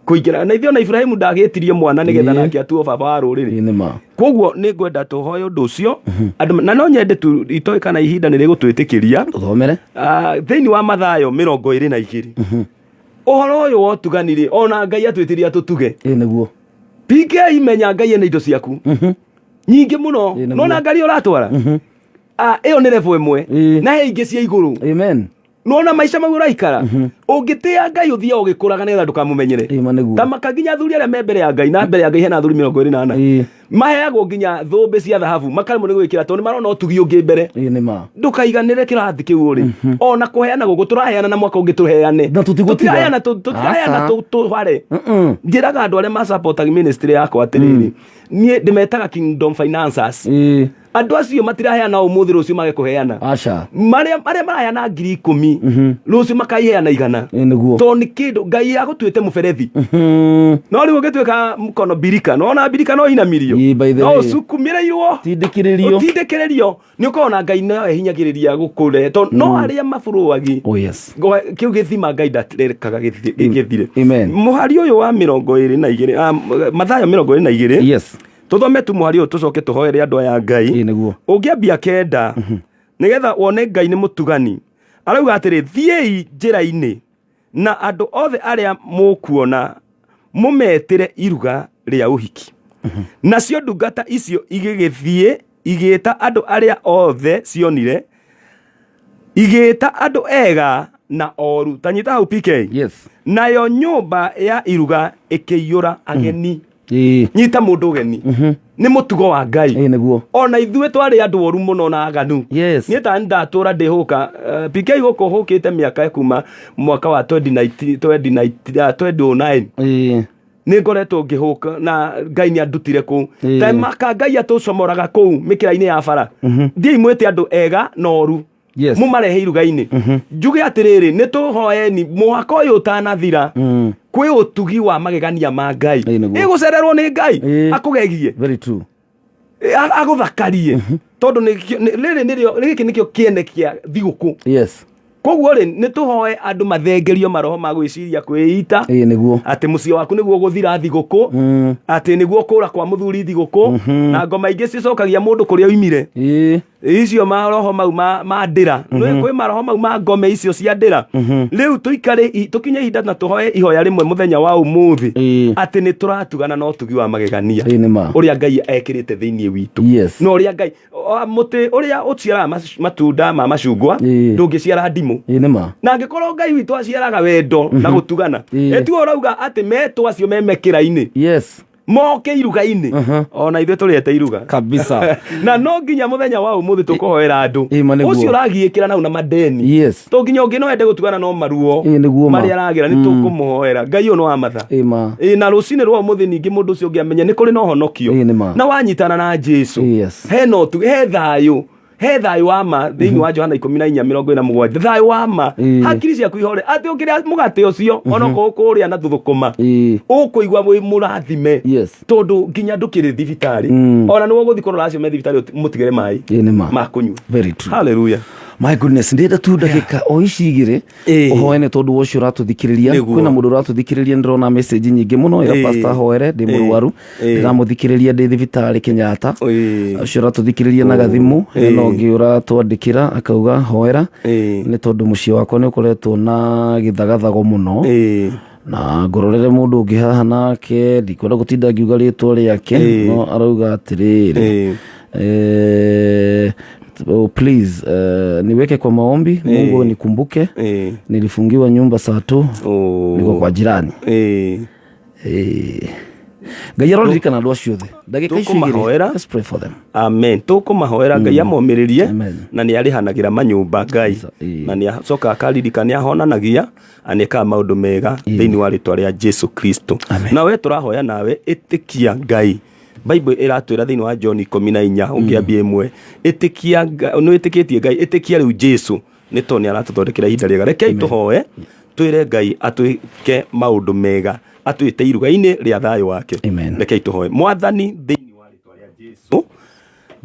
kũingĩra na ithuĩ. Ona Ibrahimu ndagĩtirie mwana nĩgetha nake atuo baba wa rũrĩrĩ. Ĩ, nĩ ma. Koguo nĩ ngwenda tũhoe ũndũ ũcio andũ, na no nyende tu itoĩ kana ihinda nĩ rĩgũtwĩtĩkĩria. Tũthomere. Thĩinĩ wa Mathayo 22, ũhoro ũyũ wa ũtugani rĩ, ona Ngai atwĩtĩria tũtuge. Ĩ, nĩguo. PK, menya Ngai ena indo ciaku nyingĩ mũno. Ĩ, nĩguo. Nona ngari ũratwara, ĩyo nĩ level ĩmwe, na he ingĩ cia igũrũ. Amen. Nona maica mau ũraikara, ũngĩtĩa Ngai ũthiaga ũgĩkũraga nĩgetha ndũkamũmenyere. Ĩ, ma nĩguo. Ta maka nginya athuri arĩa me mbere ya Ngai, na mbere ya Ngai hena athuri 24 maheagwo nginya thũmbĩ cia thahabu, makaremwo nĩ gwĩkĩra tondũ nĩ marona ũtugi ũngĩ mbere. Ĩ, nĩ ma. Ndũkaiganĩre kĩrathi kĩu ũrĩ ona kũheana gũkũ tũraheana, na mwaka ũngĩ tũheane. Na tũtigũtiga. Tũtiraheana tũtiraheana. Aca. Tũhare njĩraga andũ arĩa masapotaga ministry yakwa atĩrĩrĩ, niĩ ndĩmetaga kingdom financers. Andũ acio matiraheana ũmũthĩ, rũciũ mage kũheana. Aca. Marĩa maraheana 10,000, rũciũ makaiheana 100. Ĩ, nĩguo. Tondũ nĩ kĩndũ Ngai agũtuĩte mũberethi, no rĩu ũgĩtuĩka mũkono mbirika, nona mbirika no inamirio. Ĩ, by the No way. ũcukumĩrĩirwo, Tindĩkĩrĩrio. Ũtindĩkĩrĩrio nĩ ũkorwo Ngai no ehinyagĩrĩria gũkũre tondũ no arĩa maburũagi. Oh yes. Kĩu gĩthima Ngai ndarekaga gĩthire. Amen. Mũhari ũyũ wa 22, Mathayo 22. Tũthome tu mũhari ũyũ, tũcoke tũhoere andũ aya Ngai. Ĩ, nĩguo. Ũngĩambia 9 nĩgetha wone Ngai nĩ mũtugani. Arauga atĩrĩ, thiĩi njĩra-inĩ na andũ othe arĩa mũkuona mũmetĩre iruga rĩa ũhiki. Nacio ndungata icio igĩgĩthiĩ igĩĩta andũ arĩa othe cionire, igĩĩta andũ ega na oru. Ta nyita hau, PK. Nayo nyũmba ya iruga ĩkĩiyũra ageni. Nyita mũndũ ũgeni nĩ mũtugo wa Ngai. Ĩ, nĩguo. Ona ithuĩ twarĩ andũ oru mũno na aganu. Niĩ ta ndatũra ndĩhũka, PK, gũkũ hũkĩte mĩaka kuma mwaka wa 2019, 2019, 2009 nĩ ngoretwo ngĩhũka na Ngai nĩ andutire kũu. Ta maka Ngai atũcomoraga kũu mĩkĩra-inĩ ya bara. Thiĩi mwĩte andũ ega na oru, mũmarehe iruga-inĩ. Njuge atĩrĩrĩ, nĩ tũhoeni mwaka ũyũ ũtanathira kwĩ ũtugi wa magegania ma Ngai. Ĩgũcererwo nĩ Ngai akũgegie. Very true. Agũthakarie tondũ rĩrĩ nĩrĩo, gĩkĩ nĩkĩo kĩene kĩa thigũkũ. Koguo rĩ, nĩ tũhoe andũ mathengerio maroho ma gwĩciria kwĩita. Ĩĩ nĩguo. Atĩ mũciĩ waku nĩguo gũthira thigũkũ, atĩ nĩguo kũra kwa mũthuri thigũkũ, na ngoma ingĩ cicokagia mũndũ kũrĩa oimire. Ĩĩ. Icio maroho mau ma ndĩra. Nĩ kwĩ maroho mau ma ngome icio cia ndĩra. Rĩu tũikare tũkinye ihinda na tũhoe ihoya rĩmwe mũthenya wa ũmũthĩ, atĩ nĩ tũratugana na ũtugi wa magegania Ĩĩ nĩ ma. ũrĩa Ngai ekĩrĩte thĩinĩ witũ. Na ũrĩa Ngai mũtĩ ũrĩa ũciaraga matunda ma macungwa ndũngĩciara ndimũ. Ĩĩ nĩ ma. Na angĩkorwo Ngai witũ aciaraga wendo na gũtugana, ĩtuo ũrauga atĩ metwo acio me mekĩra-inĩ. Moke iruga-inĩ. Ona ithuĩ tũrĩete iruga. Kabisa. Na no nginya mũthenya wa ũmũthĩ tũkũhoera andũ. Ĩĩ ma nĩguo. Ũcio ũragiĩkĩra nau na madeni. To nginya ũngĩ no ende gũtugana no maruo. Ĩĩ nĩguo ma. Marĩa aragera nĩ tũkũmũhoera. Ngai ũyũ no wa matha. Ĩĩ ma. Ĩĩ na rũcinĩ rwa ũmũthĩ ningĩ mũndũ ũcio ũngĩ amenye nĩ kũrĩ na ũhonokio. Ĩĩ nĩ ma. Na wanyitana na Jesu. Hena ũtugi, he thayũ. He thayũ wa ma thĩinĩ wa Johana 14:47, thayũ wa ma, hakiri ciaku ihore atĩ ũkĩrĩa mũgate ũcio, onokorwo ũkũrĩa na tũthũkũma, ũkũigua wĩ mũrathime, tondũ nginya ndũkĩrĩ thibitarĩ, ona nĩwe ũgũthiĩ kũrora acio me thibitarĩ, mũtigĩre maĩ Ĩĩ nĩ ma. ma kũnyua. Very true. Hallelujah. My goodness, ndĩrenda tu ndagĩka o ici igĩrĩ ũhoe nĩ tondũ wa ũcio ũratũthikĩrĩria. Nĩguo. Kwĩna mũndũ ũratũthikĩrĩria, ndĩrona message nyingĩ mũno ĩra pastor hoere ndĩ mũrwaru, ndĩramũthikĩrĩria ndĩ thibitarĩ Kenyatta. Ũcio ũratũthikĩrĩria na gathimũ. Hena ũngĩ ũratwandĩkĩra akauga hoera nĩ tondũ mũciĩ wakwa nĩ ũkoretwo na gĩthagathago mũno, na ngororere mũndũ ũngĩ haha nake ndikwenda gũtinda ngiuga rĩtwa rĩake, no arauga atĩrĩrĩ, oh, please, niweke kwa maombi, Mungu nikumbuke, nilifungiwa nyumba saa tu, niko kwa jirani. Ngai aroririkana andũ acio othe. Ndagĩka icio igĩrĩ, Tũkũmahoera. let's pray for them. Amen. Tũkũmahoera Ngai amomĩrĩrie, na nĩ arĩhanagĩra manyũmba Ngai, na nĩ acoka akaririka, nĩ ahonanagia na nĩ ekaga maũndũ mega thĩinĩ wa rĩtwa rĩa Jesu Kristo. Na we tũrahoya nawe ĩtĩkia Ngai. Bible ĩratwĩra thĩinĩ wa John 14 ũngĩambia 1, ĩtĩkia Ngai, nĩ wĩtĩkĩtie Ngai, ĩtĩkia rĩu Jesu, nĩ tondũ nĩ aratũthondekera ihinda rĩega. Rekei tũhoe twĩre Ngai atwĩke maũndũ mega, atwĩte iruga-inĩ rĩa thayũ wake. Rekei tũhoe. Mwathani, thĩinĩ wa rĩtwa rĩa Jesu,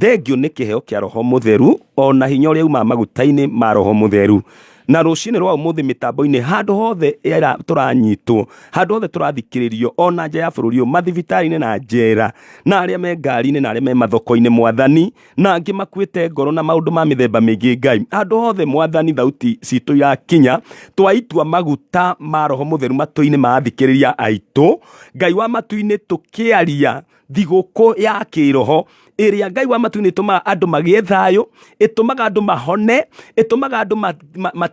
thengio nĩ kĩheo kĩa Roho Mũtheru ona hinya ũrĩa umaga maguta-inĩ ma Roho Mũtheru. Na rũcinĩ rwa ũmũthĩ mĩtambo-inĩ handũ hothe ĩra tũranyitwo, handũ hothe tũrathikĩrĩrio, ona nja ya bũrũri ũyũ, mathibitarĩ-inĩ na njera, na arĩa me ngari-inĩ na arĩa me mathoko-inĩ, Mwathani, na angĩ makuĩte ngoro na maũndũ ma mĩthemba mĩingĩ, Ngai, handũ hothe Mwathani thauti citũ irakinya, twaitua maguta ma Roho Mũtheru matũ-inĩ ma athikĩrĩria aitũ, Ngai wa matu-inĩ, tũkĩaria thigũkũ ya kĩroho ĩrĩa Ngai wa matu-inĩ ĩtũmaga andũ magĩe thayũ, ĩtũmaga andũ mahone, ĩtũmaga andũ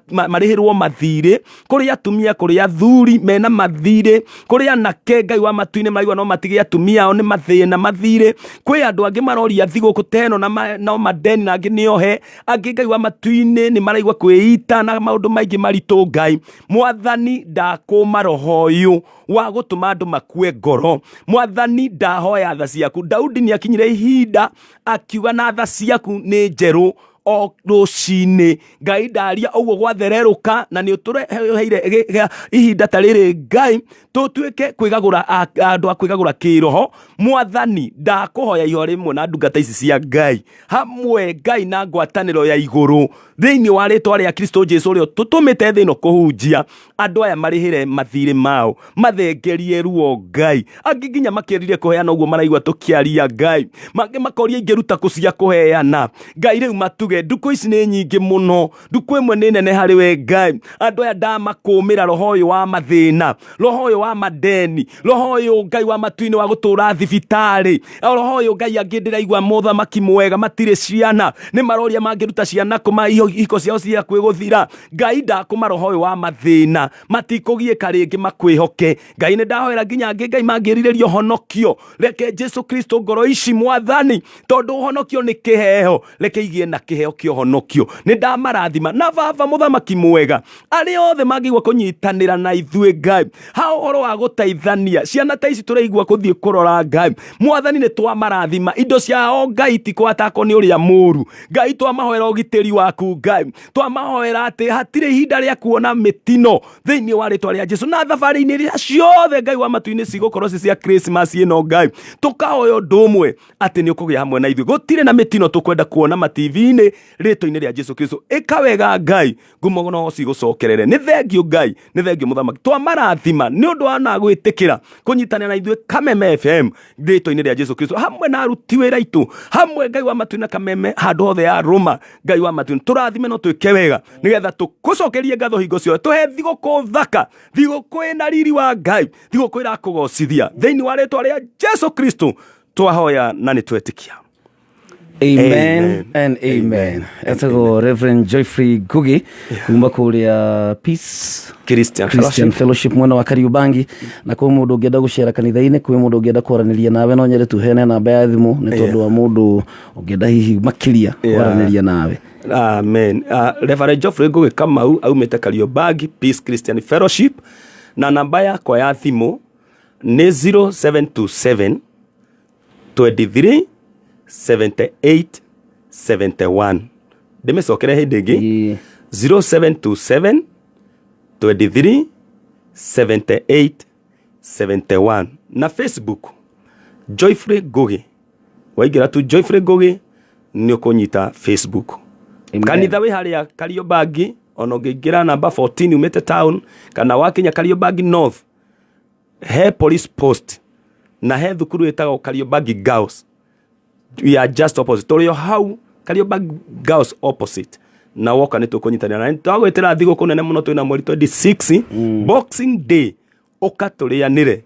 marĩhĩrwo mathirĩ, kũrĩ atumia, kũrĩ athuri mena mathirĩ, kũrĩ anake Ngai wa matu-inĩ maraigua no matige atumia ao nĩ mathĩna mathirĩ, kwĩ andũ angĩ maroria thigũkũ ta ĩno na no madeni, na angĩ nĩ ohe, angĩ Ngai wa matu-inĩ nĩ maraigua kwĩita na maũndũ maingĩ maritũ. Ngai Mwathani, ndakũma roho ũyũ wa gũtũma andũ makue ngoro. Mwathani, ndahoya tha ciaku. Daudi nĩ akinyire ihinda akiuga na tha ciaku nĩ njerũ o rũcinĩ. Ngai, ndaria ũguo gwathererũka, na nĩ ũtũreheire ihinda ta rĩrĩ Ngai tũtuĩke kwĩgagũra, andũ a kwĩgagũra kĩroho. Mwathani, ndakũhoya ihoya rĩmwe na ndungata ici cia Ngai hamwe, Ngai, na ngwatanĩro ya igũrũ thĩinĩ wa rĩtwa rĩa Kristo Jesu ũrĩa tũtũmĩte thĩ ĩno kũhunjia, andũ aya marĩhĩre mathirĩ mao, mathengerie ruo Ngai. Angĩ nginya makĩrire kũheana ũguo maraigua tũkĩaria Ngai, mangĩ makoria ingĩruta kũ cia kũheana Ngai. Rĩu matuge ndukũ ici nĩ nyingĩ mũno, ndukũ ĩmwe nĩ nene harĩ we Ngai. Andũ aya ndamakũmĩra roho ũyũ wa mathĩna, roho ũyũ wa madeni, roho ũyũ Ngai wa matu-inĩ wa gũtũra thibitarĩ, roho ũyũ Ngai angĩ ndĩraigua mũthamaki mwega matirĩ ciana, nĩ maroria mangĩruta ciana kũ, ihiko ciao cia kwĩgũthira. Ngai, ndakũma roho ũyũ wa mathĩna, matikũgiĩka rĩngĩ, makwĩhoke Ngai. Nĩ ndahoera nginya angĩ Ngai mangĩrirĩria ũhonokio, reke Jesu Kristo ngoro ici Mwathani, tondũ ũhonokio nĩ kĩheo, reke igĩe na kĩheo kĩa ũhonokio. Nĩ ndamarathima na baba mũthamaki mwega, arĩa othe mangĩigua kũnyitanĩra na ithuĩ Ngai ha ũhoro wa gũteithania ciana ta ici tũraigua kũthiĩ kũrora Ngai Mwathani, nĩ twamarathima indo ciao Ngai tikwatakwo nĩ ũrĩa mũru. Ngai, twamahoera ũgitĩri waku Ngai, twamahoera atĩ hatirĩ ihinda rĩa kuona mĩtino thĩinĩ wa rĩtwa rĩa Jesu, na thabarĩ-inĩ iria ciothe Ngai wa matu-inĩ cigũkorwo ci cia Christmas ĩno Ngai, tũkahoya ũndũ ũmwe atĩ nĩ ũkũgĩa hamwe na ithuĩ, gũtirĩ na mĩtino tũkwenda kuona ma TV-inĩ. Rĩngĩ rĩtwa-inĩ rĩa Jesu Kristo. Ĩka wega Ngai, ngumo no cigũcokerere. Nĩ thengio Ngai, nĩ thengio mũthamaki. Twamarathima nĩ ũndũ wa na gwĩtĩkĩra kũnyitanĩra na ithuĩ Kameme FM rĩtwa-inĩ rĩa Jesu Kristo, hamwe na aruti wĩra aitũ, hamwe Ngai wa matu na Kameme handũ hothe ya Rũma. Ngai wa matu, tũrathime no twĩke wega nĩgetha tũkũcokerie ngatho hingo ciothe. Tũhe thigũkũ thaka, thigũkũ ĩna riri wa Ngai, thigũkũ ĩrakũgocithia thĩinĩ wa rĩtwa rĩa Jesu Kristo twahoya na nĩ twetĩkia. Amen and amen. Etagwo Reverend Geoffrey Ngugi kuma kũrĩa Peace Christian, Christian Fellowship mwena wa Kariubangi. Na kwĩ mũndũ ũngĩenda gũcera kanitha-inĩ, kwĩ mũndũ ũngĩenda kwaranĩria nawe, no nyende tuheane namba ya thimũ nĩ tondũ wa mũndũ ũngĩenda hihi makĩria kwaranĩria nawe. Amen. Reverend Geoffrey Ngugi Kamau aumĩte Kariobangi Peace Christian Fellowship, na namba yakwa ya thimũ nĩ 0727 23 78 71. Ndĩmĩcokere hĩndĩ ĩngĩ, 0727 23 78 71. Na Facebook Joyfrey Ngugi, waingĩra tu Joyfrey Ngugi nĩ ũkũnyita Facebook. Kanitha wĩ harĩa Kariobangi, ona ũngĩingĩra namba 14 umĩte town kana wakinya Kariobangi North, he police post na he thukuru ĩtagwo Kariobangi Girls. We are just opposite, tũrĩ o hau Kariobangi Girls opposite, na woka nĩ tũkũnyitanĩra na twagwĩtĩra thigũkũ nene mũno twĩna mweri 26 Boxing Day. Ũka tũrĩanĩre,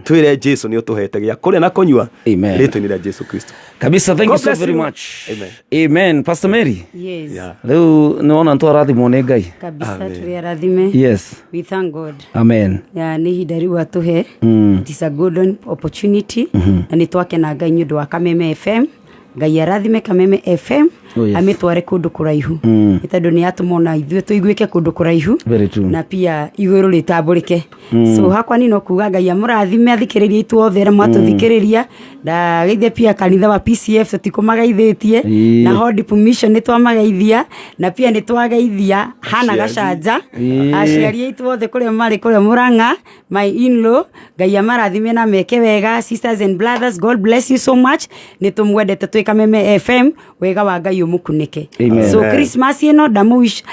twĩre Jesu nĩ ũtũhete gĩa kũrĩa na kũnyua rĩtwa-inĩ rĩa Jesu Kristo. Kabisa, thank you God so bless very you. much. Amen. Amen. Pastor Mary. Yes. Rĩu nĩ wona twarathimwo nĩ Ngai. Kabisa tũrĩ arathime. Yes. We thank God. Amen. Ya nĩ ihinda rĩu atũhe. It is a golden opportunity. Na nĩ twakena Ngai nĩ ũndũ wa Kameme FM. Ngai arathime Kameme FM. Oh, yes. Amĩtware kũndũ kũraihu. Nĩ tondũ nĩ atũma ona ithuĩ tũiguĩke kũndũ kũraihu. Very true. Na pia igũrũ rĩtambũrĩke. So hakwa ni no kuga Ngai amũrathime athikĩrĩria itũ othe arĩa mwatũthikĩrĩria. Ndageithia pia kanitha wa PCF tũtikũmageithĩtie. Ĩĩ. Na Hodip Mission nĩ twamageithia. Na pia nĩ twageithia Hana Gacanja. Ĩĩ. Aciari aitũ othe kũrĩa marĩ kũrĩa Murang'a, my in-law, Ngai amarathime na meke wega. Sisters and brothers, God bless you so much. Nĩ tũmwendete twĩ Kameme FM, wega wa Ngai ũmũkunĩke. Amen. So Christmas ĩno ndamũ wish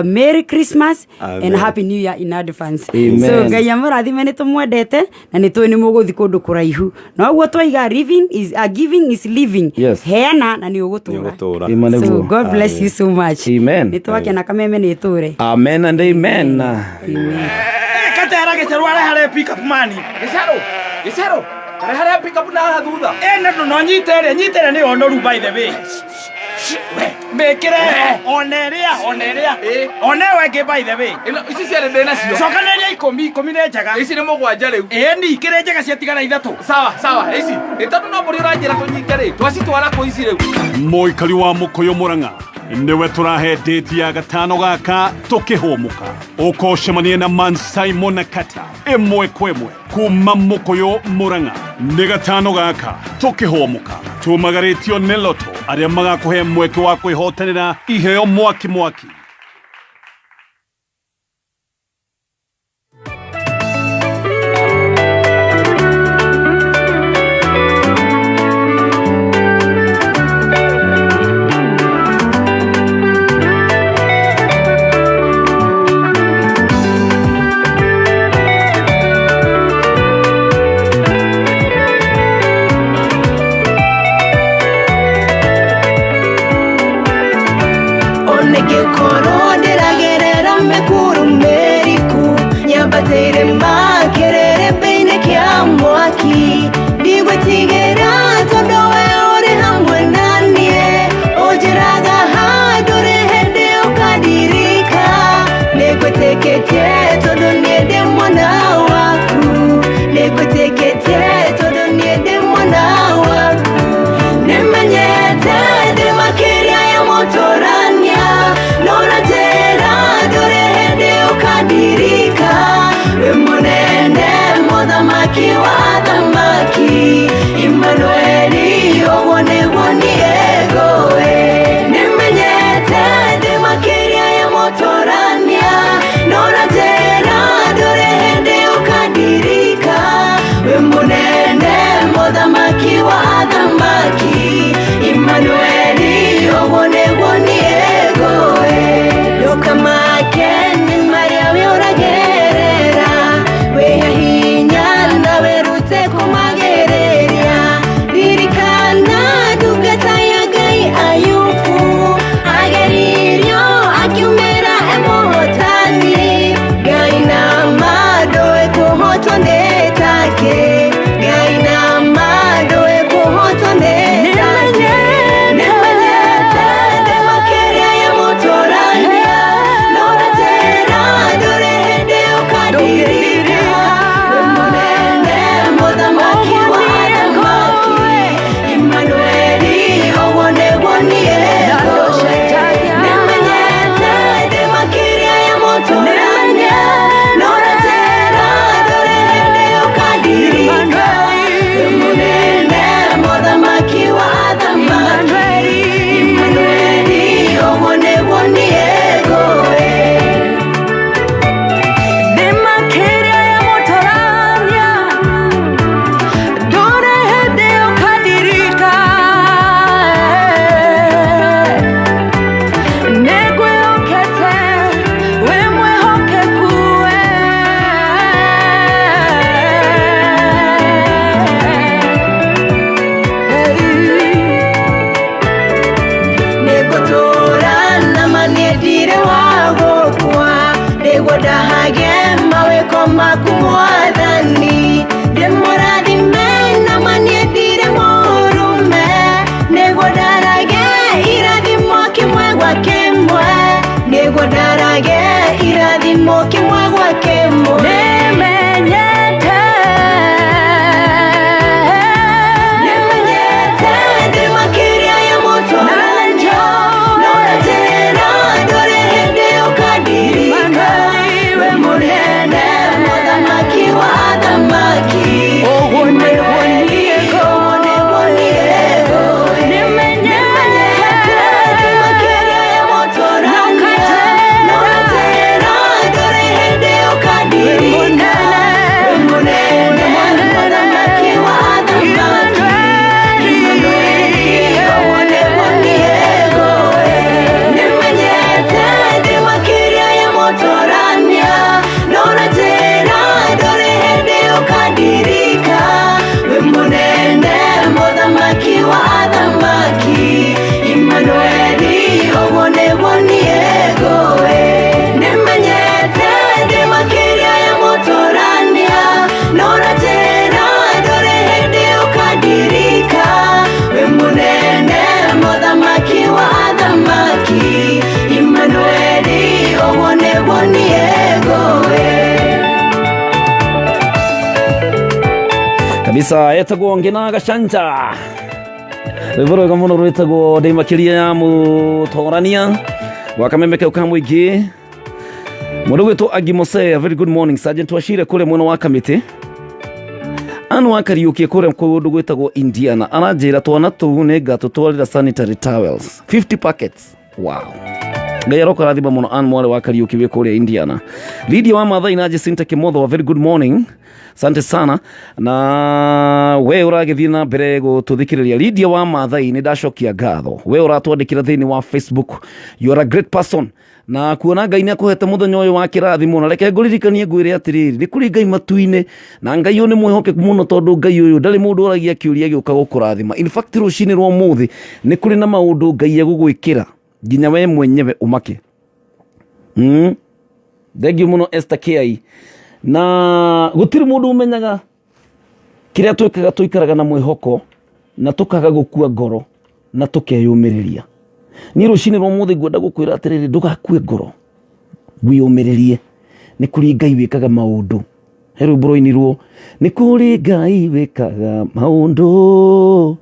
Merry Christmas Amen. and Happy New Year in advance. Amen. So Ngai amũrathime, nĩ tũmwendete na nĩ tũĩ nĩ mũgũthiĩ kũndũ kũraihu. Na ũguo twaiga living is giving is living. Yes. Heana na nĩ ũgũtũra. Ũgũtũra. Amen. So Nĩguo. God bless you so much. Amen. Nĩ twakena Kameme nĩ ĩtũre. Amen and amen. Katera gĩcerũ areha pick up mani. Gĩcerũ, gĩcerũ, kareha pick up na haha thutha. Ĩ no nyite ĩrĩa, nyite ĩrĩa nĩyo noru by the way. Mĩkĩre ona ĩrĩa, ona ĩrĩa. Ĩ. Ona ĩyo ĩngĩ by the way. Ĩno ici ciarĩ ndĩ nacio. Cokanĩrĩria ikũmi, ikũmi nĩ njega. Ici nĩ mũgwanja rĩu. Ĩ ni ikĩrĩ njega ciatigara ithatũ. Sawa, sawa, ici. Ĩ tondũ no mbũri ũranjĩra tũnyite rĩ, twacitwara kũ ici rĩu? Mũikari wa Mũkũyũ Mũrang'a nĩwe tũrahe date ya gatano gaka tũkĩhũmũka. Ũkocemanie na Man Simon na Kata ĩmwe kwa ĩmwe kuma Mũkũyũ Mũrang'a. Nĩ gatano gaka tũkĩhũmũka tumagarĩtio nĩ Loto arĩa magakũhe mweke wa kwĩhotanĩra iheo mwaki mwaki. Onĩngĩkorwo ndĩragerera mĩkuru mĩriku, nyambatĩire makĩrĩrĩmbĩ-inĩ kĩa mwaki, ndigwĩtigĩra tondũ we ũrĩ hamwe na niĩ. Ũnjĩraga handũ rĩ hĩndĩ ũkandirika, nĩngwĩtĩkĩtie tondũ niĩ ndĩ mwana waku, nĩngwĩtĩkĩtie tondũ niĩ ndĩ mwana waku. Nĩmenyete ndĩ makĩria ya mũtũrania, no ũranjĩra ndũrĩ hĩndĩ ũkandirika. Wĩ mũnene mũthamaki wa athamaki, Immanueli, ũguo nĩguo niĩ ngũĩ. Nĩmenyete ndĩ makĩria ya mũtũrania, no ũranjĩra ndũrĩ hĩndĩ ũkandirika. Wĩ mũnene mũthamaki wa athamaki, Immanueli, ũguo nĩguo Kabisa etagwo ngina gacanja rwĩmbo rwega mũno rwĩtagwo ndĩ makĩria ya mũtorania wa kameme kau ka mũingĩ. Mũndũ gwĩtwo Agi Mose, a very good morning Sergeant Wachira kũrĩa mwena wa Kamĩtĩ. Anu wa Kariũki kũrĩa kũndũ gwĩtagwo Indiana aranjĩra twana tũu nĩ ngatũtwarĩra sanitary towels 50 packets. Wow. Ngai aroka rathima mũno Ann mwarĩ wa Kariũki wĩ kũrĩa Indiana. Lydia wa Mathai na Jacinta Kimotho, a very good morning. Asante sana na we ũragĩthiĩ na mbere gũtũthikĩrĩria. Lydia wa Mathai, nĩ ndacokia ngatho. We ũratwandĩkĩra thĩinĩ wa Facebook, you are a great person na kuona Ngai nĩ akũhete mũthenya ũyũ wa kĩrathimo. Na reke ngũririkanie ngwĩre atĩrĩrĩ, nĩ kũrĩ Ngai matu-inĩ na Ngai ũyũ nĩ mwĩhokeku mũno, tondũ Ngai ũyũ ndarĩ mũndũ ũragia kĩũria gĩũka gũkũrathima. In fact, rũcinĩ rwa ũmũthĩ nĩ kũrĩ na maũndũ Ngai egũgwĩkĩra nginya we mwenyewe ũmake. Thengiũ mũno Esther Kiai. Na gũtirĩ mũndũ ũmenyaga kĩrĩa twĩkaga, tũikaraga na mwĩhoko na tũkaga gũkua ngoro na tũkeyũmĩrĩria. Niĩ rũcinĩ rwa ũmũthĩ ngwenda gũkwĩra atĩrĩrĩ, ndũgakue ngoro, wĩyũmĩrĩrie. Nĩ kũrĩ Ngai wĩkaga maũndũ. He rwĩmbo rwainirwo, nĩ kũrĩ Ngai wĩkaga maũndũ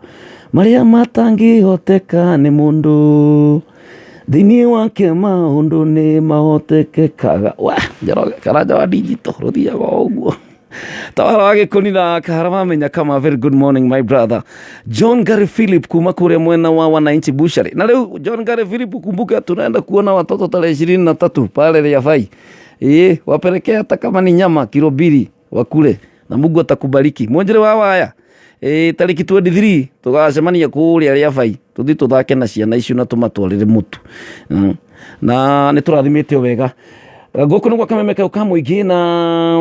marĩa matangĩhoteka nĩ mũndũ, thĩinĩ wake maũndũ nĩ mahotekekaga. Wa Njoroge Karanja wa digital rũthiaga o ũguo. Tawara wa Gĩkũni na Kahara mamenya kama. Very good morning, my brother John Gary Philip kuma kũrĩa mwena wa Wananchi Bushari. Na rĩu John Gary Philip, kumbuka tunaenda kuona watoto tarehe 23 pale Riafai. Ĩĩ, wapelekea hata kama ni nyama kilo 2 wakule na Mungu atakubariki. Mwenjere wa waya ĩ tarĩki 23 tũgacemania kũrĩa Riabai, tũthiĩ tũthake na ciana icio na tũmatwarĩre mũtu. Na nĩ tũrathimĩte o wega. Gũkũ nĩ gwa kameme kau ka mũingĩ na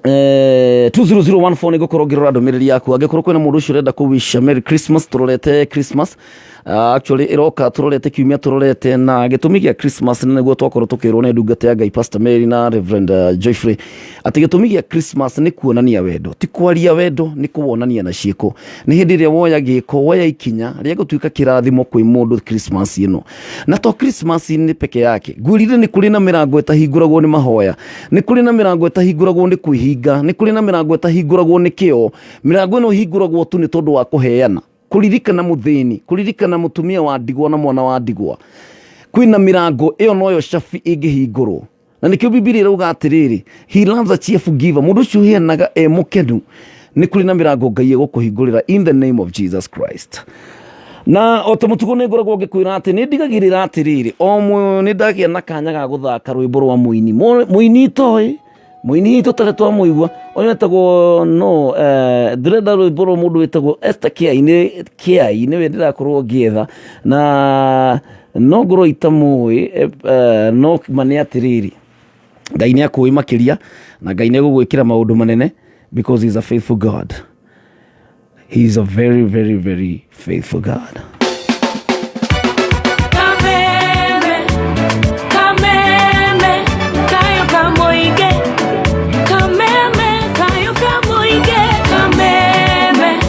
20014 nĩ ngũkorwo ngĩrora ndũmĩrĩri yaku. Angĩkorwo kwĩna mũndũ ũcio ũrenda kũ wish Merry Christmas, tũrorete Christmas, actually ĩroka tũrorete kiumia tũrorete, na gĩtũmi gĩa Christmas nĩ nĩguo twakorwo tũkĩrwo nĩ ndungata ya Ngai Pastor Mary na Reverend Joyfrey atĩ gĩtũmi gĩa Christmas nĩ kuonania wendo, ti kwaria wendo, nĩ kũwonania na ciĩko. Nĩ hĩndĩ ĩrĩa woya gĩko, woya ikinya rĩa gũtuĩka kĩrathimo kwĩ mũndũ Christmas ĩno, na to Christmas nĩ peke yake. Ngwĩrire nĩ kũrĩ na mĩrango ĩtahingũragwo nĩ mahoya, nĩ kũrĩ na mĩrango ĩtahingũragwo nĩ kwĩhinga, nĩ kũrĩ na mĩrango ĩtahingũragwo nĩ kĩo. Mĩrango ĩno ĩhingũragwo tu nĩ tondũ wa kũheana, kũririkana mũthĩni, kũririkana mũtumia wa ndigwa na mwana wa ndigwa. Kwĩna mĩrango ĩyo noyo cabi ĩngĩhingũrwo, na nĩkĩo Bibilia ĩrauga atĩrĩrĩ, "He loves a cheerful giver." Mũndũ ũcio ũheanaga e mũkenu, nĩ kũrĩ na mĩrango Ngai egũkũhingũrĩra in the name of Jesus Christ. Na o ta mũtugo nĩ ngoragwo ngĩkwĩra atĩ nĩ ndigagĩrĩra atĩrĩrĩ, o nĩ ndagĩa na kanya ga gũthaka rwĩmbo rwa mũini. Mũini itoĩ mũini tũtarĩ twamũigua, ũyũ wetagwo no ndĩrenda rwĩmbo rwa mũndũ wĩtagwo Esther Kiai. Nĩ Kiai nĩwe ndĩrakorwo ngĩetha na no ngorwo itamũĩ, no ma nĩ atĩrĩrĩ, Ngai nĩ akũĩ makĩria na Ngai nĩ egũgwĩkĩra maũndũ manene because he is a faithful God. He is a very, very, very faithful God. Kameme, kameme, kayo kamoige. Kameme, kayo kamoige. Kameme,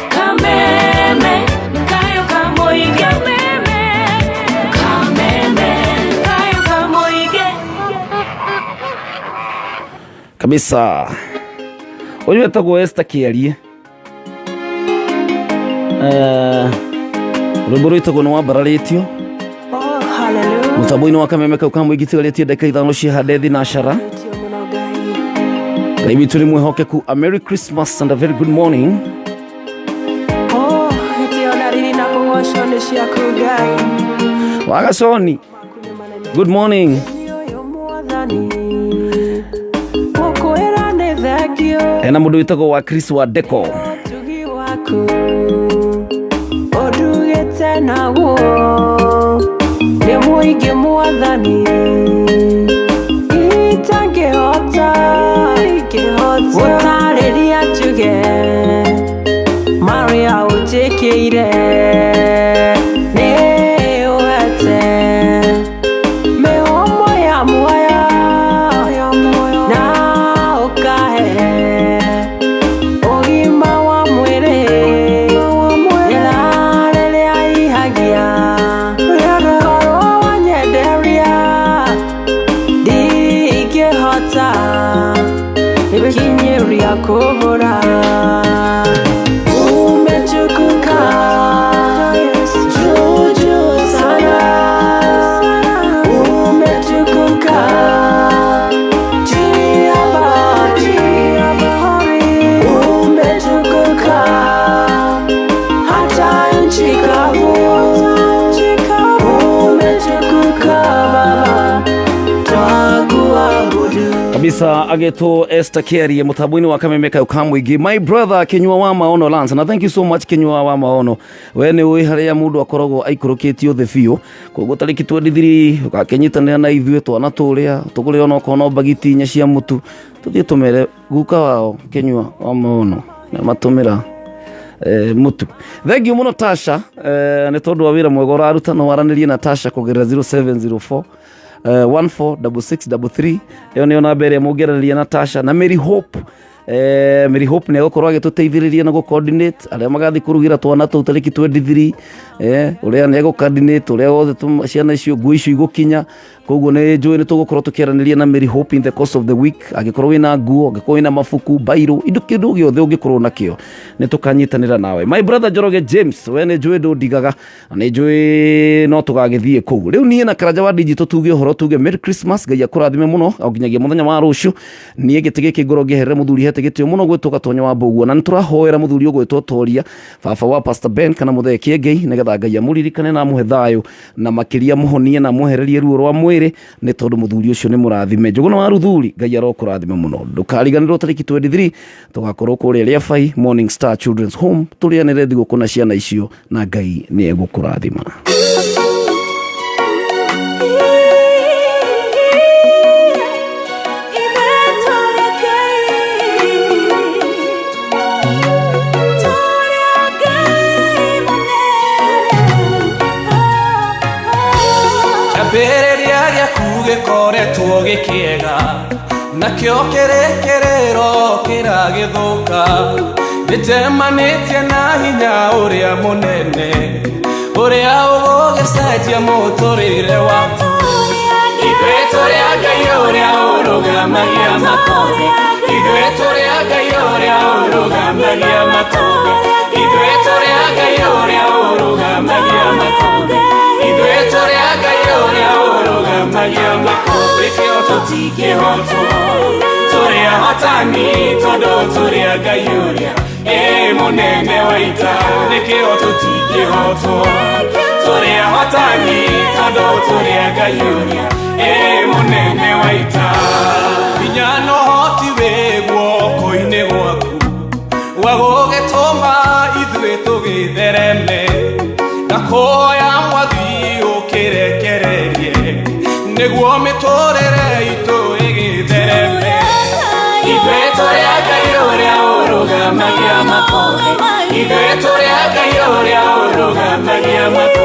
kameme, kayo kamoige. Kameme, kameme, kayo kamoige. Kabisa, ũyũ wetagwo Esther Kĩarie. Rwĩmbo rwĩtagwo nĩ wambararĩtio mũtambo-inĩ wa kameme kau ka mũingĩ. Tigarĩtie ndagĩka 5 ciahande thinacara. Ngai witũ nĩ mwĩhokeku. A Merry Christmas and a very good morning. Oh, gĩtĩo na riri na kũgocwo nĩ ciaku Ngai. Wagaconi, good morning. Ũyũ Mwathani gũkwĩra nĩ thengio. Hena mũndũ wĩtagwo wa Chris wa Deco. Ũtugi waku ũndugĩte naguo nĩ mũingĩ Mwathani, itangĩhota gũtarĩria njuge marĩa ũnjĩkĩire. Nĩ ũhete mĩhũmũ ya muoyo na ũkahe ũgima wa mwĩrĩ. Rĩera rĩrĩa ihagia korwo wanyenderia, ndingĩhota gũkinyĩria kũgũra. Kabisa agetwo Esther Kiarie mutambo-inĩ wa Kameme kayũ ka mũingĩ. My brother Kinyua wa Maono Lance, na thank you so much Kinyua wa Maono. We nĩ ũĩ harĩa mũndũ akoragwo aikũrũkĩtio thĩ biũ, koguo tarĩki 23 ũgakĩnyitanĩra na ithuĩ twana tũrĩa tũgũrĩre onokorwo no mbagiti inya cia mũtu, tũthiĩ tũmere guka wao Kinyua wa Maono na matũmĩra mutu. Thank you muno Tasha, nĩ tondũ wa wĩra mwega ũraruta. No waranĩrie na Tasha kũgerera 0704 146633. Ĩyo nĩyo namba ĩrĩa mũngĩaranĩria na Tasha na Mary Hope. Mary Hope nĩ egũkorwo agĩtũteithĩrĩria na gũ-coordinate arĩa magathiĩ kũrugĩra twana tũu tarĩki 23, ũrĩa nĩ egũ-coordinate ũrĩa wothe ciana icio nguo icio igũkinya. Koguo nĩ njũĩ nĩ tũgũkorwo tũkĩaranĩria na Mary Hope in the course of the week. Angĩkorwo wĩna nguo, angĩkorwo wĩna mabuku, bairo, indo, kĩndũ gĩothe ũngĩkorwo nakĩo, nĩ tũkanyitanĩra nawe. My brother Njoroge James, we nĩ njũĩ ndũndigaga na nĩ njũĩ no tũgagĩthiĩ kũu. Rĩu niĩ na Karanja wa Digital tuge ũhoro, tuge Merry Christmas, Ngai akũrathime mũno o nginyagia mũthenya wa rũciũ. Niĩ gĩtĩ gĩkĩ ngorwo ngĩeherera mũthuri hete gĩtĩo mũno gwĩtwo Gatonyo wa Mbũguo, na nĩ tũrahoera mũthuri ũgwĩtwo Toria, baba wa Pastor Ben kana Mũthee Kĩengei, nĩgetha Ngai amũririkane na amũhe thayũ na makĩria mũhonie na amwehererie ruo rwa mwĩrĩ, nĩ tondũ mũthuri ũcio nĩ mũrathime. Njũgũna wa Ruthuri, Ngai arokũrathima mũno. Ndũkariganĩrwo tarĩki 23 tũgakorwo kũrĩa Rĩabai Morning Star Children's Home, tũrĩanĩre thigũkũ na ciana icio, na Ngai nĩ egũkũrathima. Kĩambĩrĩria gĩaku gĩkoretwo gĩkĩega, nakĩo kĩrĩkĩrĩro kĩragĩthũka. Nĩnjemanĩtie na hinya ũrĩa mũnene ũrĩa ũgũgĩcenjia mũtũrĩre waku. Ithuĩ tũrĩ a Ngai ũrĩa ũrũgamagia makũmbĩ. Ithuĩ tũrĩ a Ngai ũrĩa ũrũgamagia makũmbĩ. Ithuĩ tũrĩ a Ngai ũrĩa ũrũgamagia makũmbĩ. Ithuĩ tũrĩ a Ngai ũrĩa ũrũgamagia makũmbĩ. Kĩo tũtingĩhotwo, tũrĩ ahotani tondũ tũrĩ a Ngai ũrĩa ĩ mũnene wa ita. Nĩkĩo tũtingĩhotwo, tũrĩ ahotani tondũ tũrĩ a Ngai ũrĩa ĩ mũnene wa ita. Hinya na ũhoti wĩ guoko-inĩ gwaku wa gũgĩtũma ithuĩ tũgĩthereme, na kũhoya Mwathi ũkĩrekererie nĩguo mĩtũrĩre itũ ĩgĩthereme. Ithuĩ tũrĩ a Ngai ũrĩa ũrũgamagia makũmbĩ. Ithuĩ tũrĩ a Ngai ũrĩa ũrũgamagia makũmbĩ.